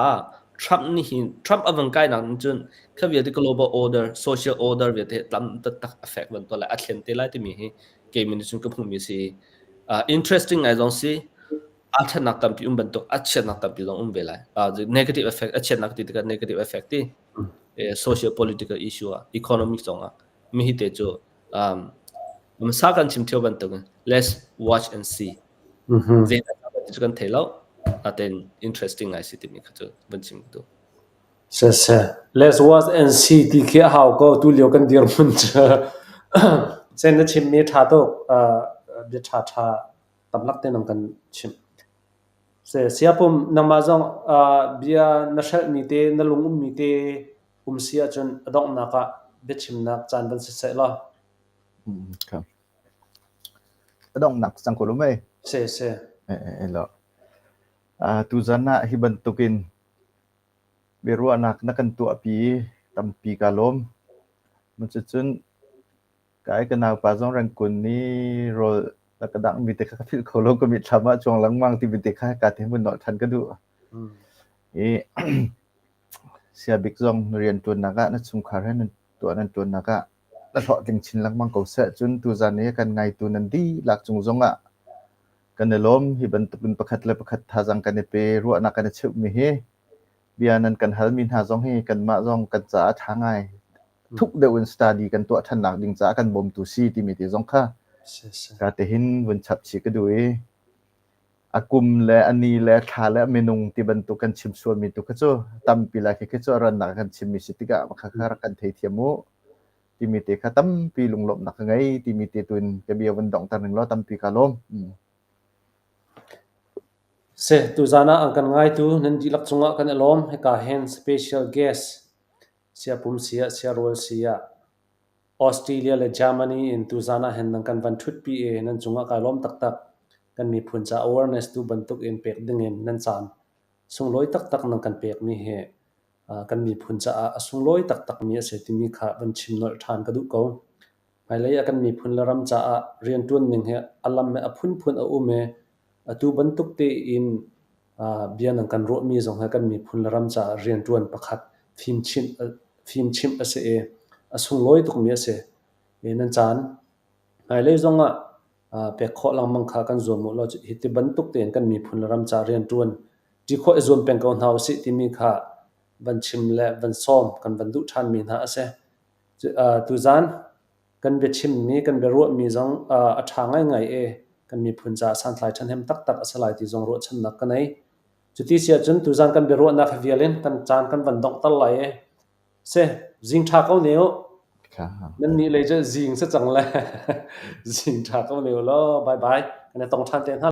Trump nih hin Trump a van kai nak in cun kha vialte global order, social order vialte tlam taktak affect van tuah lai, a thlen te lai timi hi keimah nih cun ka hmuhmi si. Uh, interesting ngai zong si. A ṭhatnak tampi um bantuk, a chiatnak tampi zong um ve lai. Uh, negative effect, a chiatnak ti tikah negative effect ti. Eh, social political issue ah, economic zong ah, mi hi te cu um, sa kan chim theo bantuk let's watch and see. Zeidah cu kan thei lo. Natein interesting ngai si timi kha cu van chim ka duh. Siseh, let's watch and see ti khi a hau ko tu lio kan dirhmun cu. Sen na chimmi ṭha tuk. Uh, bia ṭha ṭha tamlak te nang kan chimh. Se siapum nangmah zong uh, bia na hrelhmi te na lung ummi te um si ahcun a donghnak ah biachimnak caan van si seh law. Mm, okay. A donghnak cang ko lo mei. Se se. Eh, eh, eh, lo. Uh, tuzan ah hi bantukin biaruahnak na kan tuahpi i tampi kaa lawm. Cucun kai ka naupa zong Rangoon i rawl na ka danghmi te kha ka philh kho lo, ka mitthlam ah a cuang lengmang timi te kha kaa te hmun nolh ṭhan ka duh. I siabik zong na rianṭuannak ah na chungkhar he nan tuah nan ṭuannak ah na hlawhtling chin lengmang ko seh. Cun tuzan i a kan ngaitu nan dihlak cung zongah Kan i lawm. Hi bantukin pakhat le pakhat thazaang kan i pe, ruahnak kan i cheuhmi hi bia nan kan halmi hna zong hi kanmah zong kan caah a ṭha ngai. Thuk deuh in study kan tuah ṭhannak ding caah kan bawmtu si timi te zong kha ka tihin vun chap chih ka duh i a kum le a ni le a thla le a minung ti bantuk kan chim sualmi tu kha cu tampi lai khi khi cu a rannak kan chimmi si tikah kha kha rak kan theithiam u. timi te kha tampi lunglawmhnak ka ngei timi te tu in ka bia vun donghter ning law tampi ka lawm. Mm. Se tuzan ah an kan ngaitu nan dihlak cungah kan i lawm. Hika hin special guest siapum sia siarual sia Australia le Germany in tuzan ah hin nan kan van ṭhutpi i nan cungah kai lawm taktak. Kan miphun ca awareness tu bantuk in pek ding in nan caan sunglawi taktak nan kan pekmi hi kan miphun caah a sunglawi taktakmi a si timi kha van chim nolh ṭhan ka duh ko. Hmailei ah kan miphun le ram caah rianṭuan ning hi a lam hi a phunphun a um i atu bantuk tein bia nan kan ruahmi zong hi kan miphun le ram caah rianṭuan pakhat fimchimh fimchimh a si i a sunglawi tukmi a si. Nan caan hmailei zongah pek khawh lengmang kha kan zuam u law hi ti bantuk tein kan miphun le ram caah rianṭuan ṭi khawh i zuam peng ko hna usih timi kha van chim le van sawm kan van duh ṭhanmi hna a si. Tuzaan kan biachimmi, kan biaruahmi zong a ṭha ngaingai i kan miphun caah santlai ṭhahnem taktak a si lai ti zong ruahchannak ka nei. Cuti si ahcun tuzaan kan biaruahnak hi vial in kan caan kan van donghter lai i si, zing ṭha ko ne u. Nan nih lei cu zing si cang le zing ṭha ko ne u law bye bye. Kan i tong ṭhan te hna.